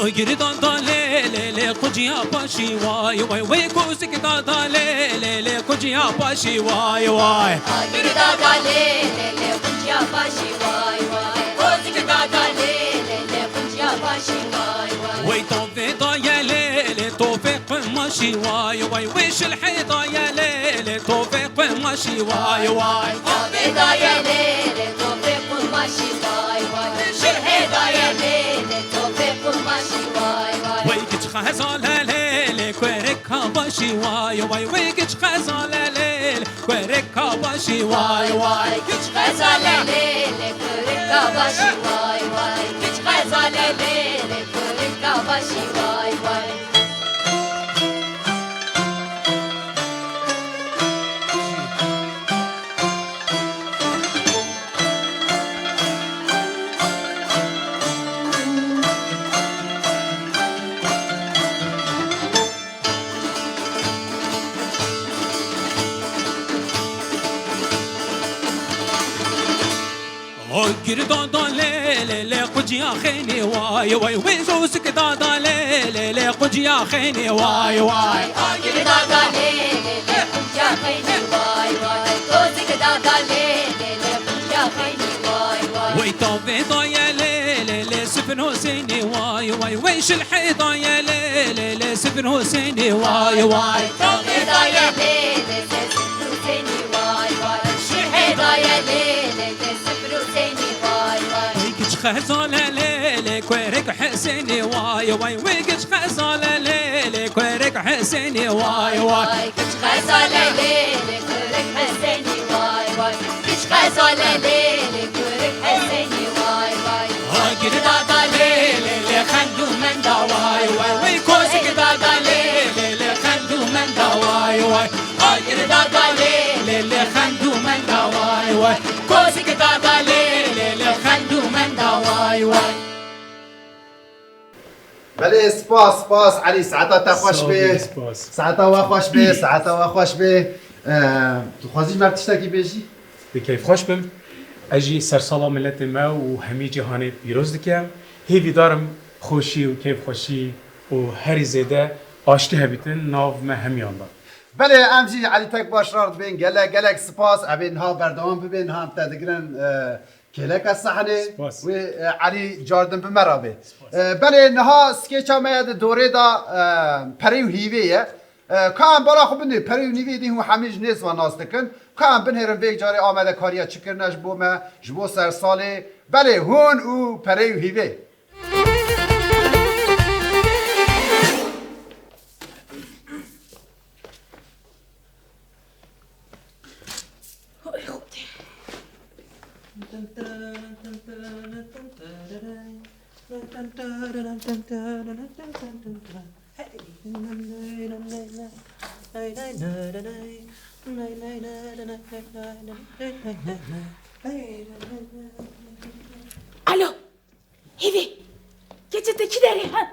Agir dada lê lê lê quciya paşî way way, wê kozik dada lê lê lê quciya paşî way way. Agir dada lê lê lê quciya paşî way way, kozik dada lê lê lê quciya paşî way way. Wey tovê daye lê lê tovê qumaşî way way, wey şilhê daye lê lê tovê qumaşî way way. Tovê daye lê lê tovê qumaşî way way, şilhê daye lê lê tovê qumaşî way way. Wey kiç xezale lê lê kuerik kabaşî way way, wey kiç xezale lê lê kuerik kabaşî way way. Kiç xezale lê lê kuerik kabaşî way way, kiç xezale lê lê kuerik kabaşî way way. Agir dada lê lê lê quciya xênê way way, wê zozik dada lê lê lê quciya xênê way way. Agir dada lê lê lê quciya xênê way way, zozik dada lê lê lê quciya xênê way way. Wey tavê daye lê lê lê sifin Husênê way way, wey şilhê daye lê lê lê sifin Husênê way way. Tavê daye lê lê lê sifin Husênê way way, şilhê daye lê lê lê sifin Husênê way way. Wey kiç xezale lê lê kuerik Husênê way way, wey kiç xezale lê lê kuerik Husênê way way. Kiç xezale lê lê kuerik Husênê way way, kiç Sale lê lê kurik Hesênî vay vay. Agir dada lê lê lê xend û menda vay vay. Wê kozik dada lê lê lê xend û menda vay vay. Agir dada lê lê lê xend û menda vay vay. Kozik dada lê lê lê xend û menda vay vay. Belê, spas, spas, Elî, saeta te xweş Sağ ol, be. Spas. Saeta we xweş be, saeta we xweş be. Eee, tu xwezî ji me tiştekî bêjî? Bi keyfxweş bim. Ez jî sersala miletê me û hemî cîhanê pîroz dikim. Hêvîdar im xweşî û keyfxweşî û herî zêde aştî hebîtin nav me hemiyan de. Belê, em jî Elî Tekbaş re dibên gelek, gelek spas. Em ê niha berdewam bibên, niha em te digirin, e, kêleka sehnê. Spas. Wê, e, Elî cardin bi me re be. Spas. E, belê, niha skêça me ye di dorê de, e, perê û hîvê ye. E, ka em bala xwe bindê, perê û nîvê dî hûn hemî ji nêz ve nas dikin. Ka em binêrin vê carê Amedekariya çi kirine ji bo me, ji bo sersalê. Belê, hûn û perê û hîvê. Alo, Hêvî, keçê te kî derê, ha?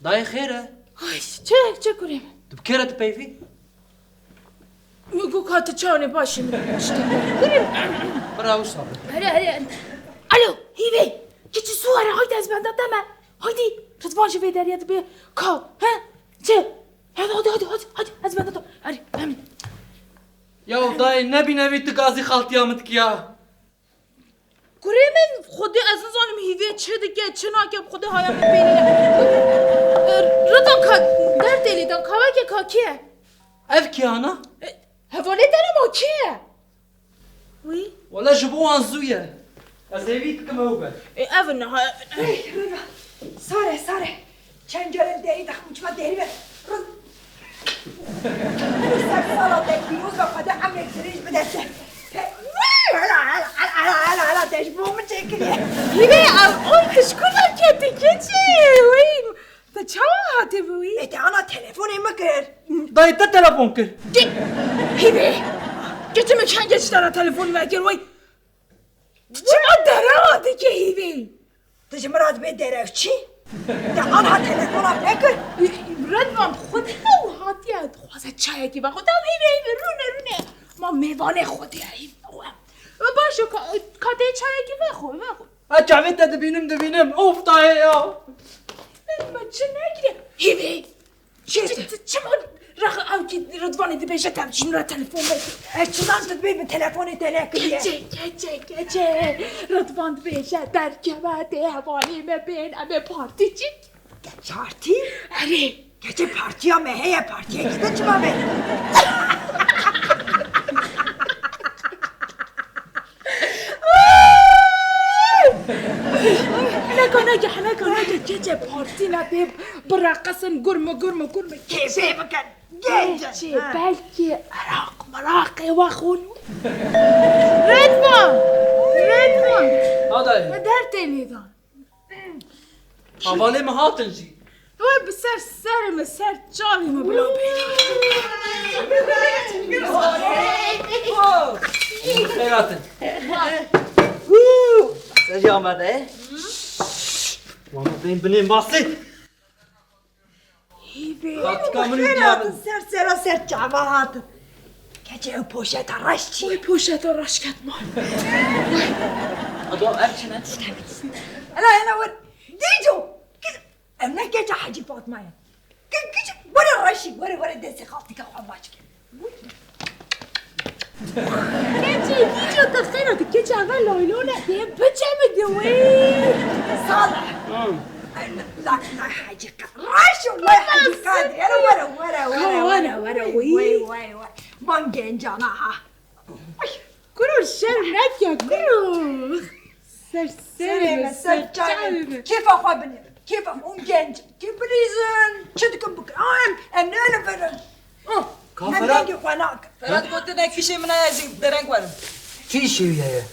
Dayê xêr e? Ay, çi, çi kurê min? Tu bi kê re dipeyvî? Min got ka tu çawanê baş î, min tiştek got. Kurê min. Bira wisa be. Here, here. Alo, Hêvî, keçê zû were, haydi ez benda te me. Haydi, Ridvan ji vê derê dibe ka, he? Çi? Hadi, hadi, hadi, hadi, hadi, ez benda te. Hadi, hemen. Ya dayê, nebî nebî tu gazî xaltiya min dikî ya. Kurê min, Xwedê ez nizanim Hîvê çi dike, çi nake, bi Xwedê haya min pê nîne. Rita ka, dertê lê dan, kaveke ka kê ye? Ev kî ana? E, hevalê te ne ma kê ye? Wî? Wele ji bo wan zû ye. Ez hêvî dikim ew be. E, ev niha. Ey, Rita. Sare, sare. Çend carên derî dixim çima derî ve. Rın. Ser sala te pîroz be, Xwedê emrek dirêj bide te. Te, hela, hela, hela, hela, hela, te ji bo min çêkiriye. Hîvê, ev, oy, tu ji ku derketî keçê? Wey, te çawa hatî bi wî? E, te ana telefonê min kir. Dayê te telefon kir. Hîvê, keçê min çend geç te re telefon vekir, wey. Çima derewa dike Hîvê? Tu ji min re dibê derewçî? Te anha telefona nekir? Redvan, Xwedê ew hatiye, dixwaze çayekî vexwe. Tam hîvê, hîvê, rûne, rûne. Ma mêvanê Xwedê ye, hîvê xwe. Baş e, ka-, katê çayekî vexwe, vexwe. Ha, çavê te dibînim, dibînim. Of, dayê ya. Ma çi nekirî? Hîvê. Çi, çi, çi, çima rex ew kî Ridvanê dibêje te ji min re telefon vekî? Ez çilan tu dibê min telefonê te nekiriye? Keçe, keçe, keçe. Ridvan dibêje derkeve tê hevalê me bên em ê partî çîk. Partî? Erê. Keçe partiya me heye, partiyekî te çima be? Hineka neke, hineka neke, keçê partî ne pê bireqisin, gurmi, gurmi, gurmi. Kêfê bikin, genc in. Keçê, ha, belkî Iraq, Miraqê we xwin. Redvan, Redvan. Ha dayê. Me dertê lê dan. Hevalê min hatin jî. Wê bi ser serê min, ser çavê min bila bê. Xêr hatin. Ser jî amade. Wana bên binê masê. Hîvê. Xaltika min û diya min. Ser sera ser çava hatin. Keçê ew poşeta reş çi? Wê poşeta reş ket mal. Ado, ev çi ne? Ela, ela, wer. Dêco. Kız, ev ne keçe Hacî Fatma ye. Kız, kız, were reşî, were, were destê xaltika xwe maç ke. Keçê, dêco, te xêra di keçe eve laylone dê biçe mi di wê? Sala. Hı. Ay, la, la, Hacî Ka-, reş û la Hacî Kadrî. Ela, were, were, were, were, were, were, were, were. Man gencana ha. Ay. Kuro şerm neke, kuro. Ser serê me, ser çavê me. Kêfa xwe binêrin. Kêfa xwe, hûn genc in. Kê bilîzin, çi dikin bikin. Aa, em, em ne li vir in. Aa, ka em Ferhat dengê xwe nakin. Ferhat gotine kişê min heye, ez ê dereng werim. Çi îşê wî heye?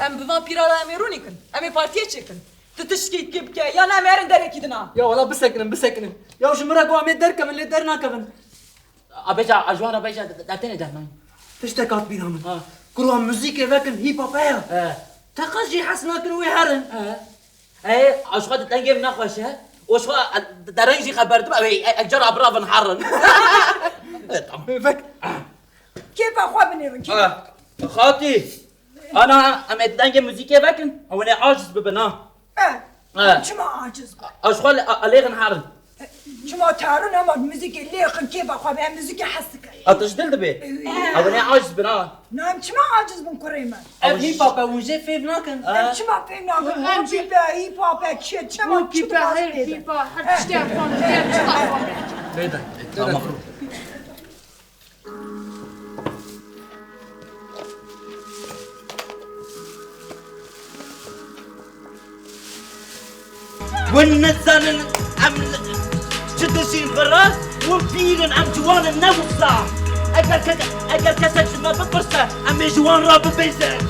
Em bi van pîra re em ê rûnîkin. Em ê partiyê çêkin. Tu tiştkî dikê bike, yan em herin derekî dina. Ya wela bisekinin, bisekinin. Ya ji min re got em ê derkevin, lê dernakevin. A bêja, a ji wan re bêja, de, de, tenê dernayîn. Tiştek hat bîra min. Ha. Kurwa muzîkê vekin, hîp hop heye. He. Te qas jî hes nakin wê herin. He. Ê, aşxa di dengê min nexweş e. Aşxa, e, dereng jî xeber dibe, ê, e, e, cara biravin herin. E, tamam. Vek. Kêfa xwe binêrin, kêfa. Ah, xatî. Ana, em ê di dengê muzîkê vekin. Ew ê aciz bibin, ha. Eh, Eh. Çima aciz bû? Aşxa le-, a-, alêxin herin. Çima tarûn ama muzîkê lêxin kêfa xwe be, em muzîkê hez dikin. A tu ji dil dibê? Eh. Ew ê aciz bin, ha. Na em çima aciz bin kurê me? Ev hîp hop e, hûn jê fêm nakin. Em çima fêm nakin? Em jî be hîp hop e, çi, çima, hîp hop e, her tiştê fam, çi fam. Bêde. Tamam. Hûn nizanin em li çi dijîn vira, hûn pîr in, em ciwan in, ne wisa. Eger ke-, eger kesek ji me bipirse, em ê ji wan re bibêjin.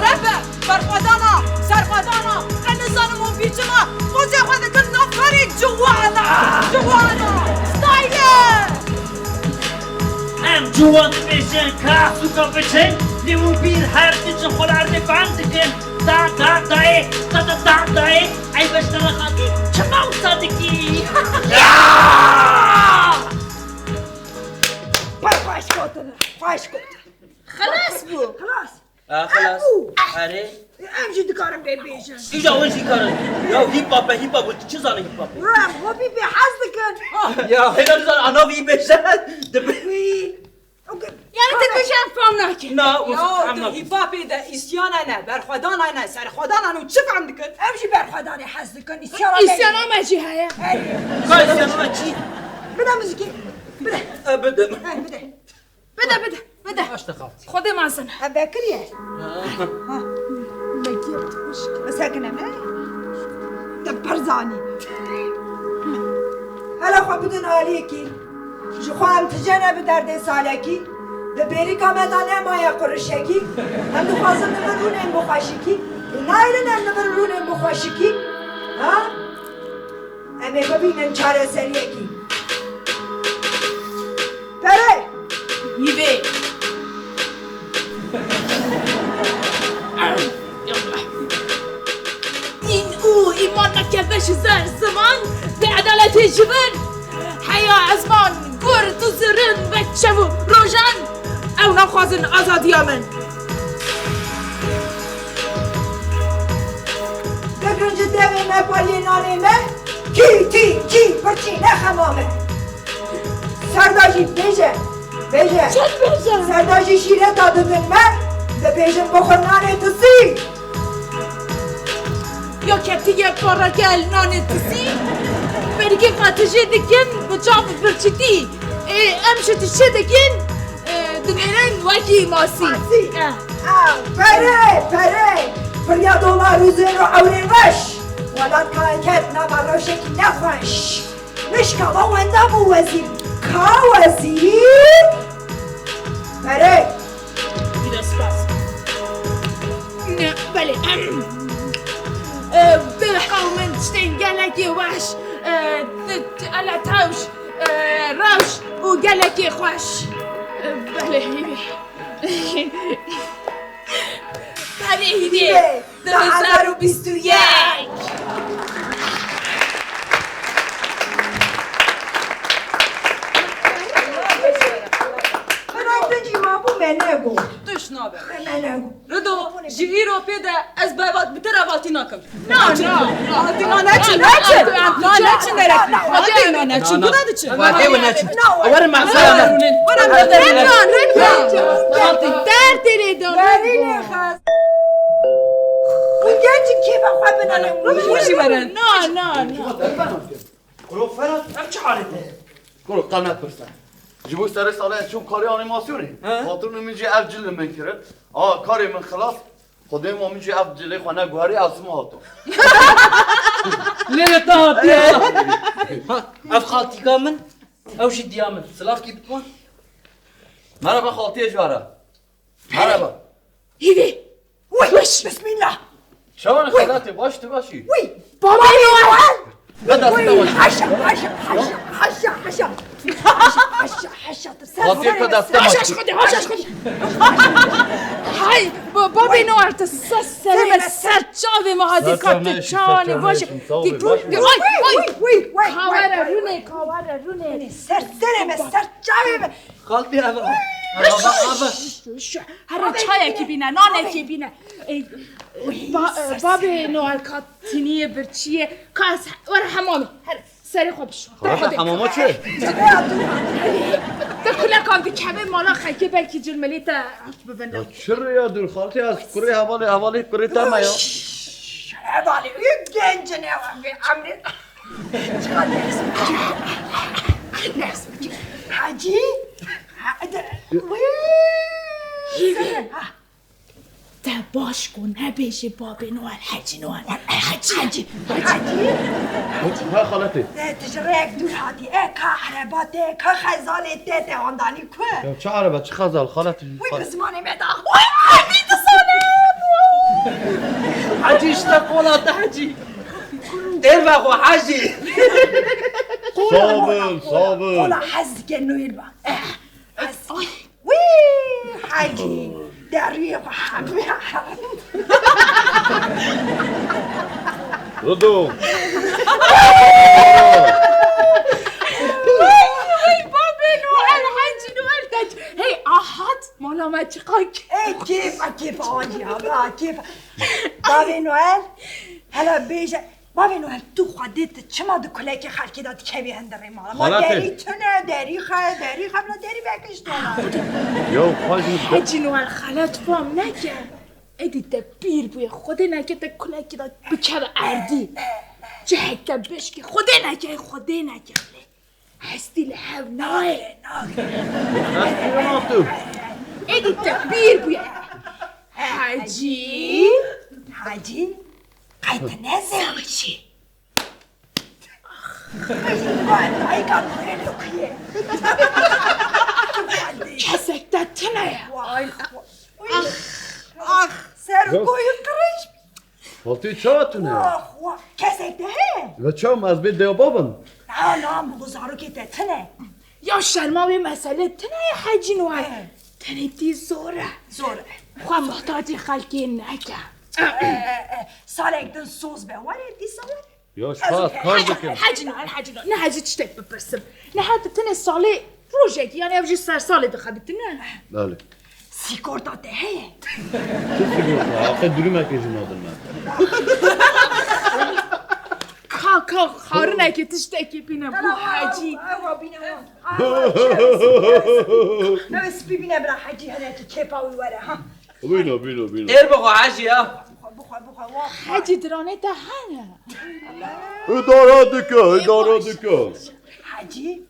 Rebe, berxwedana, serxwedana, ez nizanim hûn bîr çima pozê xwe dikin navkarê ciwana, ciwana, style. Em ciwan dibêjin ka sûka biçin, lê hûn bîr her diçin xwe li erdê bend dikin. Da, da, dayê, da, da, da, dayê. Ey beşdara xatî, çima wisa dikî? Ya! Pir xweş gotin, xweş gotin. Xilas bû. Xilas. Ha, xilas. Ew. Erê. Em jî dikarin vê bêjin. Îja hûn jî karin. Ya hîp hop e, hîp hop e, tu çi zanî hîp hop e? Em hopî pê hez dikin. Ya. Hêna dizan, ana vî bêje. Dibi- Wî. Yani te bêje em fam nakin. Na, û Ya, fam tu nakin. Hîp hopê de îsyana ne, berxwedana ne, serxwedana ne, çi fam dikin? Em jî berxwedanê hez dikin, îsyana me. Îsyana me jî heye. Erê. Ka îsyana me çi? Bide muzîkê. Bide. E, bide. He, bide. Bide, bide, bide. Aşta xaltî. Xwedê mezin. Ev vekiriye. Ha. Ha. Bisekine me. Te pir zanî. Hele xwe bidin aliyekî. Ji xwe em tije ne bi derdê salekî. Di bêrîka me de nemaye qurişekî. Em dixwazin li vir rûnên bi xweşikî. Û nayrin em li vir rûnên bi xweşikî. Ha? Em ê bibînin çareseriyekî. Pere! Hîvê! Dîn û îman nekeve ji ser ziman, bêedaletê ji vir heya ezman, gur tu zirin vek şev û rojan, ew naxwazin azadiya min. Digrin ji devê me, pariyê nanê me, kî, tî, kî, birçî, ne xema me. Serda jî bêje, bêje. Çend bêje? Serda jî şîreta didin me, dibêjin bixwin nanê tisî. Ya ketiye pareke li nanê tisî, bergê xwe tijê dikin bi çav birçîtî. Ê, em ji tişê dikin, ê, dinêrin wekî masî. Masî. Eh. Ah, pere, pere. Pirya dolar û zêr û ewrên reş. Welat kayket nava rewşekî nexweş. Mişka va wenda bû wezîr. Ka wezîr? Pere. Bide spas. Ne, belê. Em, e, bi qewmin tiştên gelekî weş, e, t-, t-, ele tewş, e, rewş û gelekî xweş. E, belê, hîvê. Belê, hîvê. Hîvê. Du hezar û bîst û yek. Xeray din jî mabû me negot. Tişt nabe. Me negot. Rido, ji îro pê de ez bi heval-, bi te re hevaltî nakim. Na, na, na. Hadi, na, neçin, neçin. Na, neçin, neçin. Hadi, na, neçin. Buna diçin. Hadi, we neçin. Werin mehsara me. Werin mehsara me. Reka, reka. Dertê lê don. Berî lê xwe. Hûn gencin kêfa xwe binanin. Hûn jî werin. Na, na, na. Kuro Ferhat, ev çi halê te ye? Kuro, qe nepirse. Ji bo serê salê ez çûm karê anîmasyonê. He? Patronê min jî ev cil li min kirin. A, karê min xilas. Xwedê ma min jî ev cilê xwe neguherî, ev sima hato. Lê li te hatiye. Ha, ev xaltîka min, ew jî diya min. Silavkî bi wan. Merhaba xaltiyê ji we re. Merhaba. Hîvî. Wî. Wîş. Bismillah. Çawan xelatê, baş tu başî? Wî. Babê Noel. Veda Wî. Haşa, haşa, haşa, haşa, haşa. Haşa, haşa, haşa. Ser, Fatih ser, kadar ser. Haşa, haşa, haşa, haşa. Hay, ba-, babê Noel, tu ser, serê me, ser çavê me hatî, ka tu çawanî baş. Ay, ay. Wî, wî, wî, wî. Kawere rûnê, kawere rûnê. Ser, serê me, ser çavê me. Xaltî eve. Eve, eve. Şu, şu, here çayekî bîne, nanekî bîne. Ey, ba-, babê Noel ka tiniyê birçiyê, ka ez were hemamê. Here, serê xwe bişo. Xaltî hemama çi? Te kulekan dikeve mala xelkê belkî cilmelê te aç bibin. Ya çi rê ya dur xaltî, ez kurê hevalê, hevalê kurê te me ya. Şş, hevalê, wî genc ne, wî emrê. Çiqas ders bikî. Ders bikî. Hecî? Ha, de, wî. Ha. Te baş ku nebêjî babê Noel, Hecî Noel. Hecî, Hecî, Hecî. Ha, xaletê. Te, tu ji rêyek dûr hatî. E, ka ereba te, ka xezalê te, te handanî ku? Ya çi ereba, çi xezal, xaletê? Wî bi zimanê me da. Wî, Hecî dizane. Hecî işte qola te, Hecî. Dêr vexwe Hecî. Sabin, sabin. Qola hez dike Noel ba. Eh, hez. Wî, Hecî. Deriyê xwe hemû. Rido. Hey, hey, babê Noel, Hecî Noel, Hecî. Hey, ahat, mala me çiqak. Ê, kêfa, kêfa Hecî, ha, kêfa. Bavê Noel, hele bêje. Bavê Noel, tu Xwedê tu çima di kulekê xelkê de dikevî hindirê mala? Ma derî tune, derî xe, derî xe, bila derî vekiştona. Ya xwe jî Hecî Noel, xelet fam neke. Êdî te pîr bûye, Xwedê neke te kulekê de bikeve erdî. Ciheke bişkî, Xwedê neke, Xwedê neke. Hestî li hev nayê. Hestî li nav tu. Êdî te pîr bûye. Hecî. Hecî. Qey tu ne zewicî. Dayika Noelê kuye. Kesek te tune ye. Ax, ax. Ser û goyî qirêj. Xaltî ça tune? Wah, wah, kesek te heye? Ve çawa ez bê deya babin? Na, na, min got zarokê te tune. Ya şerma wê meselê tune ye Hecî Noel. He. Tenê tî zor e. Zor e. Xwe muhtacê xelkê neke. E, e, e, salek din soz be, were dîsa were. Ya, spas, kar dikim. Hecî Noel, Hecî Noel. Ne hecî tiştek bipirsim. Ne heta tenê salê rojekî, yani ev jî ser salê dixebitine. Belê. Sîkorta te heye? Çi sîkorta? Aqê durumekê jî nadin me. Ka, ka, xarinekê tiştekî bîne bo Hecî. Ewa bîne wan. Ew spî bîne bira Hecî, hinekî kêfa wî were ha. Bîno, bîno, bîno. Dêr bixwe Hecî ya. Bixwe, bixwe, bixwe, wa. Hecî diranê te hene. Îdare dike, îdare dike. Hecî,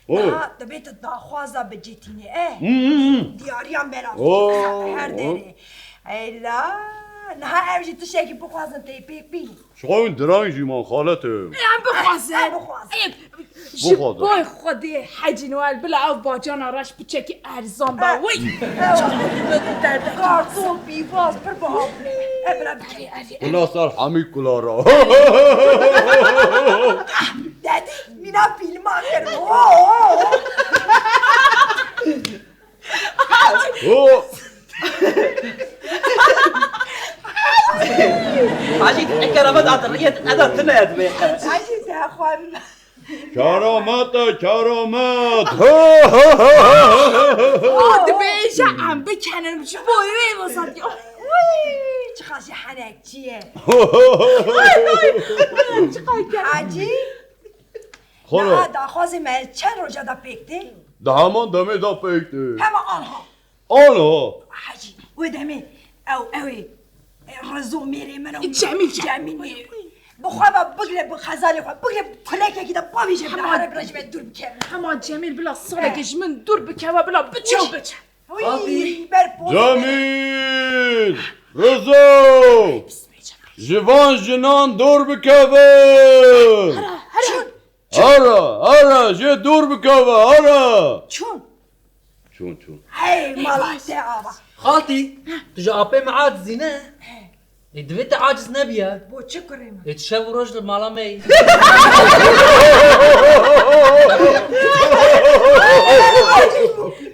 niha dibê tu daxwaza bicêtînê, eh. Hı, hı, hı. Diyariya mela fikir her derê. Eyla, niha ev jî tiştekî bixwazin tê pêk bînî. Şixwe wî diranj jî man xalete. Em bixwazin. Em bixwazin. Em, ji bo Xwedê Hecî Noel bila ev bacana reş piçekî erzan be. Wey. Kartol, pîvaz, pir biha bûne. E, bila bikevî. Kula ser hemî kula ra. Dedî, mîna fîlma kir. Oh, oh, oh. Oh. Hacî, eker eve da riyet, eda tine et be. Hacî, te xwe. Karamet e, karamet. Aa, dibêje em bikenin, ji bo wê vazat ya. Wî, çiqas jî henekçî ye. Çiqas ke- Hacî. Xora. Niha daxwazê me çend roja da pêk tê? Di heman demê da pêk tê. Hema anha. Alo. Hecî, wê demê ew, ew ê, e, Rizo mêrê min û Cemîl, Cemîl. Cemîl mêrê. Bi xwe ve bigre, bi xezalê xwe, bigre kulekekî de bavêje, bila here bila ji me dûr bikeve. Hema Cemîl bila salekê ji min dûr bikeve, bila biçe û biçe. Wî, ber pozê. Cemîl! Rizo! Ji van jinan dûr bikeve! Here, here. Ara, ara, jê dûr bikeve, ara! Çûn. Çûn, çûn. Hey, mala te ava. Xaltî, tu ji apê min acizî ne? Ê, divê te aciz nebiye. Bo çi kurê min? Ê, tu şev û roj li mala me yî.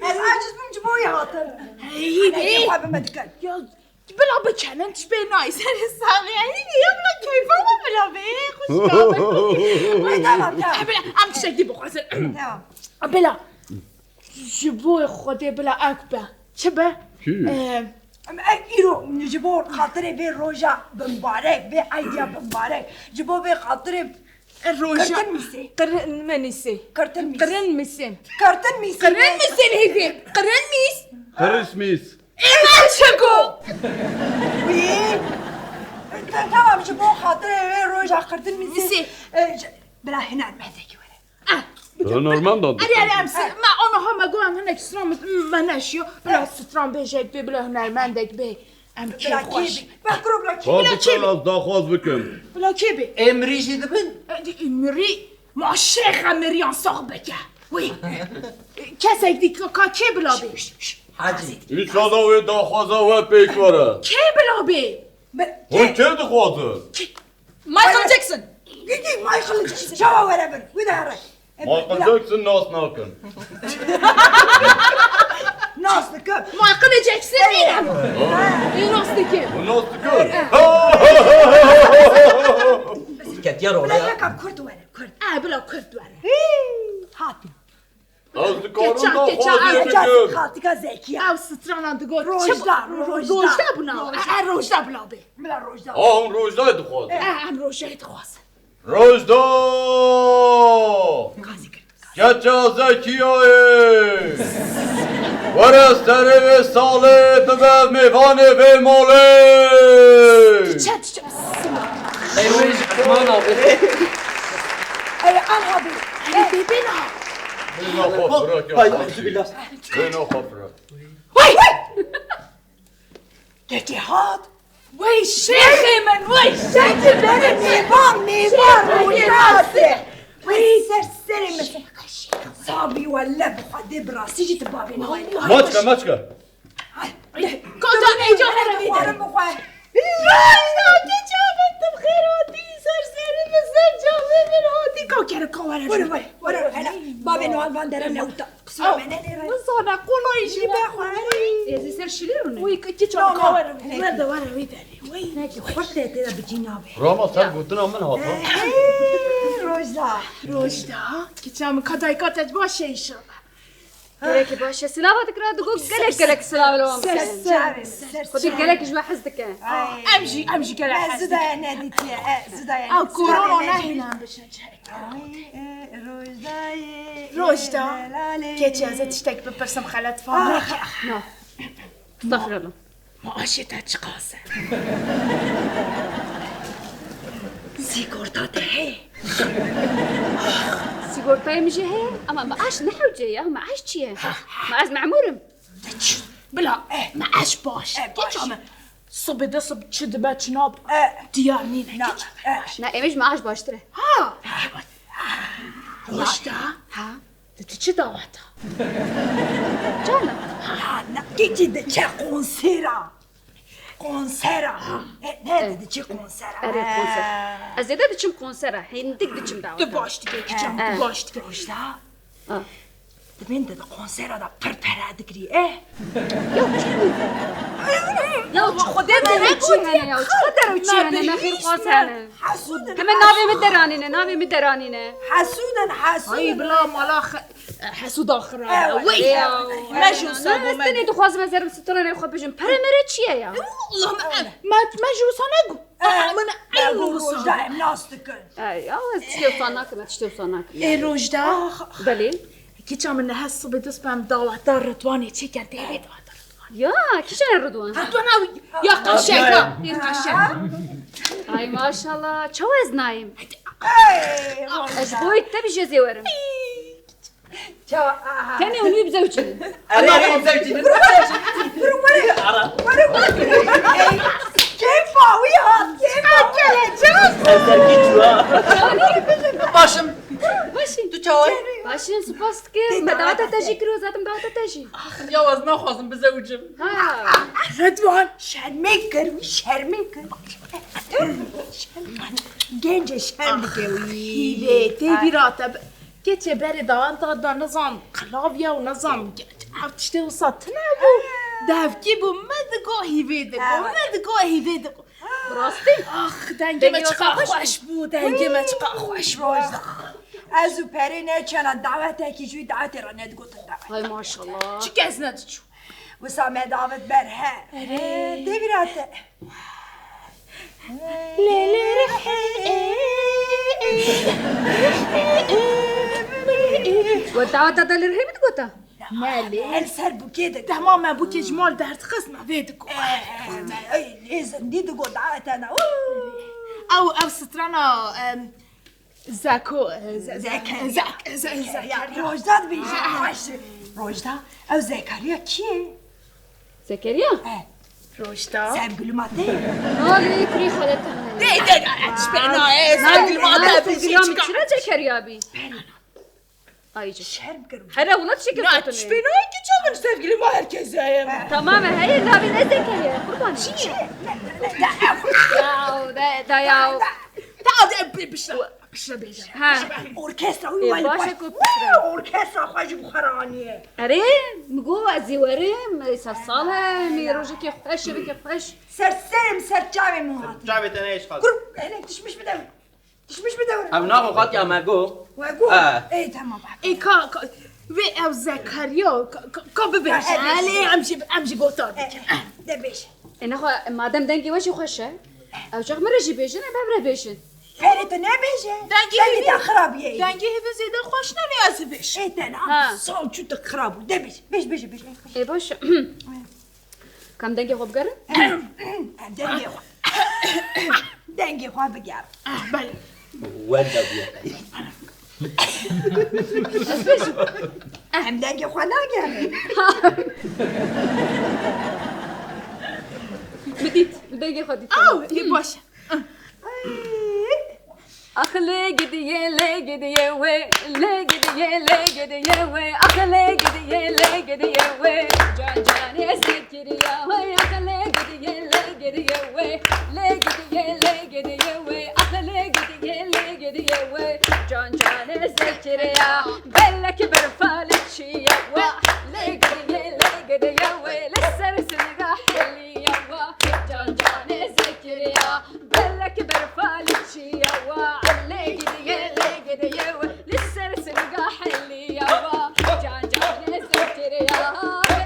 Ez aciz bûm, ji bo wî hatim. Hey, hey. Xwe bi me dikin. Ya, bila bikenin, tu bê nayî serê saxê. Hey, ya bila keyfa me bila bê, xwişka me. Ay, tamam, tamam. Bila, em tiştekî bixwazin. Tamam. Bila, ji bo Xwedê bila ek be. Çi be? Kî? Em, em ek îro ji bo xatirê vê roja bimbarek, vê eydiya bimbarek. Ji bo vê xatirê Roja. Qirtin mîsê. Qirtin mîsê. Qirtin mîs. Qirtin mîsê. Qirtin mîsê. Qirtin mîsê hêvê. Qirtin mîs. Qirtin mîs. Ê, me çi got? Wî. Te-, tamam, ji bo xatirê wê roja qirtin mîsê. Mîsê. E, ji-, bila hunermendekî were. Ah, hunermend da. Erê, erê, em se-, me aniha me got em hinek stran me, me neşiyo. Bila stran bêjek bê, bila hunermendek bê. Em kêfxweş. Bila kê bê? Bila kê bê? Bila kê bê? Ka bikevin ez daxwaz bikim. Bila kê bê? Ê mirî jî dibin? E, di-, ê mirî, ma şêxa miriyan sax bike. Wî. Kesek dî ka, ka kê bila bê? Hacî. Înşallah wê daxwaza we pêk were. Kê bila bê? Bi-, Hûn kê? Kê dixwazin? Kê? Michael Jackson. Gidî Michael Jackson. Çawa were bin? Wî de here. Michael Jackson nas nakin. Nas dikim. Michael Jackson nîne. Ê, nas dikim. Hûn nas dikin? Ketiya role ya. Bila yeka Kurd were, Kurd. E, bila Kurd were. Hî, hatî. Ez dikarim daxwazê bikim. Xaltika Zekiye. Ew stranan digot. Rojda, Rojda. Rojda bûna. Rojda. E, Rojda bila bê. Bila Rojda. Ha, hûn Rojdayê dixwazin. E, em Rojdayê dixwazin. Rojda! Keça Zekiyayê! Were serê vê salê bibe mêvanê vê malê! Diçe, diçe. Ey, wê ji Ekman abi. Ey, an abi. Ey, bê, bê na. Bê na xwe firak ya. Ay, ay, billah. Bê na xwe firak. Vay! Kekê hat. Wey şêxê min, wey şêxê min. Bere mêvan, mêvan, rojase. Wey ser serê min. Sabî welle bi Xwedê bi rastî jî tu bavê nayê. Maçke, maçke. Kota êca here xwarin bixwe. Rojda, keça min tu bi xêr hatî, ser serê min, ser çavê min hatî. Ka kere ka were. Were, were, were, hele. Bavê Noel van dere lewta. Qisma me nedê re. Min zana qonayî jî be xwe. Ê, ez ê ser şilê rûne. Wî, ki, ki çawa were. Were de were wî derê. Wî. Nekî xweş tê tê de bicî nabe. Rama ser gotina min hata. Hey, Rojda. Rojda. Kiça min ka dayika te baş e înşallah. Gelekî baş e. Silava dikira digo gelek gelek silav li wan. Ser, ser, ser. Xwedî gelek ji we hez dike. Ay. Em jî, em jî gelek hez dike. Zidaya nedîtiye. E, zidaya. Ew korona nehînan bişin. Ay, e, Rojdayê, Rojda, e, delalê. Keçê ez ê tiştek bipirsim xelet fam neke. Na. Estağfirullah. Maaşê te çiqas e? Sîgorta te heye? Sîgortayê min jî heye, ama maaş ne hewce ya, maaş çi ye? Ma ez memûr im. Te çi? Bila, eh, maaş baş. Eh, baş. Keça min. Sibê de sib çi dibe çi nabe. Eh. Diyar nîne. Na, keça min. Eh. Na, êmê ji maaş baştir e. Ha. Rojda. Ha. Di tu çi daweta? Cana. Ha, na, kî diçe konsera. Konsera. E, ne diçe konsera? Erê, konser. Ez zêde diçim konsera. Hindik diçim daweta. Tu baş dike, kiçam, tu baş dike. Rojda. Ha. Dibên de di konsera de pir pere digirî, eh? Ya kî? Ya Xwedê me ne çi hene ya? Çi qeder ew çi hene? Me xêrxwaz hene. Hesûd in. Heme navê min deranîne, navê min deranîne. Hesûd in, hesûd in. Ay bila mala xe-, hesûda xira. Wey. Me jî wisa got me. Tenê dixwazim ez herim stranê xwe bijim. Pere mere çi ye ya? Allah me, me, me jî wisa negot. Min eyn wisa. Rojda em nas dikin. Ay, ya ez tiştê wisa nakim, ez tiştê wisa nakim. Ê Rojda. Belê. Kiça min niha sibê dest bem daweta Ridwanê çêken tê vê daweta Ridwan. Ya, kîjan e Ridwan? Ridwan ew ya qaşeka, ya qaşeka. Ay maşallah, çawa ez nayêm? Hey, ez boyê te bijê zê werim. Çawa, aha. Tenê hûn wî bizewcînin. Erê, erê, bizewcînin. Bro, bro, bro. Ara. Bro, bro. Ey, kêfa wî hat, kêfa. Gele, can. Ez serkî çû ha. Başim. Başî. Tu çawa yî? Başî, spas dikim. Me daweta te jî kiro, zaten daweta te jî. Ax, Bizewicim. Ha. Redwan. Şermê kir wî, şermê kir. Şerm-, Gencê şerm dike wî. Hîvê, tê bîra te bi-, keçê berê dawan ta da nizam qlavya û nizam ge-, ev tiştê wisa tune bû. Devkî bû, me digo hîvê digo, Evet. me digo hîvê digo. Bi rastî? Ax, dengê me Dengê çiqa wisa xweş bû, dengê me çiqa xweş bû. Rojda. Ez û Perê neçena dawetekî ji wî dawetê re nedigotin dawet. Hay maşallah. Çi kes nediçû. Wisa me davêt ber he. Erê. Tê bîra te. We daweta te li rihê min digota? Melê. El ser bûkê de. Dema me bûkê ji mal derdixist me vê digot. Eh, me, ey, lê zindî digot dawete ne. Ew, ev strana, em, Zeko, e, Ze-, Zekeriya. Zek-, Ze-, Zekeriya. Zekeriya. Rojda dibêje, xweş. Rojda, ew Zekeriya kî ye? Zekeriya? E. Rojda. Sevgili ma te ye. Nalê kurê xaleta. De, de, de, tişbê nayê, sevgili ma te, sevgili ma çira Zekeriya bî? Ay, şerm kir. Here, wina çi kir Na, tişbê nayê ki çamin sevgili ma herkes ye. Tamam, heye, navê ne Zekeriya, qurban. Çi? Ya, de, de ya. Ta de, bi-, bişra. Piştre bêje. Ha. Orkestra wî Ê, wayî baş e baş. Ku piştre. Orkestra xwe ji bi xwe re aniye. Erê, min got ez ê werim, ser sal e, min rojekê xweş, şevekê xweş. Ser serê min, ser çavê min hate. Çavê te neyê ji xwe. Kur, hele tişmiş bide. Tişmiş bide were. Ev naxo xatiya me got. We got. Ha. Ê, tamam. Ê, ka, ka, vê ev Zekeriya, ka, ka, ka bibêje. Ha, evet. Elê, em jî, em jî gotar bikin. E, e, de bêje. E, nexwe, madem dengê we jî xweş e, ew çax min re jî bêjin, em hev re bêjin. Perê tu nebêje. Dengê Dengê hêvî, te xirab ye. Dengê hêvî zêde xweş nebe ez bêj. Ê te na, Ha. Sal çû tu xirab bû. De bêj, bêj, bêj, bêj, bêj. Ê baş. Kam dengê xwe bigerin? Em dengê xwe. Dengê xwe bigerin. Ah, belê. Wenda bûye. Em dengê xwe nagerin. Min dît, min dengê xwe dît. Aw, ê baş e. Ax lê gidiyê, lê gidiyê wê, lê gidiyê, lê gidiyê wê, ax lê gidiyê, lê gidiyê wê. Can canê Zekeriya wê, ax lê gidiyê, lê gidiyê wê, lê gidiyê, lê gidiyê wê, ax lê gidiyê, lê gidiyê wê. Can canê Zekeriya, belek berfa li çiye wa, lê gidiyê, lê gidiyê wê, li ser singa heliye wa. Can canê Zekeriya, belek berfa li çiye wa, lê gidiyê, lê gidiyê wê, li ser singa heliye wa. Can canê Zekeriya,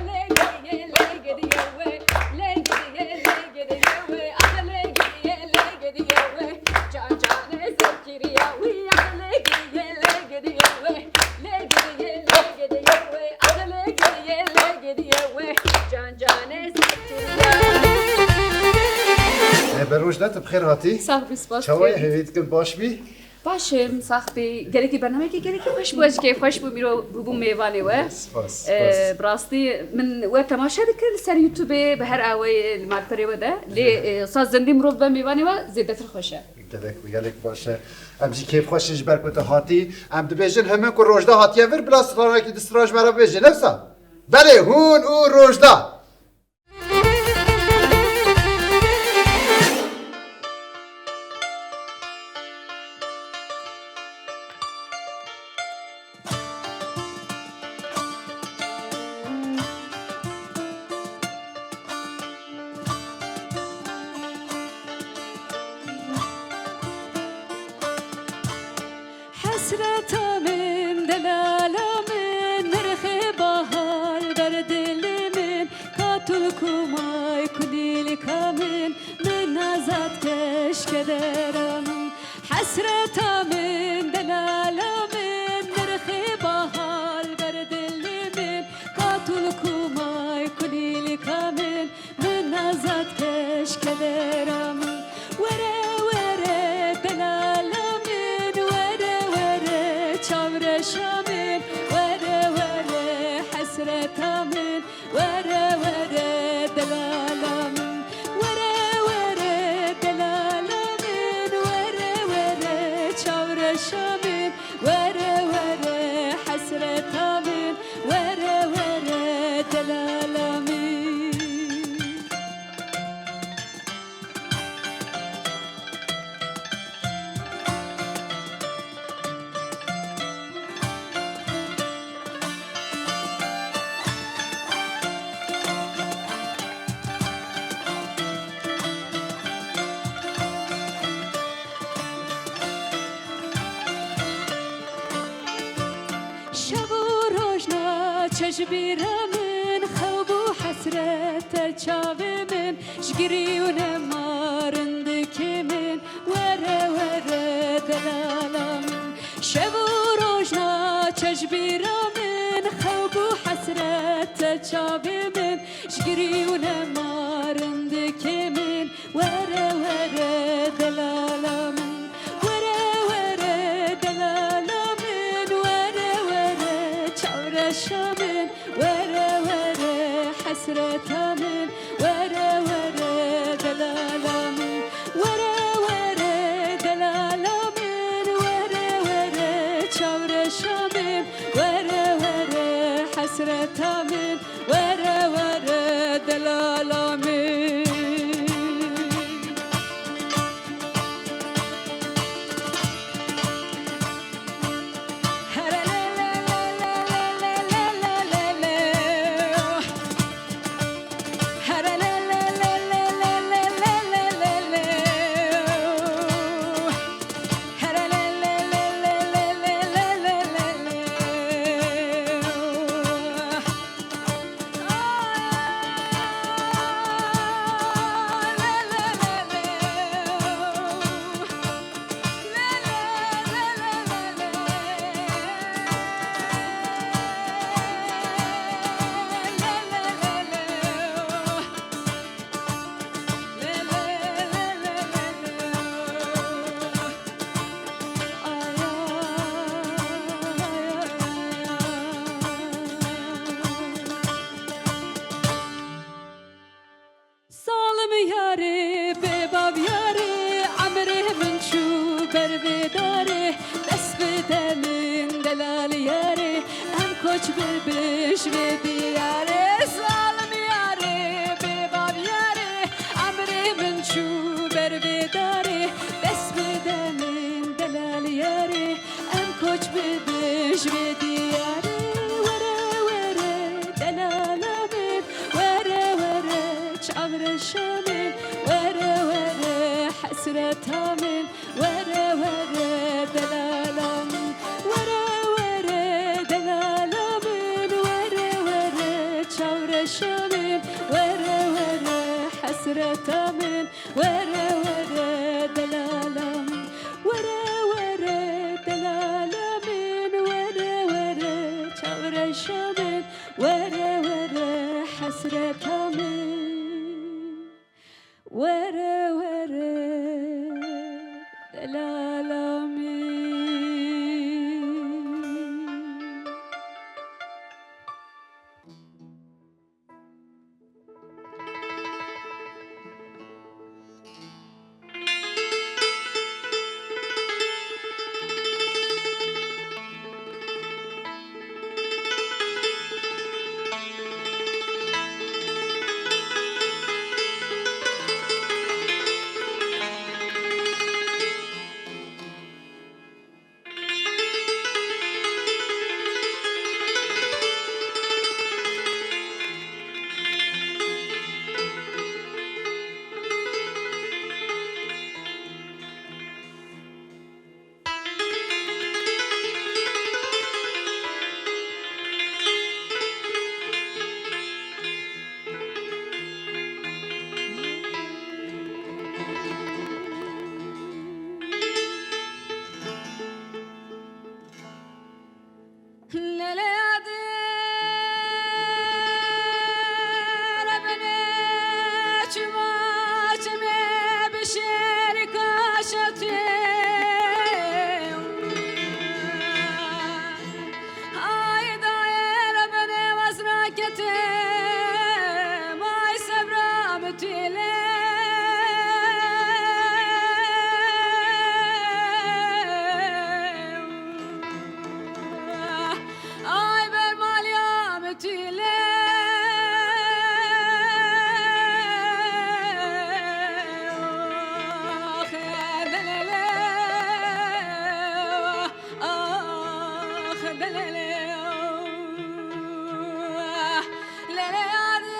lê gidiyê, lê gidiyê wê, lê gidiyê, lê gidiyê wê, ah lê gidiyê, lê gidiyê wê. Can canê Zekeriya, wî ah lê gidiyê, lê gidiyê wê, lê gidiyê, lê gidiyê wê, ah lê gidiyê, lê gidiyê wê. Can canê Zekeriya. E, Beroj de tu bi xêr hatî. Sax bî, spas. Çawa ye, hêvî dikim baş bî? Baş im, sax bî. Gelekî bernameyekî gelekî xweş bû, ez jî kêfxweş bûm, îro bûbûm mêvanê we. Spas, Ee, spas. Bi rastî min we temaşe dikir li ser YouTubeê, bi her awayê li malperê we de. Lê, e, sa zindî mirov be mêvanê we zêdetir xweş e. Gelek, gelek baş e. Em jî kêfxweş in ji ber ku tu hatî. Em dibêjin hemin ku Rojda hatiye vir, bila stranekî du stran ji me re bibêje. Ne wisa? Belê, hûn û Rojda. Hesreta min, delala min, nirxê bahar ber dilê min, ka tu li ku may, ku nî li ka min, min azad ke ji kedera min. Hesreta min, delala min, nirxê bahar ber dilê min, ka tu li ku may, ku nî li ka min, min azad ke ji kedera min. Were, were, delala min, were, were, çavreşa min, were, were, hesreta min, were, were, delala min. Were, were, delala min, were, were, çavreşa min, were, were, hesreta min, were, were, delala min. Ji bîra min xew bû hesrete çavê min, ji girî û nema rindikê min, were were delala min. Şev û roj naçe ji bîra min, xew bû hesrete çavê min, ji girî û nema rindikê min, were were delala min. Were were delala min, were were çavreşa min, were were hesreta min, were were delala min. Were were delala min, were were çavreşa min, were were hesreta min, were were delala min. Zalim yarê, bêbav yarê, emrê min çû ber vê darê, dest bide min delal yarê, em koç bibin ji vê diyarê. Zalim yarê, bêbav yarê, emrê min çû ber vê darê, dest bide min delal yarê, em koç bibin ji vê diyarê. Were were delala min, were were çavreşa min, were were hesreta min, were were delala min. Were were delala min, were were çavreşa min, were were hesreta min, were were delala min. Were were delala min, were were çavreşa min, were were hesreta min, were were delala min. Lele adi rebine çima çime bi şerîka şetê. Ay dayê rebine wezra kete, may sebra mitîle. Ay ber maliya mitîle. Ax delele, ax delele. Lele adi.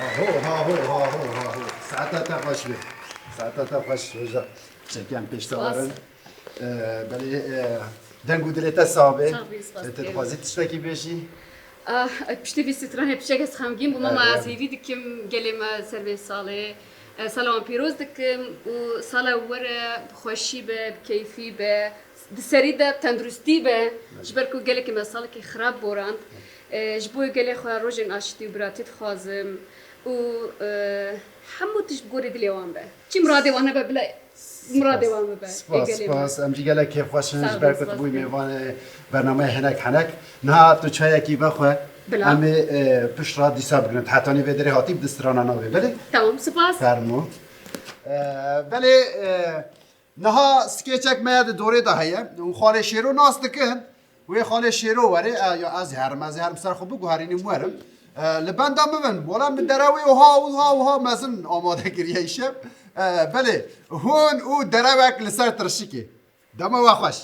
Aho, aho, aho, aho. Saeta te xweş be. Saeta te xweş, hoca. Çekên pêş te werin. Ee, belê, e, deng û dilê te sax be. Sax bî, spas dikim. Te dixwazî tiştekî bêjî? Ah, piştî vî stranê piçek ez xemgîn bûm, ama ez hêvî dikim gelê me ser vê salê, e, sala wan pîroz dikim û sala were bi xweşî be, bi keyfî be, di serî de tenduristî be, ji ber ku gelekî me salekî xirab borand. E, ji bo gelê xwe rojên aştî û biratî dixwazim û, e, hemû tişt bi gorî dilê wan be. Çi miradê wan hebe bila miradê wan bibe. Spas, spas. Em jî gelek kêfxweş in ji ber ku tu bûyî mêvanê bernameyê Henek Henek. Niha tu çayekî vexwe. Bila. Em ê, e, pişt re dîsa bigirin. Hetanî vê derê hatî bi di strana navê. Belê? Tamam, spas. Fermo. E, belê, e, niha skêçek me di dorê de heye. Û xalê Şêro nas dikin. Wê xalê Şêro were, e, ya ez herim, ez herim ser xwe biguherînim werim. E, li benda min bin. Wala min derewê wiha, wiha, wiha mezin amade kiriye îşev. E, belê, hûn û derewek li ser tirşikê. Dema we xweş.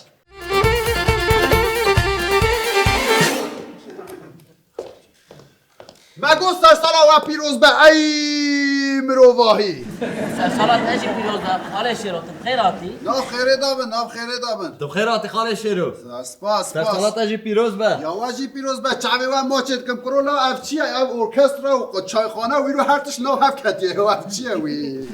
Me got sersala we pîroz be ey mirovahî. Sersala te jî pîroz be, xalê Şêro, tu bi xêr hatî. Nav xêrê de bin, nav xêrê de bin. Tu bi xêr hatî xalê Şêro. Spas, spas. Sersala te jî pîroz be. Ya we jî pîroz be, çavê we maçê dikim. Kuro la ev çi ye? Ev orkestra û çayxane û îro her tişt nav hev ketiye. Ev çi ye wî?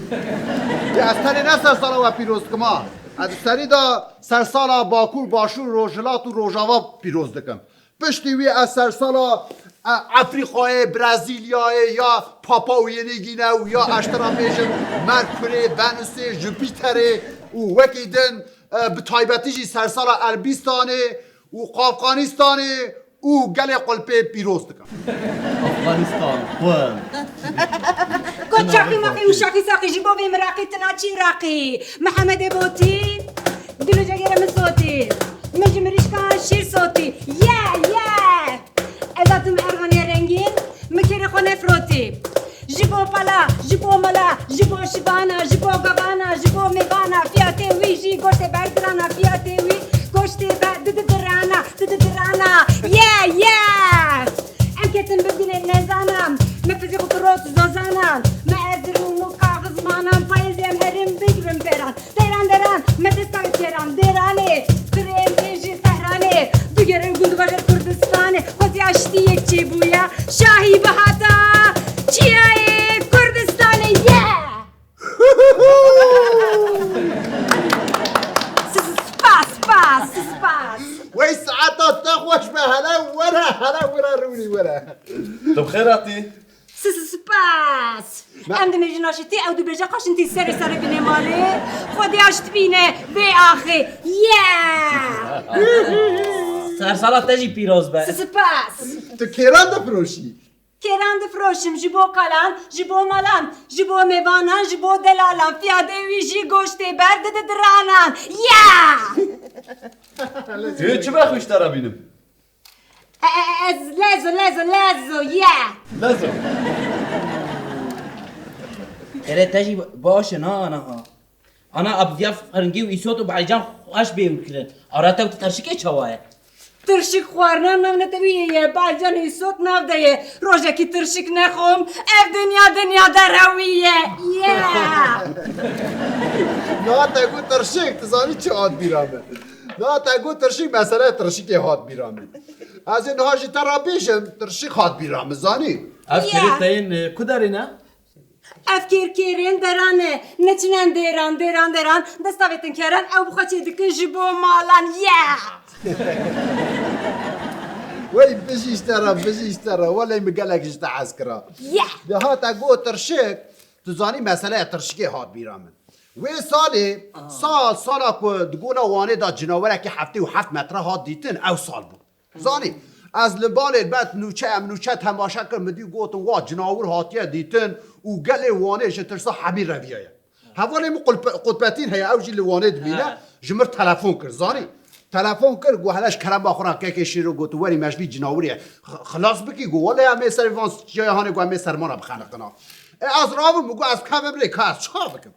Ya ez tenê ne sersala we pîroz dikim ha. Ez di serî de sersala Bakur, Başûr, Rojhilat û Rojava pîroz dikim. Piştî wî ez sersala, e, Efrîqayê, Brezîlyayê ya Papua Yeni Gine û ya ez te re bêjim Merkurê, Venusê, Jupîterê û wekî din, e, bi taybetî jî sersala Erbîstanê û Qafqanistanê û gelê Qulpê pîroz dikim. Afganistan, xwe. Kot çaqî maqî û şaqî saqî ji bo vê miraqî tina çî raqî. Mihemedê Botî, dil û cegêre min sotî. Min ji mirîşkan şîr sotî. Ye, ye! Ez hatim Erxanê rengîn, min kêrê xwe nefrotî. Ji bo pala, ji bo mala, ji bo şibana, ji bo gavana, ji bo mêvana, fiyatê wî jî goştê berdirana, fiyatê wî goştê be di di dirana, di di dirana. Ye, ye! Em ketin bi dilê nezana, me fizî xwe rot zozana, me Erzirum û kaxizmana, payêzê em herin bigrin pêran. Deran deran, me desta keran, deranê, kurê em ê ji Tehranê, digere gund bajar Kurdistanê, xwezî aştiyek çêbûya, şahî bihata, çiyayê Kurdistanê ye! Spas, spas, spas. Wey saeta te xweş be, hele were, hele were rûnî were. Tu bi xêr hatî. Spas. Em dibêjin aşitî, ew dibêje qaşintî serê serê bîne malê. Xwedê aşt bîne vê axê. Yeah! Sersala te jî pîroz be. Spas. Tu kêran difiroşî? Kêran difroşim ji bo kalan, ji bo malan, ji bo mêvanan, ji bo delalan. Fiyadê wî jî goştê ber didi diranan. Ya! Ê, çi be xwiştara bînim? E, e, ez lezo, lezo, lezo, ya! Lezo. Erê te jî baş e, na ana ha. Ana, ev viya firingî û îsot û balcan xweş bê û kirin. Ara te û tu tirşikê çawa ye? Tirşik xwarina navnetewî ye, balcan îsot nav de ye. Rojekî tirşik nexwim, ev dinya dinya derewî ye. Yeah! Niha te got tirşik, tu zanî çi hat bîra min? Niha te got tirşik, mesele tirşikê hat bîra min. Ez ê niha ji te re bêjim, tirşik hat bîra min, zanî? Ev Ya. Kirê te yên, e, ku derê ne? Ev kêrkêrên deran e, neçinen dêran, dêran, dêran, desta vê tinkeran, ew bi xwe çê dikin ji bo malan, yeah! Wey, bijî ji te re, bijî ji te re. Welê min gelek ji te hez kira. Yeah! De hate got tirşik, tu zanî meseleya tirşikê hat bîra min. Wê salê, sal, sala ku di gona Wanê de cinawerekî heftê û heft metre hat dîtin, ew sal bû. Zanî, ez li balê bet nûçe, em nûçe temaşe kir, min dî gotin, wa cinawir hatiye dîtin û gelê Wanê ji tirsa hemî reviyaye. Hevalê min qulpe-, qutbetîn heye, ew jî li Wanê dibîne, He. Ji mir telefon kir, zanî. Telefon kir, got, hele ji kerema xwe re kekê Şêro, got, werî me ji vî cinawirê x-, xilas bikî, got, wele em ê ser van çiyaya hanê, got, em ê sermana bixeniqina. E, ez rabim, got, ez kevim rê, ka ez çawa bikim?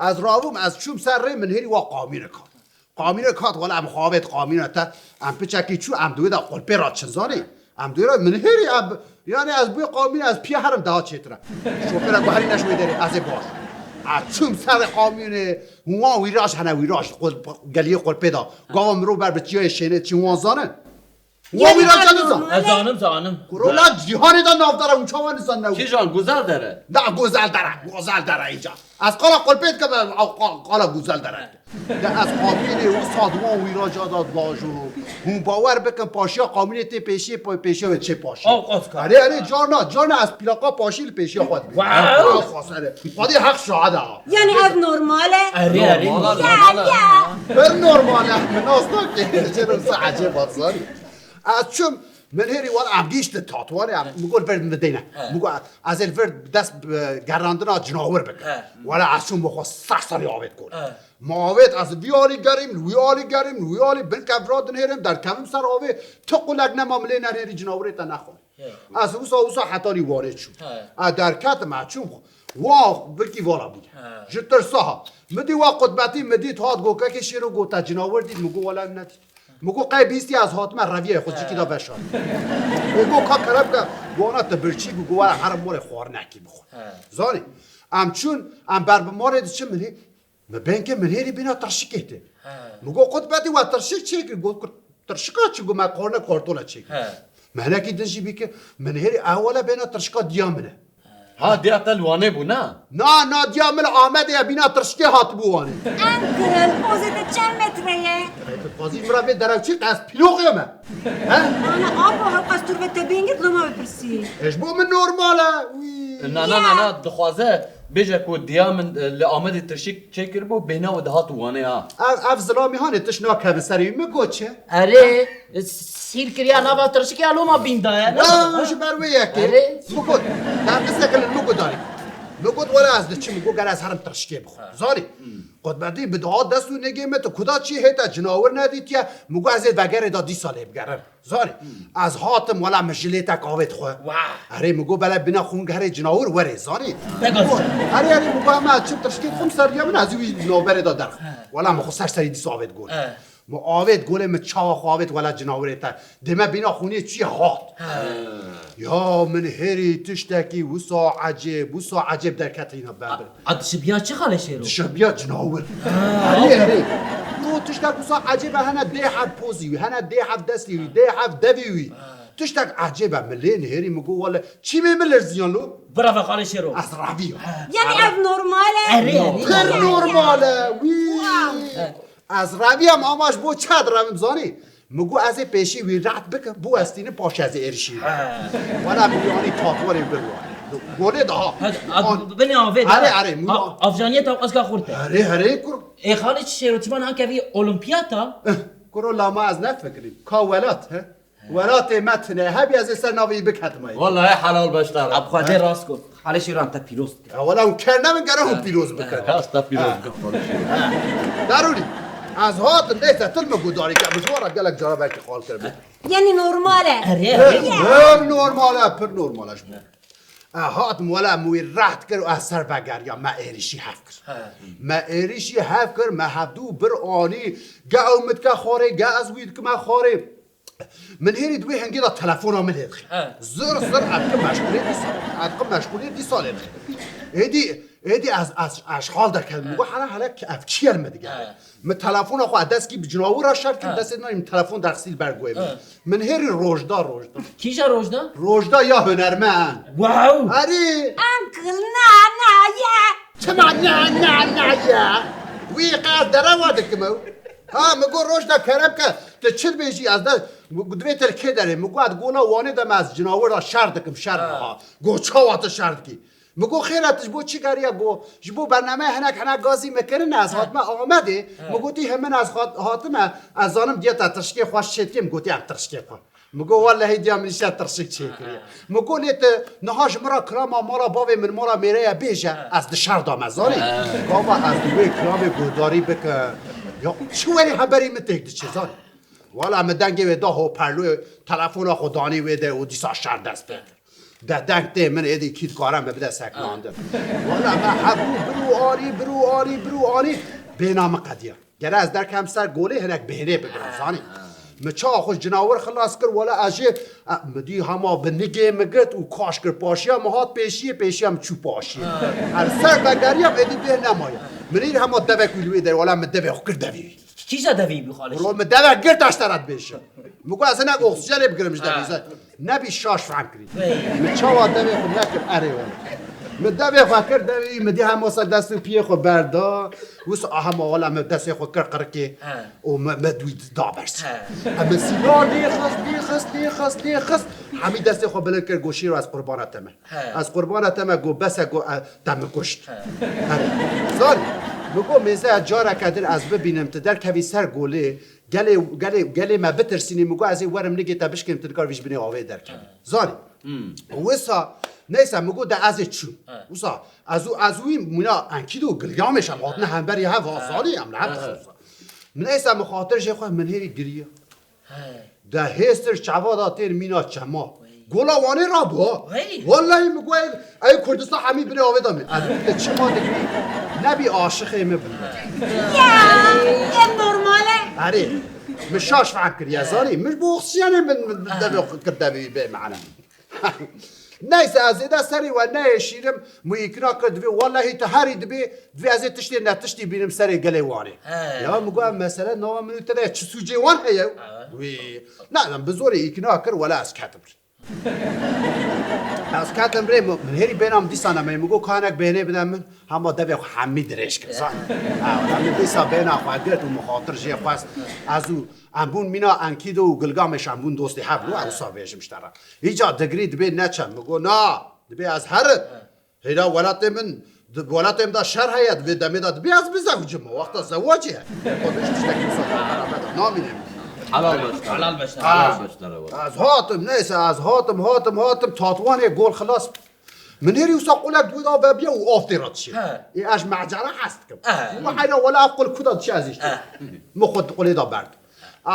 Ez rabim, ez çûm ser rê, min hêrî wa qamînek hat. Qamînek hat, wela em xwe avêt qamîna te, em piçekî çû, em di wê de qulpê re çin, zanî? Em di wê re, min hêrî, em, yani ez bi wê qamîna ez piya herim daha çêtir e. Şofêra got, herî ne ji wê derê, ez ê baş. Ez çûm ser qamînê, wan wîraj hene, wîraj, qul-, geliyê qulpê de. Gava mirov ber bi çiyayê şênê çin, wan zanin? Wan wîraja nizan? Ez zanim, zanim. Kuro, la cîhanê de navdar e, hûn çawa nizan ne? Kîjan, Guzel Dere? Na, Guzel Dere, Guzel Dere îca. Ez qala qulpê dikim, ez qala Guzel Dere. De ez qamînê wisa di wan wîraja de divajo. Hûn bawer bikin, paşiya qamînê tê pêşiyê, pa-, pêşiya wê çê paşiyê. Aw, qas ka. Erê, erê, carna, carna ez plaka paşî li pêşiya xwe dibînim. Wow! Xwedê heq şahid e ha. Yani ev normal e? Erê, erê. Normal, normal e. Pir normal e. Min nas nake. Çêro wisa ecêb hat, zanî. Ez çûm, min hêrî wan em gihîştin Tatwanê, em, min got vir min deyne. He. Min got, ez ê li vir dest bi gerandina cinawir bikim. He. Wela ez çûm, min xwe seh serî avêt got. He. Ma avêt, ez vî alî gerîm, li wî alî gerîm, li wî alî bin kevra dinêrim, derkevim ser avê, ti qulek nema min lê nenêrî cinawirê te nexwar. He. Ez wisa, wisa hetanî Wanê çûm. He. Ez derketim, ez çûm. Wa, birkî vala bûye. He. Ji tirsa ha. Min dî wa qutbetî, min dît hat got, kekê Şêro got, te cinawir dît, min got, wela nedît. Min got, qey bîstî ez hatime reviyê xwe cikî da veşarî. Min got, ka kerem ke, wana te birçî bû, got, were herim morê xwarinekî bixwe. He. Zanî, em çûn, em ber bi morê diçin, min hê, min bên ke min hêrî bîna tirşikê tê. He. Min got, qutbetî we tirşik çêkir, got, tirşika çi, got, me xwarine kartola çêkir. He. Me hinekî din jî bîke, min hêrî ewele bêna tirşika diya min e. Ha, diya te li Wanê bû, na? Na, na, diya min li Amedê ye, bîna tirşikê hatibû Wanê. Uncle, pozê te çend metre ye? Ey, tu dixwazî min re vê derew çî, qe ez pîloxê me. He? Ana, abo, hewqas tu ve te bêngir loma bipirsî. E, ji bo min normal e. Wî. Na, na, na, na, dixwaze bêje ku diya min, e, li Amedê tirşik çêkiribû, bêhna wê dihat Wanê ha. Ev, ev zilamî hanê tişt nakeve serê wî, min got çi? Erê, sîr kiriya nava tirşikê ya loma bîn daye, ne? Na, ji ber wê yekê. Erê. Min got, ta qistek li min got darî. Min got, wela ez diçim, min got, gere ez herim tirşikê bixwim. Ha. Zanî? Hmm. Qutbetî bi daha dest û nigê min, tu kuda çî hête cinawir nedîtiye, min got, ez ê vegerê da dîsa lê bigerim. Zanî? Hmm. Ez hatim, wela min jilêtek avêt xwe. Wah. Erê, min got, bele bina xûn gerê cinawir werê, zanî? Te got. Erê, erê, min got, hema çim tirşikê xum ser ya min, ez wî navberê da derxim. Ha. Wela min xwe ser serî dîsa avêt got. Ha. Min avêt golê min çawa xwe avêt wela cinawirê te. Dê me bîna xûnê çi hat. He. Ya min hêrî tiştekî wisa ecêb, wisa ecêb derketîna ber. A, a dişibiya çi xalê Şêro? Dişibiya cinawir. Ha. Erê, erê. No tiştek wisa ecêb e, hene dê hev pozî wî, hene dê hev destî wî, dê hev devî wî. Ha. Tiştek ecêb e, min lê nihêrî min got wele çîmê min lirziyan lo. Bravo xalê Şêro. Ez revî. Ha. Yani ev normal e? Erê, erê. Pir normal e. Wî. Wow. He. Ez reviyam ama ji bo çi direvim zanî? Min got ez ê pêşî wî reht bikim, bo ez tînim paşê ez ê êrişî. He. Wela min wî anî tatwarê bir wa. Golê daha. He, a, binê avê de. Erê, erê, min Avjaniyê tawqaska xurt e. Erê, erê, kur. Ê xalê çi Şêro, çiman anke vî olimpiyata? Eh, kuro lama ez ne fikirîm. Ka welat, he? Welatê me tune, hebî ez ê ser navê wî biketim ay. Wallahî helal beşdar. Ab Xwedê rast got. Halê Şêran te pîroz dike. Ya wela hûn ker nebin, gere hûn pîroz bikin. Rast te pîroz bikin. Darûlî. Ez hatim, neyse, til min gudarî ke, min ji wan re gelek cara belkî xal kiribin. Yanî normal e. Erê, erê. Pir normal e, pir normal e ji bo. E, hatim wela min wî reht kir û ez ser vegeriya, me êrîşî hev kir. He. Me êrîşî hev kir, me hevdû bir anî, ge ew min dike xwarê, ge ez wî dikime xwarê. Min hêrî di wê hingê de telefona min lê dixî. He. Zir zir ez dikim meşgûlê dîsa, ez dikim meşgûlê dîsa lê dixî. Êdî, êdî ez, ez, ez ji xal derketim. Min got, hele, hele ev kî ye li min digere? He. Min telefona xwe, ez destgî bi cinawira şer dikim, destê nayê min telefon derxistî li ber guhê min. He. Min hêrî Rojda, Rojda. Kîja Rojda? Rojda ya hunermend. Wow! Erê! Uncle, na, na ye. Çima na, na, na ye? Wî qas derewa dikim ew. Ha, min got, Rojda, kerem ke, tu çi dibêjî, ez de, divê te li kê derê? Min got, ez gola Wanê de me, ez cinawira şer dikim, şer. Ha. Got, çawa tu şer dikî? Min got, xêr e, tu ji bo çi geriya? Got, ji bo bernameya hinek, hinek gazî min kirine, ez hatime Amedê. Min gotî, hemin ez hat-, hatime, ez zanim diya te tirşikê xwe çêdikê. Min gotî, em tirşikê xwe. Min got, wellehî diya min îşte tirşik çêkiriye. Min got, lê tu niha ji min re kirama mala bavê min, mala mêreye bêje, ez di şer de me, zanî? Gava ez di wê kiramê guhdarî bikim. Ya çi werî hemberî min têk diçe, zanî? Wela min dengê wê da hoparlorê, telefona xwe danî wê de û dîsa şer dest pê kir. De deng tê min, êdî kî dikare min bide seknandin. Wela me hebû bir û anî, bir û anî, bir û anî, bêhna min qediya. Gere ez derkem ser golê hinek bêhnê bigirim, zanî? Min çawa xwe ji cinawir xilas kir, wela ez jê, e, min dî hema bi nigê min girt û kaş kir. Paşiya min hat pêşiyê, pêşiya min çû paşiyê. Ez ser vegeriyam, êdî bêhn nemaye. Min îr hema devek wî li wê derê, wela min devê xwe kir devê wî. Kîja devê wî xalê? Wela min devek girt, ez te re dibêjim. Min got, ez hinek oksîjenê bigirim ji devê wî. Nebî şaş fehm kirî. Min çawa devê xwe nekim, erê wele. Min devê xwe kir, devê wî, min dî hema ser dest û piyê xwe berda. Wisa hema wela min destê xwe kir qirikê. He. Û min, min dû da ber ser. He. Em min sîla nêxist, nêxist, nêxist, nêxist. Hemî destê xwe bilind kir, got, Şîro, ez qurbana te me. He. Ez qurbana te me, got, bes e, got, e, te min kuşt. He. Erê. Zanî, min got, mêze, careke din ez bibînim, tu derkevî ser golê, gelê, gelê, gelê me bitirsînî, min got, ez ê werim nigê te bişkêm, tu nikar vî ji binê avê derkevî. Zanî. Wisa, neyse, min got, de ez ê çûm. Wisa, ez û, ez û wî mîna enkîdo û gilgamêş em hatine hemberî hev, ha, zanî, em li hev dixin. Neyse, min xatir jê xwe, min hêrî giriya. De hêstir çava da tên mîna çema. Gola Wanê rabû. Wellahî min got, ey Kurdistan hemî binê avê da min. Ez got, te çima dikî? Nebî aşiqê min bû. Ya, ev normal e. Erê, min şaş fehm kiriye, zanî. Min ji bo oksîjenê min, min devê xwe kir devê wî bê mane. Neyse, ez zêde serê we neyêşînim, min îkna kir, divê, wellahî tu herî dibê, divê ez ê tiştê netiştî bînim serê gelê Wanê. He. Ya min got, ev mesele nava min û te de ye, çi sûcê wan heye? He. Wî, ne, bi zorê îkna kir, wela ez ketim rê. Ez ketim rê, min, min hêrî bêhna min dîsa nemeyî, min got, ka hinek bêhnê bide min, hema devê xwe hemî dirêj kir, zanî. Ha, wela min dîsa bêhna xwe girt û min xatir jê xwest, ez û Em bûn mîna Enkido û Gilgameş, em bûn dostê hev bû, ew wisa bêjim ji te re. Îca digirî dibê neçe, min got, na, dibê ez herim. Hêra welatê min, di welatê min de şer heye, di vê demê de dibê ez bizewicim, wexta zewacê ye. Xwe bêj tiştekî wisa beraber de namîne. Helal beşdar. Helal beşdar. Ha. Helal beşdar e wela. Ez hatim, neyse, ez hatim, hatim, hatim, Tatwanê gol xilas. Min hêrî wisa qulek di wê de vebiya û av tê re dişê. He. Ê, ez ji mecera hez dikim. He. Min heyra wela ev qul ku de dişe ez îşte. He. Min xwe di qulê de berdim.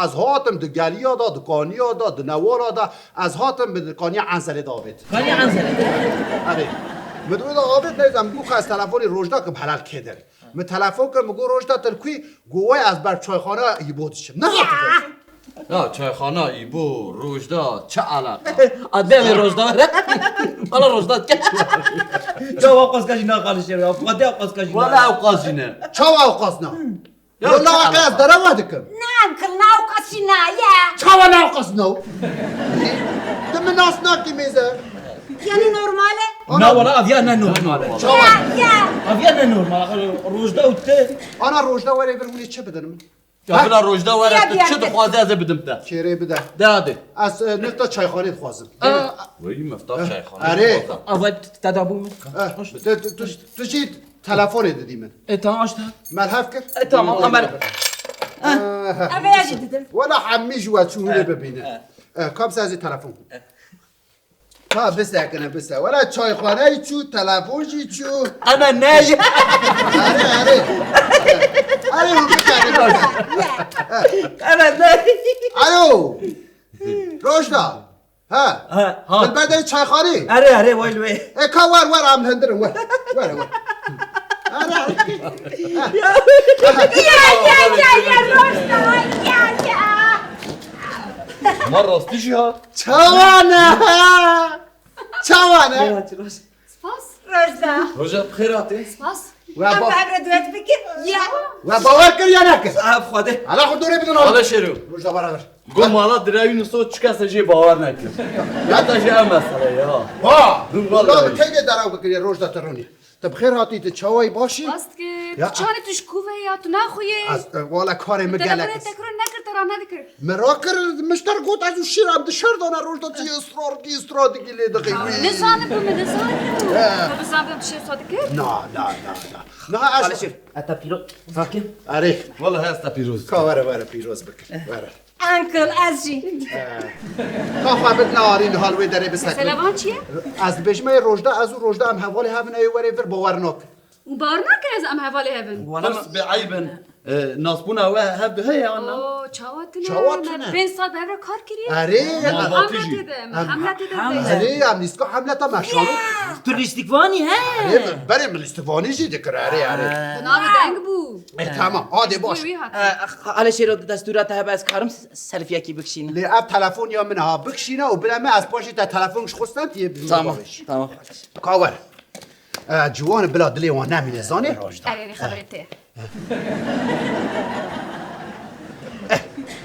Ez hatim di geliya de, di kaniya de, di newala de, ez hatim min di kaniya Enzelê de avêt. Kaniya Enzelê de? Erê. Min di wê de avêt, neyse, min got, ez telefonê Rojda kim, helal kê derê. Min telefon kir, min got, Rojda, tu li ku yî? Got, wê ez ber çayxana Îbo diçim. Nehatibe. Ya çayxana, Îbo, Rojda, çi eleqa? Adem Rojda were. Ala Rojda ke. Ya wa qas ka jî na xalişe ya. Fatiha qas ka jî na. Wala ew qas jî ne. Çawa ew qas na? Ya wala çi qas eleqa? Derewa dikim. Na, kil na ew qas jî na ye. Çawa na ew qas na? Tu min nas nakî mêze. Yani normal e? Ana. Na wala aviya ne normal e. Çawa? Ya, ya. Aviya ne normal e. Rojda û te. Ana Rojda were vir hûnê çi bidin min? Ya bila Rojda were, tu çi dixwazî ez ê bidim te. Kêrê bide. De hadi. Ez, e, nifta çayxanê dixwazim. Weyî mifta çayxanê. Erê. Ava te da bû min. Eh, tu, tu, tu, tu jî telefonê didî min. E, tamam, aç da. Melhev kir. E, tamam, Ömer. Aha. Eve ya jî didim. Wala hemî ji we çû hûnê bibîne. E, kam se ez ê telefon. Ka bisekine, bise. Wela çayxaneyî çû, telefon jî çû. Eme ne? Erê, erê. Erê, hûn bikerî. Eme ne? Alo. Rojda. Ha. Ha, ha. Dilber dayê çayxanî. Erê, erê, way li wê. E, ka wer, wer, em li hundir in, wer. Wer, wer. Erê. Ya, ya, ya, ya, Rojda, ya, ya. Ma rastî jî ha. Çawa ne? Çawa ne? Spas. Rojda. Rojda, bi xêr hatî. Spas. We Em ba- bi hev re duet bikin. Ya. We bawer kir ya nekir? Ev Xwedê. Ala xwe dorê bidin. Ala şêro. Rojda beraber. Go mala direwî niso çi kese jê bawer nekir. Ya te jê ev mesele ya. Ha. Dur, vallahi. Rojda bi keyde deraw bikiriye, Rojda te ronî. Te bi xêr hatî, te çawayî başî? Rast kir. Ya. Tu çanê tu ji ku ve ya, tu naxuyê. Ez, e, wala karê min gelek. Te tekrar nekir, te ra nedikir. Min rakir, min ji te re got ez û şîr em di şer dane, Rojda tu yê israr dikî, israr dikî lê dixî wî. Nizanim ku min nizanim. He. Tu bizanibim tu şêr sa dikir? Na, na, na, na. Niha ez Alişir, ez te pîroz bikim. Erê. Wala ez te pîroz. Ka were, were pîroz bikir. Were. Uncle, ez jî. Ka xwe bidine arî niha li wê derê bisekine. Mesele van çi ye? Ez dibêjim ê Rojda, ez û Rojda em hevalê hev in, ê were vir bawer nakin. Û bawer nake ez em hevalê hev in. Wala Pirs bê eyb in. E, nasbûna we hev du heye, anna? Oo, çawa tune? Çawa tune? Me pênc sal bi hev re kar kiriye. Erê, Em Malbatî jî. Hamletê de, em Hamletê de. Erê, em lîstika Hamleta meşan. Tu lîstikvanî he? Erê, berê min lîstikvanî jî dikir, erê, erê. Di navê deng bû. E, tamam, adê baş. Wî, wî hat. E, Alişêro, destûra te hebe ez karim s-, selfiyekî bikişînim. Lê ev telefon ya min ha bikişîne û bile me ez paşê te telefon ji xwe stend yê bi Tamam, babê jî. Tamam. Ka wer. E, ciwan bila dilê wan nemîne, zanê? Erê, erê, xeberê te.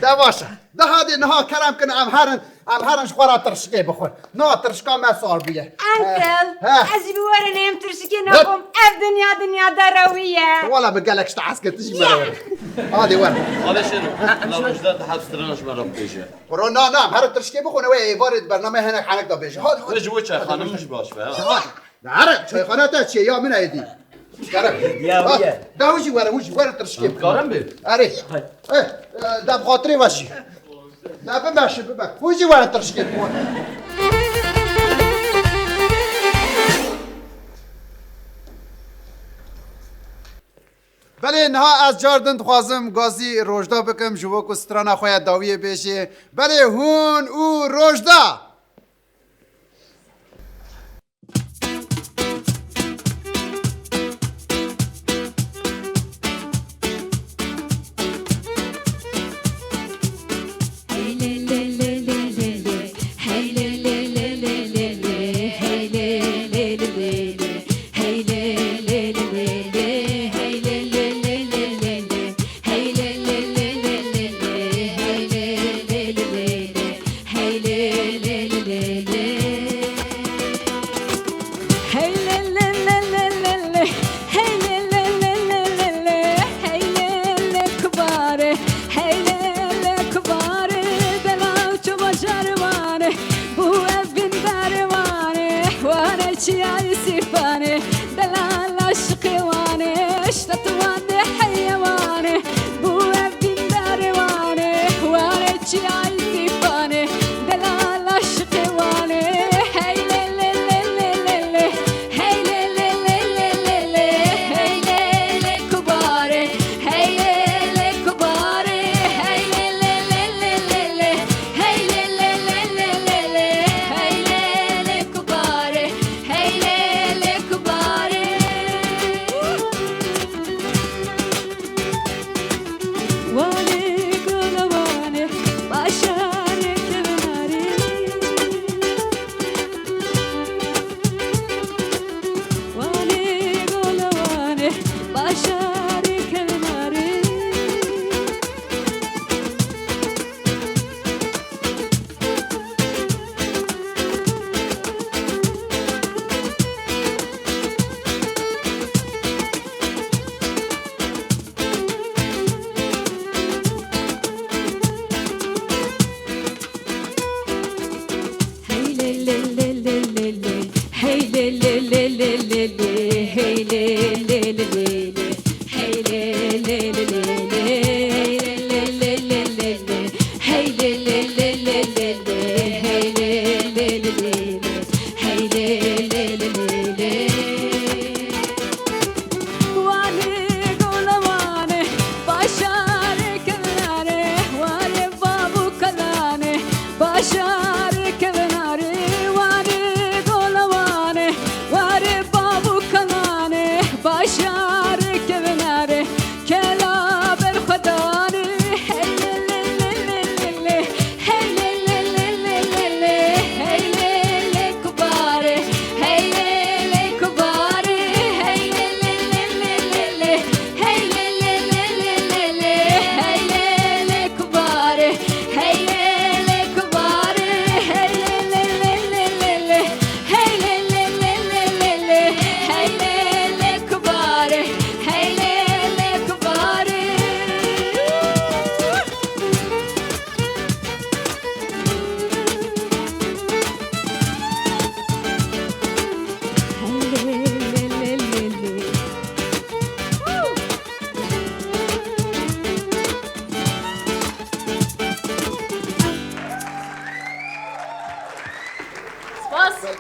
De baş e. De hadê niha kerem kin em herin, em herin ji xwe re tirşikê bixwin. Na tirşika me sar bûye. Uncle, He. ez jî bi we re nêm tirşikê naxwim. Ev dinya dinya derewî ye. Wala bi gelek ji te hez kir, tu jî were were. Hadê were. Alişêro, la Rojda di heb strana ji me re bibêje. Kuro na na, em herin tirşikê bixwin, wê êvarê di bernameyê hinek henek de bêje. Hadi, hadi. Ji we çay xanim jî baş be, ha. Hadi. Here, çayxana te çê ya min e dî. Here. Ya, Ha, ya. De hûn jî were, hûn jî were tirşikê. Karim bê. Erê. Hay. Eh, eh, de bi xatirê we jî. De bimeşe, bibe. Hûn jî were tirşikê. Belê, niha ez car din dixwazim gazî Rojda bikim, ji bo ku strana xwe ya dawiyê bêjê. Belê, hûn û Rojda.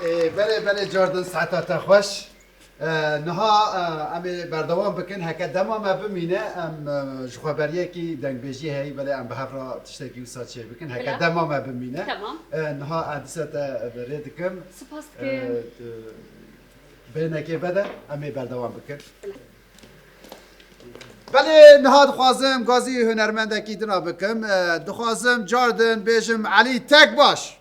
Ê, belê, belê, cardin saeta te xweş. E, niha, e, em ê berdewam bikin. Heke dema me bimîne, em, e, ji xweberiyekî dengbêjî heyî, belê em bi hev re tiştekî wisa çê bikin. Heke Bila. dema me bimîne. Tamam. E, niha ez dîsa te bi rê dikim. Spas E, dikim. e, bêhnekê vede, em ê berdewam bikin. Bila. Belê, niha dixwazim gazî hunermendekî dina bikim. E, dixwazim cardin bêjim Elî Tekbaş.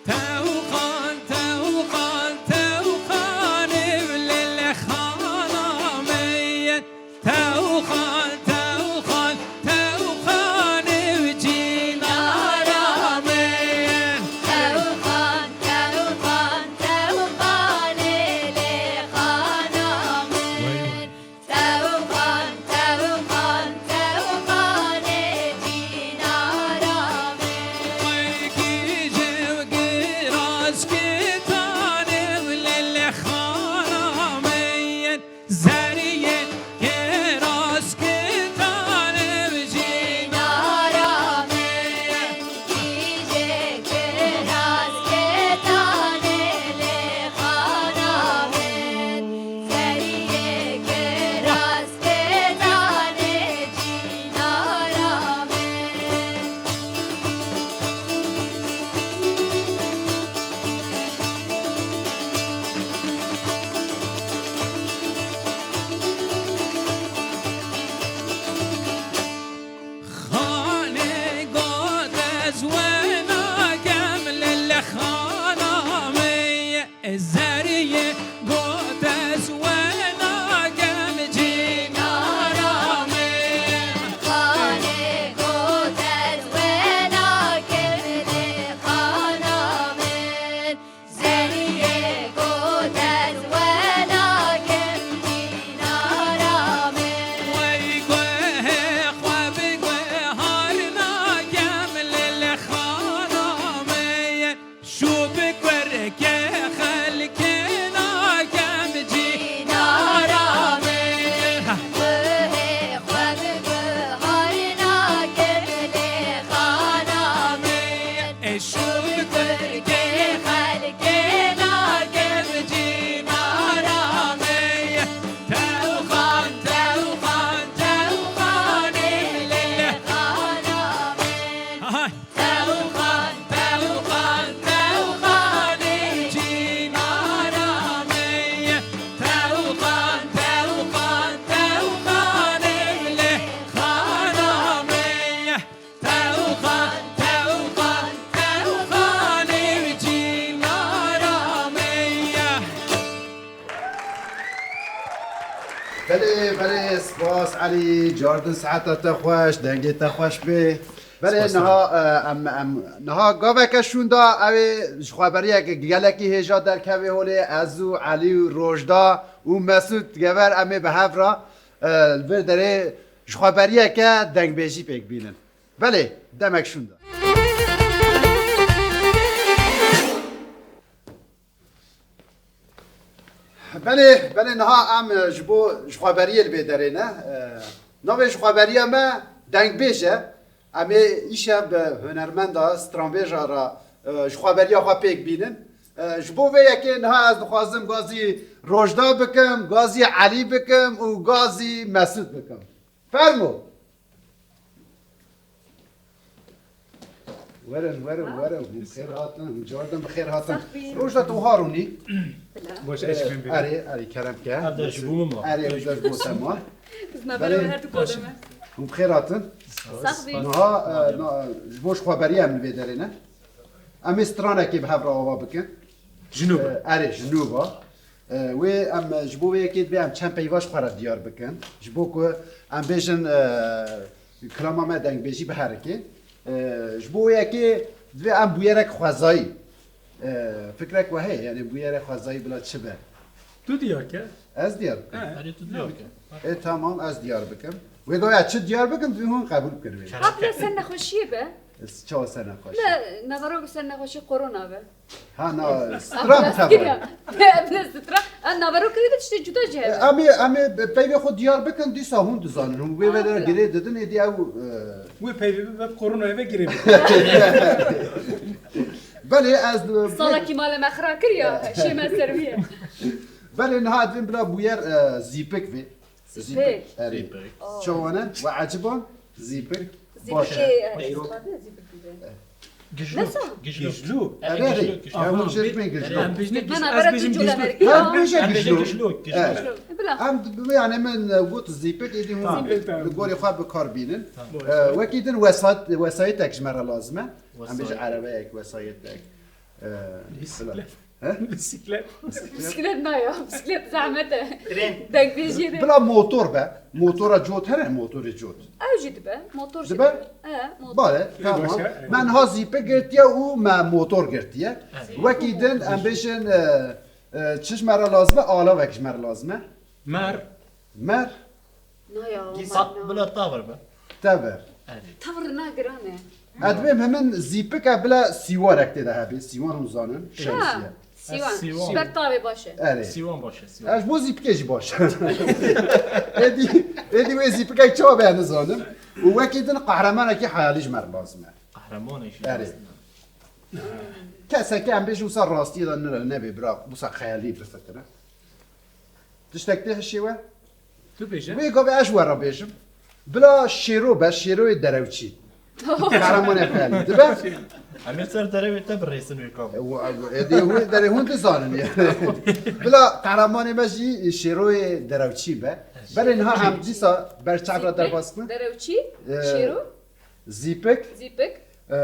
Tewxan, tewxan, tewxan ev lelexana me ye. Tewxan, tewxan, tewxan ev cînara me ye. Tewxan, tewxan, tewxan ev lelexana me ye. Tewxan, tewxan, tewxanê cînara min. Wey gîje giras kitanê lelexana min. Zeriyê giras kitanê cînara min. Xanê got ez wena kem lele xana me ye. Zeriyê got ez wena kem cînara me. Xanê got ez wena kem lele xana me. Zeriyê got ez wela kem cînara min. Wey guhê xwe bi guhar nakem lil xana min. Şû bi kurkê xelkê nakem cînara min. Guhê xwe bi guhar nakem lil xana min. Şû bi kurkê xelkê nakem cînara me. Tewxan, tewxan, tewxanê lê xana me. Hay. Tewxan, tewxan, tewxanê cînara me. Tewxan, tewxan, tewxanê lê xana me. Tewxan, tewxan, tewxanê cînara me ye. Belê, belê, spas Elî, cardin saeta te xweş, dengê te xweş bê. Belê, spas niha, e, em, em, niha gaveke şûnda, ew ê ji xweberiyeke gelekî hêja derkevê holê, ez û Elî û Rojda û Mesûd gever em ê bi hev re, e, li vir derê ji xweberiyeke dengbêjî pêk bînin. Belê, demek şûnda. Belê, belê, niha em, e, ji bo ji xweberiyê li vê derê ne. E, navê ji xweberiya me dengbêj e. Em ê îşev bi hunermenda stranbêja re, e, ji xweberiya xwe pêk bînin. E, ji bo vê yekê niha ez dixwazim gazî Rojda bikim, gazî Elî bikim û gazî Mesûd bikim. Fermo. Werin, werin, werin. Hûn bi xêr hatin, cardin bi xêr hatin. Sax bî. Rojda tu harûnî. Baş, eşkên bî. Erê, erê, kerem ke. Ev de ji bo min ma. Erê, ev de ji bo te ma. Biz me Belê. Beraber her du kademe. Hûn bi xêr hatin. Sax bî. Niha, e, na, ji bo ji xweberiya em li vê derê ne. Em ê stranekê bi hev re ava bikin. Ji nû be. E, erê, ji nû be. E, wê em, e, ji bo vê yekê divê em çend peyva ji xwe re diyar bikin. Ji bo ku em bêjin, e, kilama me dengbêjî biherike. E, ji bo vê yekê divê em bûyerek xwezayî. E, fikrek we heye, yani bûyerek xwezayî bila çi be? Tu diyar ke. Ez diyar bikim. He. Erê, tu diyar ke. E, tamam, ez diyar bikim. Wê doya çi diyar bikim, divê hûn qebûl bikin wê. Kerem ke. Hafle sen nexweşiyê be. Çawa ser nexweşî? Ne, naverok ser nexweşî korona be. Ha, na, stra bi tevir. Ev ne stra? Em naverok kirî de tiştê cuda jî hebe. Em ê, em ê peyvê xwe diyar bikin, dîsa hûn dizanin. Hûn wê ve de girê didin, êdî ew, e, Wê peyvê bibe, bi koronayê ve girê bibe. Belê ez, e, Salekî mala me xira kir ya, şê me ser wî ye. Belê niha divên bila bûyer, e, zîpik vê. Zîpik. Zîpik. Erê. Zîpik. Çawa ne? We eciban? Zîpik. Baş e. Zîpikê, e, zîpik dibe. Gijlûk. Nesa? Gijlûk. Gijlûk. Erê, erê. Gijlûk, gijlûk. Ew hûn jê dibên gijlûk. Em bêjin gijlûk. Ez bêjin gijlûk. Em bêjin gijlûk. Gijlûk, gijlûk. Bila. Em, yani min, e, got zîpik, êdî hûn li gorî xwe bi kar bînin. Tamam. E, wekî din wesayet, wesayîtek ji me re lazim e. Em bêjin erebeyek, wesayîtek. E, Bisiklet. He? Bisiklet. Bisiklet na ya, bisiklet zehmet e. Tren. Dengbêjiyê de. Bila motor be. Motora cot hene, motorê cot. Ew jî dibe. Motor jî dibe. Dibe? He, motor. Bale, tamam. Başka? Me niha zîpik girtiye û me motor girtiye. Evet. Wekî din em bêjin, e, e, çi ji me re lazim e? Alavek ji me re lazim e. Mer. Mer. Na ya, Dîsa. Bila tavir be. Tevir. Evet. Tavir na giran e. Ez dibêm hemin zîpik e bila sîwarek tê de hebê. Sîwan hûn zanin. Şemsiye. Sîwan. Sîwan. Ji ber tavê baş e. Erê. Sîwan baş e, sîwan. Ez ji bo zîpikê jî baş e. Êdî, êdî wê zîpikek çawa be nizanim. Û wekî din qehremanekî heyalî ji me re lazim e. Qehremanekî lazim e. Erê. Kesekî em bêjin wisa rastiyê de nire, nebê bira, wisa xeyalî bifikire. Tiştek tê hişê we? Tu bêje. Wê gavê ez ji we re bêjim. Bila Şêro be, Şêroyê Derewçî. Qehremanê xeyalî. Dibe? Em ê ser derewê te birêsin wê gavê. E, wa-, e, dê hûn, derê hûn dizanin yani. Bila qehremanê me jî Şêroyê Derewçî be. Belê niha em dîsa ber çav re derbas bin. Derewçî? E, Şêro? Zîpik. Zîpik. E,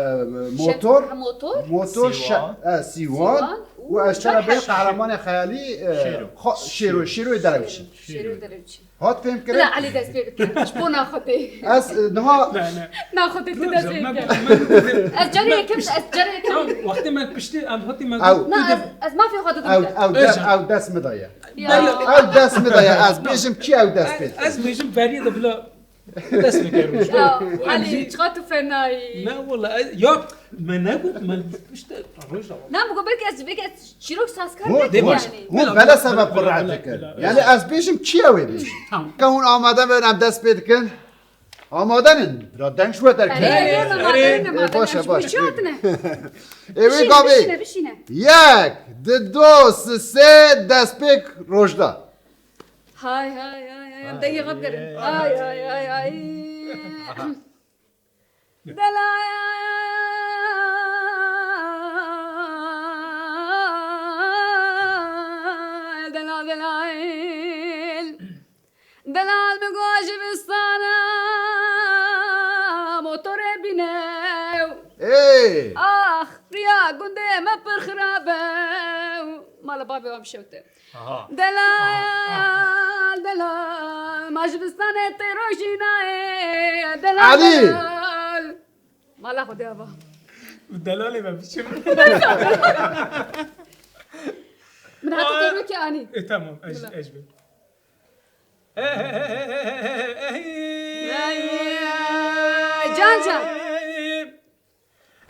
motor. Şe-, motor. Motor, Sîwan. Şe-, e, Sîwan. Sîwan. Û ez çara bê qehremanê xeyalî, e, Şêro. Xo-, Şêro, Şêroyê Derewçî. Şêro. Şêroyê Derewçî. Hat fêm kirin? Bila Elî dest pê bike. Ji bo naxwedê. Ez, e, niha Ne, ne. Naxwedê tu dest pê bike. Ez carê yekem, ez carê yekem. Wextê me piştî, em hatî me Ew. Na, ez, ez mafê xwe didim. Ew, ew, de-, ew dest min daye. Ya. Ew dest min daye. Ez bêjim kî ew dest pê. Ez bêjim beriyê de bila Dest bike Rojda. Ya, Elî, çiqa tu fenayî. Ne, wala, ez, ya, me negot, me işte, Rojda. Na, bu belki ez, belki ez çîrok sazkar Hûn, belki hûn, yani. Hûn bele sebeb xwe rehet dikin. Yani ez bêjim kî ew ê bêjim. Tamam. Ke hûn amade bin, em dest pê dikin. Amade nin. Bira deng ji we derkeve. Erê, erê, erê, erê, erê, erê, erê, erê, baş e, baş e. Bişîne, bişîne. Ê wê gavê. Bişîne, bişîne. Yek, di, do, si, sê, destpêk Rojda. Hay, hay, hay, hay, em dengê xwe bigerin. Hay, hay, hay, hay. Aha. Delal, delal, delal. Delal bi go ji vistana motorê bîne. Ê! Ax, riya gundê me pir xirab e. Mala bavê wan bişewte. Aha. Delal, delal, ma ji vistanê tê rojî nayê, delal, Elî! Delal. Mala Xwedê ava. Delalê me biçim. Min heta tê rokê anî. E, tamam, ez, Bila. Ez bin. Ay, can can.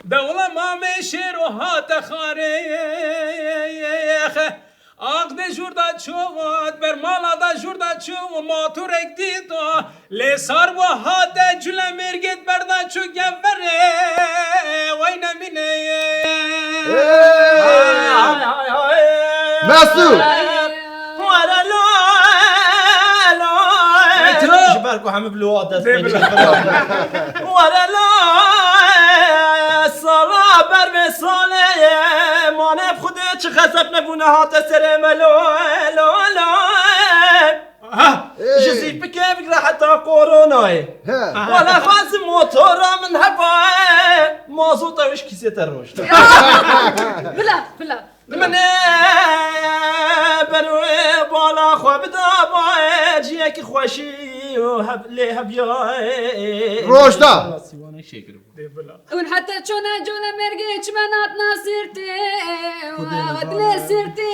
Dewla mamê şêro hate xarê. Aqdê jûr da çû, ber mala da jûr da çû, motorek dîto. Lê sar bû hate cule mêrgêt berda çû geverê. Wey nemîne. Hey! Hay, hay, hay, hay. Mesûd! Were lo, lo. Ji ber ku hemû bi lo dest pê dikin. Were lo, sala ber vê salê, mane bi Xwedê çi xesep nebûne hate serê me lo, lo, lo. Aha. Ê. Ji zîpikê bigre heta koronayê. He. Wala xwazim motora min heba, mazota wî ji kîsê te rojda. Bila, bila. Min ê ber wê bala xwe bida ba ciyekî xweşî û heb-, lê hebiyayê. Rojda. Sîwanê şêkir bû. Dê bila. Hûn heta çona cole mergê çimenat nasirtê, Xwedê wextine sirtê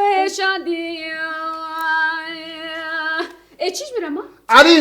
wê şadî. Ê çi ji min re ma? Elî!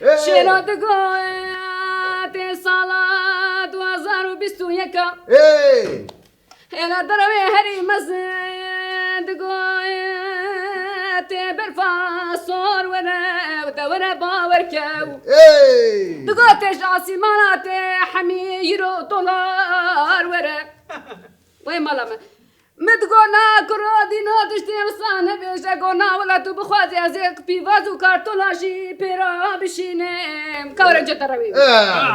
Ey! Şêra digo tê sala du hazar û bîst û yek a. Ey! Hêla derewê herî mezin digo tê berfa sor were û te were bawer kew. Ey! Digo tê ji asîmana tê hemî îro dolar were. Wê mala me. Min digot, na kuro dîno tiştê wisa nebêje, got, na wela tu bixwazî ez ê pîvaz û kartola jî pê re bişînim. Ka were cete rewî. Eh,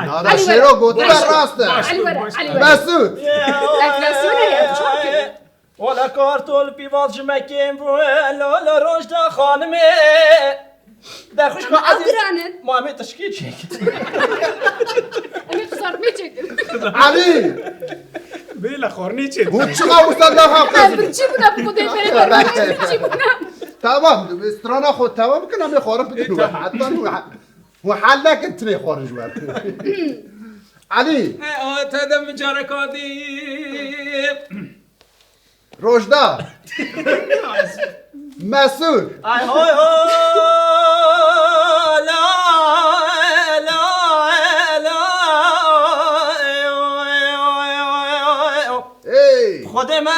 nana Elî were. Şêro gotibe rast e. Elî were, Elî were. Mesûd. Enflasyonê ye, çawa kiriye? Wala kartol pîvaz ji me kêm bû, lo, lo, Rojda xanimê. Derxwişka Ama ew ezîz, giran in. Ma em ê tişkî çêkin. Em ê qizartmê çêkin. Elî! Bê le xornî çê. Hûn çiqa wisa naha Ez qezin? birçî bûna, bi Xwedê berê berê birçî bûna. Tamam, strana xwe tamam bikin, em ê xwarin bidin we. Heta we, we hal nekin tinê xwarin ji we. Elî! He, a, te de min careka dî. Rojda. Mesûd. Ay hoy ho. La, la, la. Ey. Xwedê me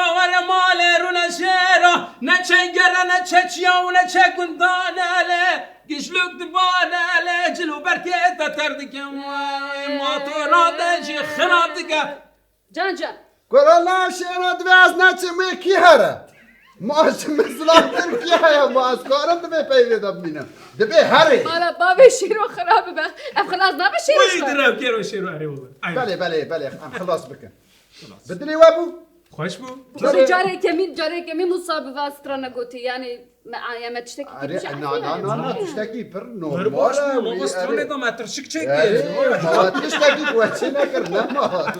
Şêra were malê rûne şêra, ne çengere ne çeçiya û ne çekundane le. Gişluk dibane le, cil û berkê te ter dikin. Motora te jî xirab dike. Can can. Korola şêra divê ez neçim wê kî here? Ma ji min zilamtir kî heye? Ma ez karim divê peyvê de bimînim. Divê herê. Mala bavê şêro xirab be. Ev xilas nabe şêro Wî şo. Dire kero şêro erê ola. Aynen. Belê, belê, belê. Em xilas bikin. Bi dilê we bû? Xweş bû. Belê. Carê kemî, carê kemî Musa bi va strana gotî. Yani me, ya me tiştekî Erê, tiştekî na, na, na, na, tiştekî pir normal. Pir baş bû, ma stranê da me tirşik çekti. Ma tiştekî ku çê nekir, ne ma.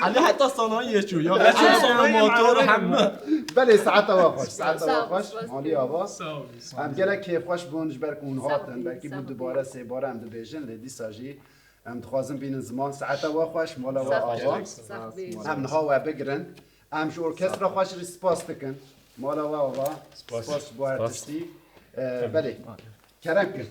Elî heta sanayiyê çû. Ya geçen sana motor hemme. Belê, saeta we xweş, saeta we xweş. Malî ava. Sağ ol. Em gelek kêfxweş bûn ji ber ku hûn hatin. Belkî bû dubare, sêbare em dibêjin, lê dîsa jî em dixwazin bînin ziman. Saeta we xweş, mala we ava. Em niha we bigirin. Em ji orkestra xwe jî spas dikin. Mala we ava. Spas. Spas ji bo her tiştî. Ee, belê. Kerem kin.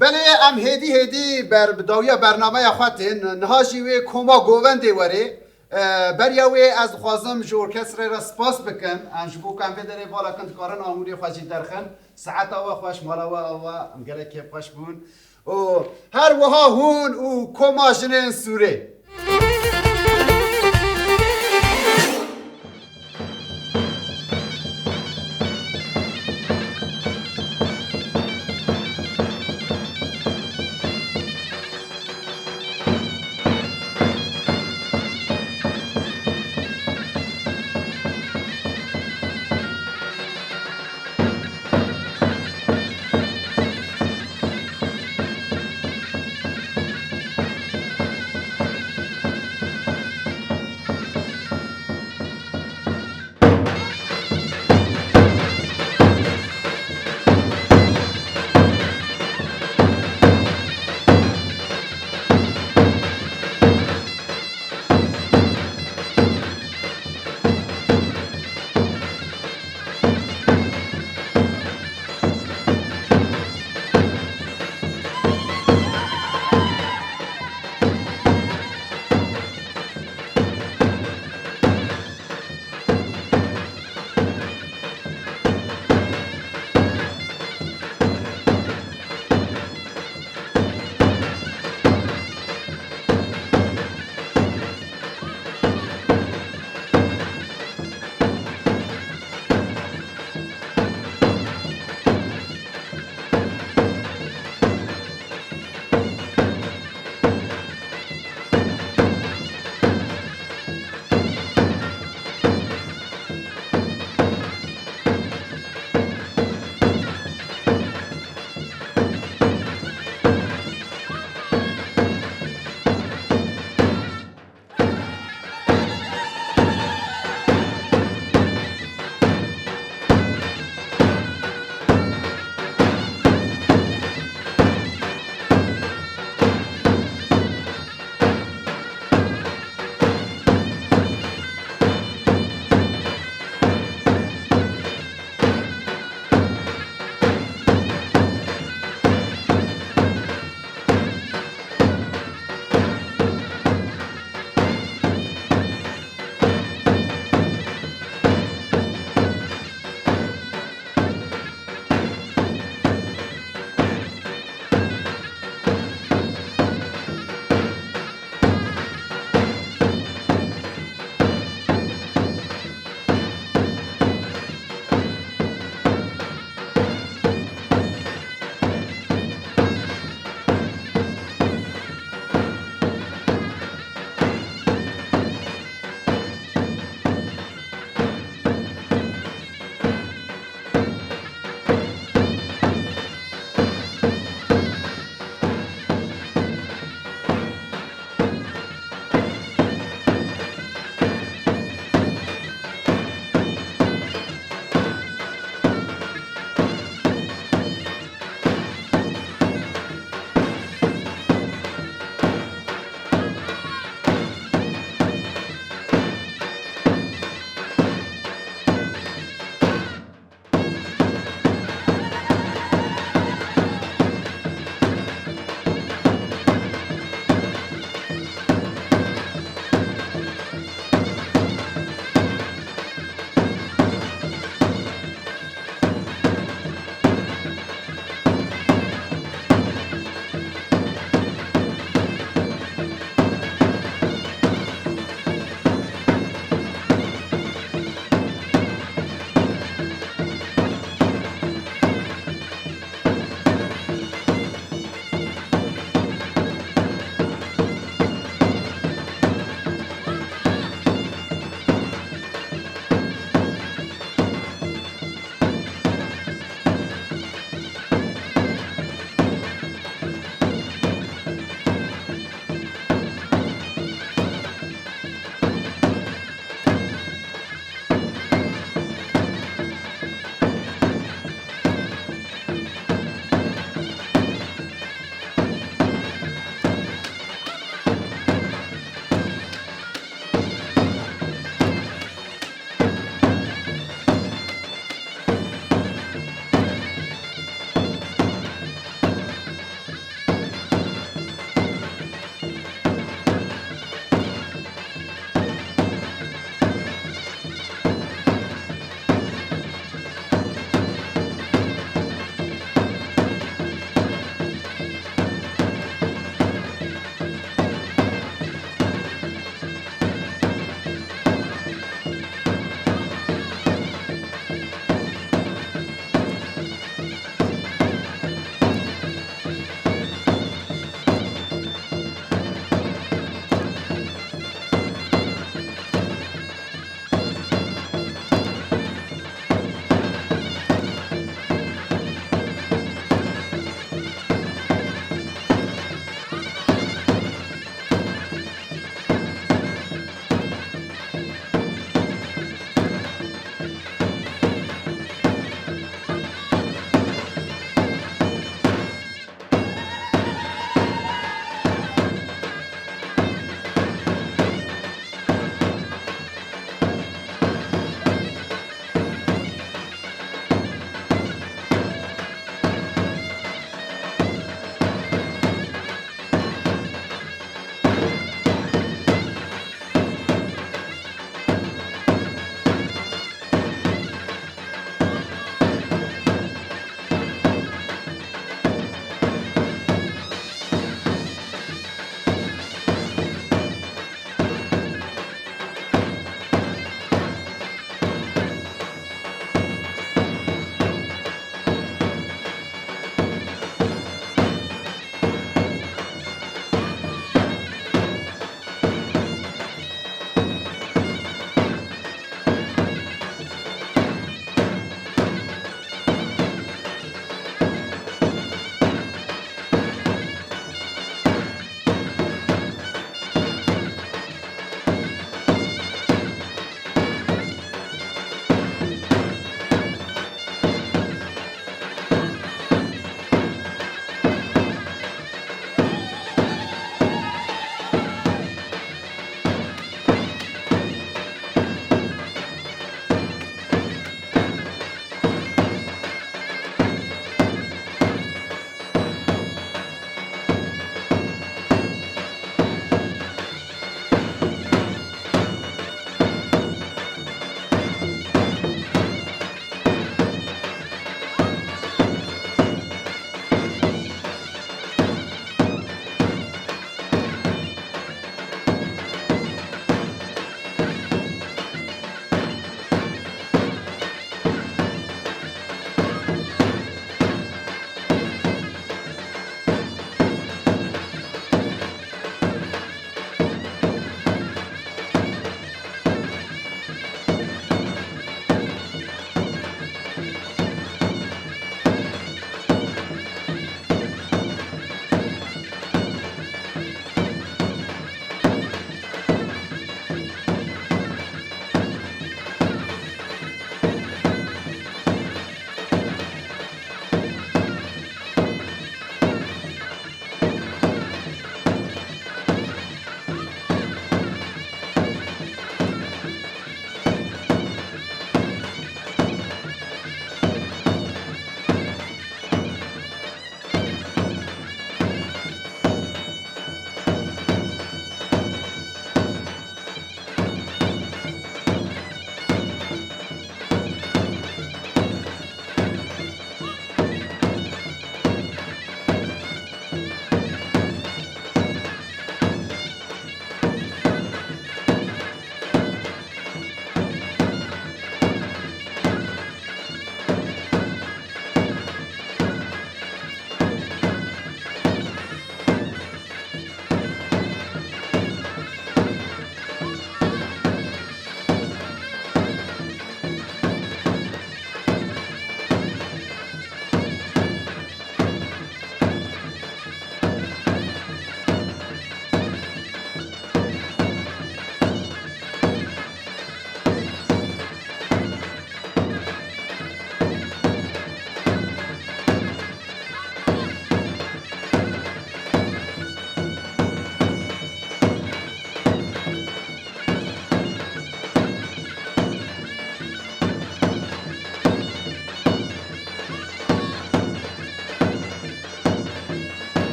Belê, em hêdî hêdî ber bi dawiya bernameya xwe tên. Niha jî wê koma govendê werê. Ee, beriya wê ez dixwazim ji orkestrê re spas bikim. Em ji bo ku em vê derê vala kin dikarin amûrê xwe jî derxin. Saeta we xweş, mala we ava. Em gelek kêfxweş bûn. û her wiha hûn û Koma Jinên Sûrê.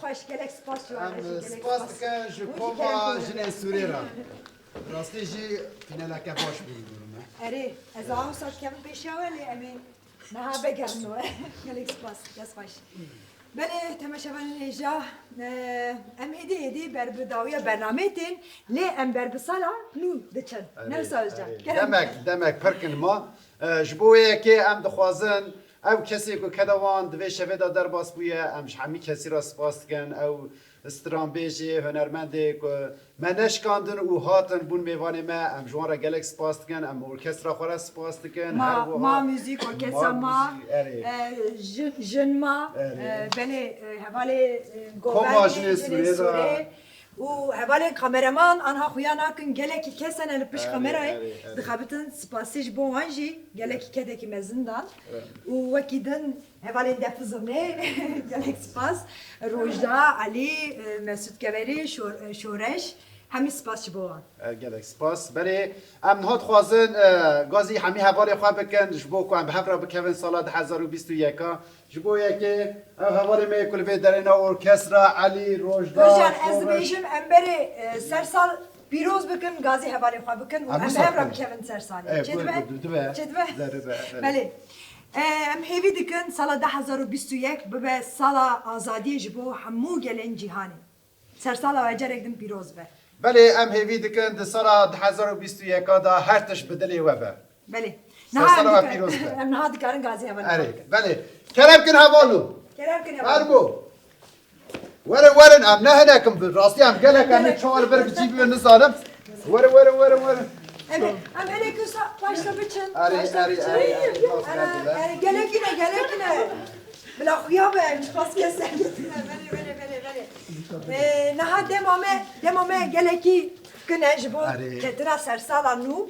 Baş, gelek spas ji wan re jî, Em gelek spas spas. dikin ji Hûn jî koma kerem jinên Sûrê re. Rastî jî finaleke baş bû, dibêjim. Erê, ez a wisa dikevim pêşiya we, lê em ê niha vegerin we. Gelek spas, dest xweş. Belê, temaşevanên hêja, e, em hêdî hêdî ber bi dawiya bernameyê tên, lê em ber bi sala nû diçin. Erê, Ne wisa Özcan? erê. Kerem. Demek, demek pir kin ma. E, ji bo wê yekê em dixwazin ew kesê ku keda wan di vê şevê de derbas bûye, em ji hemî kesî re spas dikin. Ew stranbêjê, hunermendê ku me neşkandin û hatin bûn mêvanê me, em ji wan re gelek spas dikin. Em orkestra xwe re spas dikin. Ma, Her wiha Ma Müzik, Orkestra Ma Ma, Müzik, erê. e, Jin, Jin Ma, Erê. e, belê, e, hevalê, e, Koma Govendê, Jinê Jinê Sûrê re. Sûrê. Û hevalên kameraman anha xuya nakin, gelekî kes hene li pişt Erê, kamerayê erê, erê. dixebitin, spasî ji bo wan jî gelekî kedekî mezin dan. Erê. Û wekî din hevalên defizirnê, gelek spas. Rojda, Elî, e, Mesûd Keverî, Şor-, e, Şoreş, hemî spas ji bo wan. E, gelek spas. Belê, em niha dixwazin, e, gazî hemî hevalê xwe bikin, ji bo ku em bi hev re bikevin sala du hezar û bîst û yeka. Ji bo yekê, ev hevalê me yê ku li vê derê ne orkestra, Elî, Rojda, Rojan, ez Şoreş. dibêjim, em berê, e, ser sal pîroz bikin, gazî hevalê xwe bikin û Em em wisa hev re bikin. bikevin ser salê. Ê, Çê gu-, dibe? gu-, dibe. Çê dibe? Zerribe, evet. Belê. E, em hêvî dikin sala du hezar û bîst û yek bibe sala azadiyê ji bo hemû gelên cîhanê. Sersala we carek din pîroz be. Belê, em hêvî dikin di sala du hezar û bîst û yeka de her tişt bi dilê we be. Belê. Sersala Niha we em pîroz be. dikar-, em niha dikarin gazî hevalê Erê, xwe bikin. belê. Kerem kin hevalû. Kerem kin hevalû. Fermo. Werin, werin, em ne hinek in, bi rastî em gelek em ê çawa li vir bi cî bibe nizanim. Werin, werin, werin, werin. Evet, em hinek wisa paşta biçin, Erê, paşta erê, biçin. erê, erê, Ana, erê, gelekî ne, gelekî ne. Bila xuya be, em ji xwest kes Belê, belê, belê, belê. Ee, niha dema me, dema me gelekî kin e ji bo Erê. ketina sersala nû,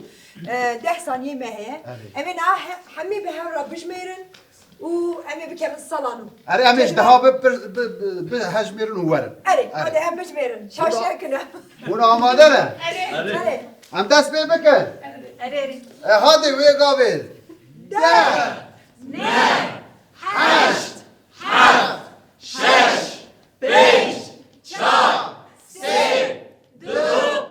e, deh saniyê me heye. Erê. Em ê niha he-, hemî bi hev re bijmêrin û em ê bikevin sala nû. Erê, em ê ji Çêdibe? deha bi pir-, bi, bi, bi hejmêrin û werin. Erê, Erê. hadi em bijmêrin. Şaş Hûn a-, nekin. hûn amade ne? Erê. Erê. Em dest pê bikin. Erê, erê. E, hadi wê gavê. Deh. Neh. Heşt. Heft. Şeş. Pênc. Çar. Sê. Du.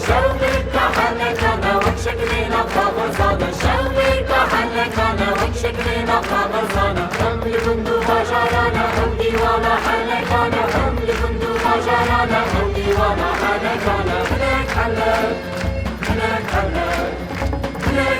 Şewqê ka helekane wek şekilê nav kaxizane, şewqê ka helekane wek şekilê nav kaxizane. Em li gund û bajarane ew dîwana helekane, em li gund û bajarane ew dîwana helekane. Helek, helek, helek, helek.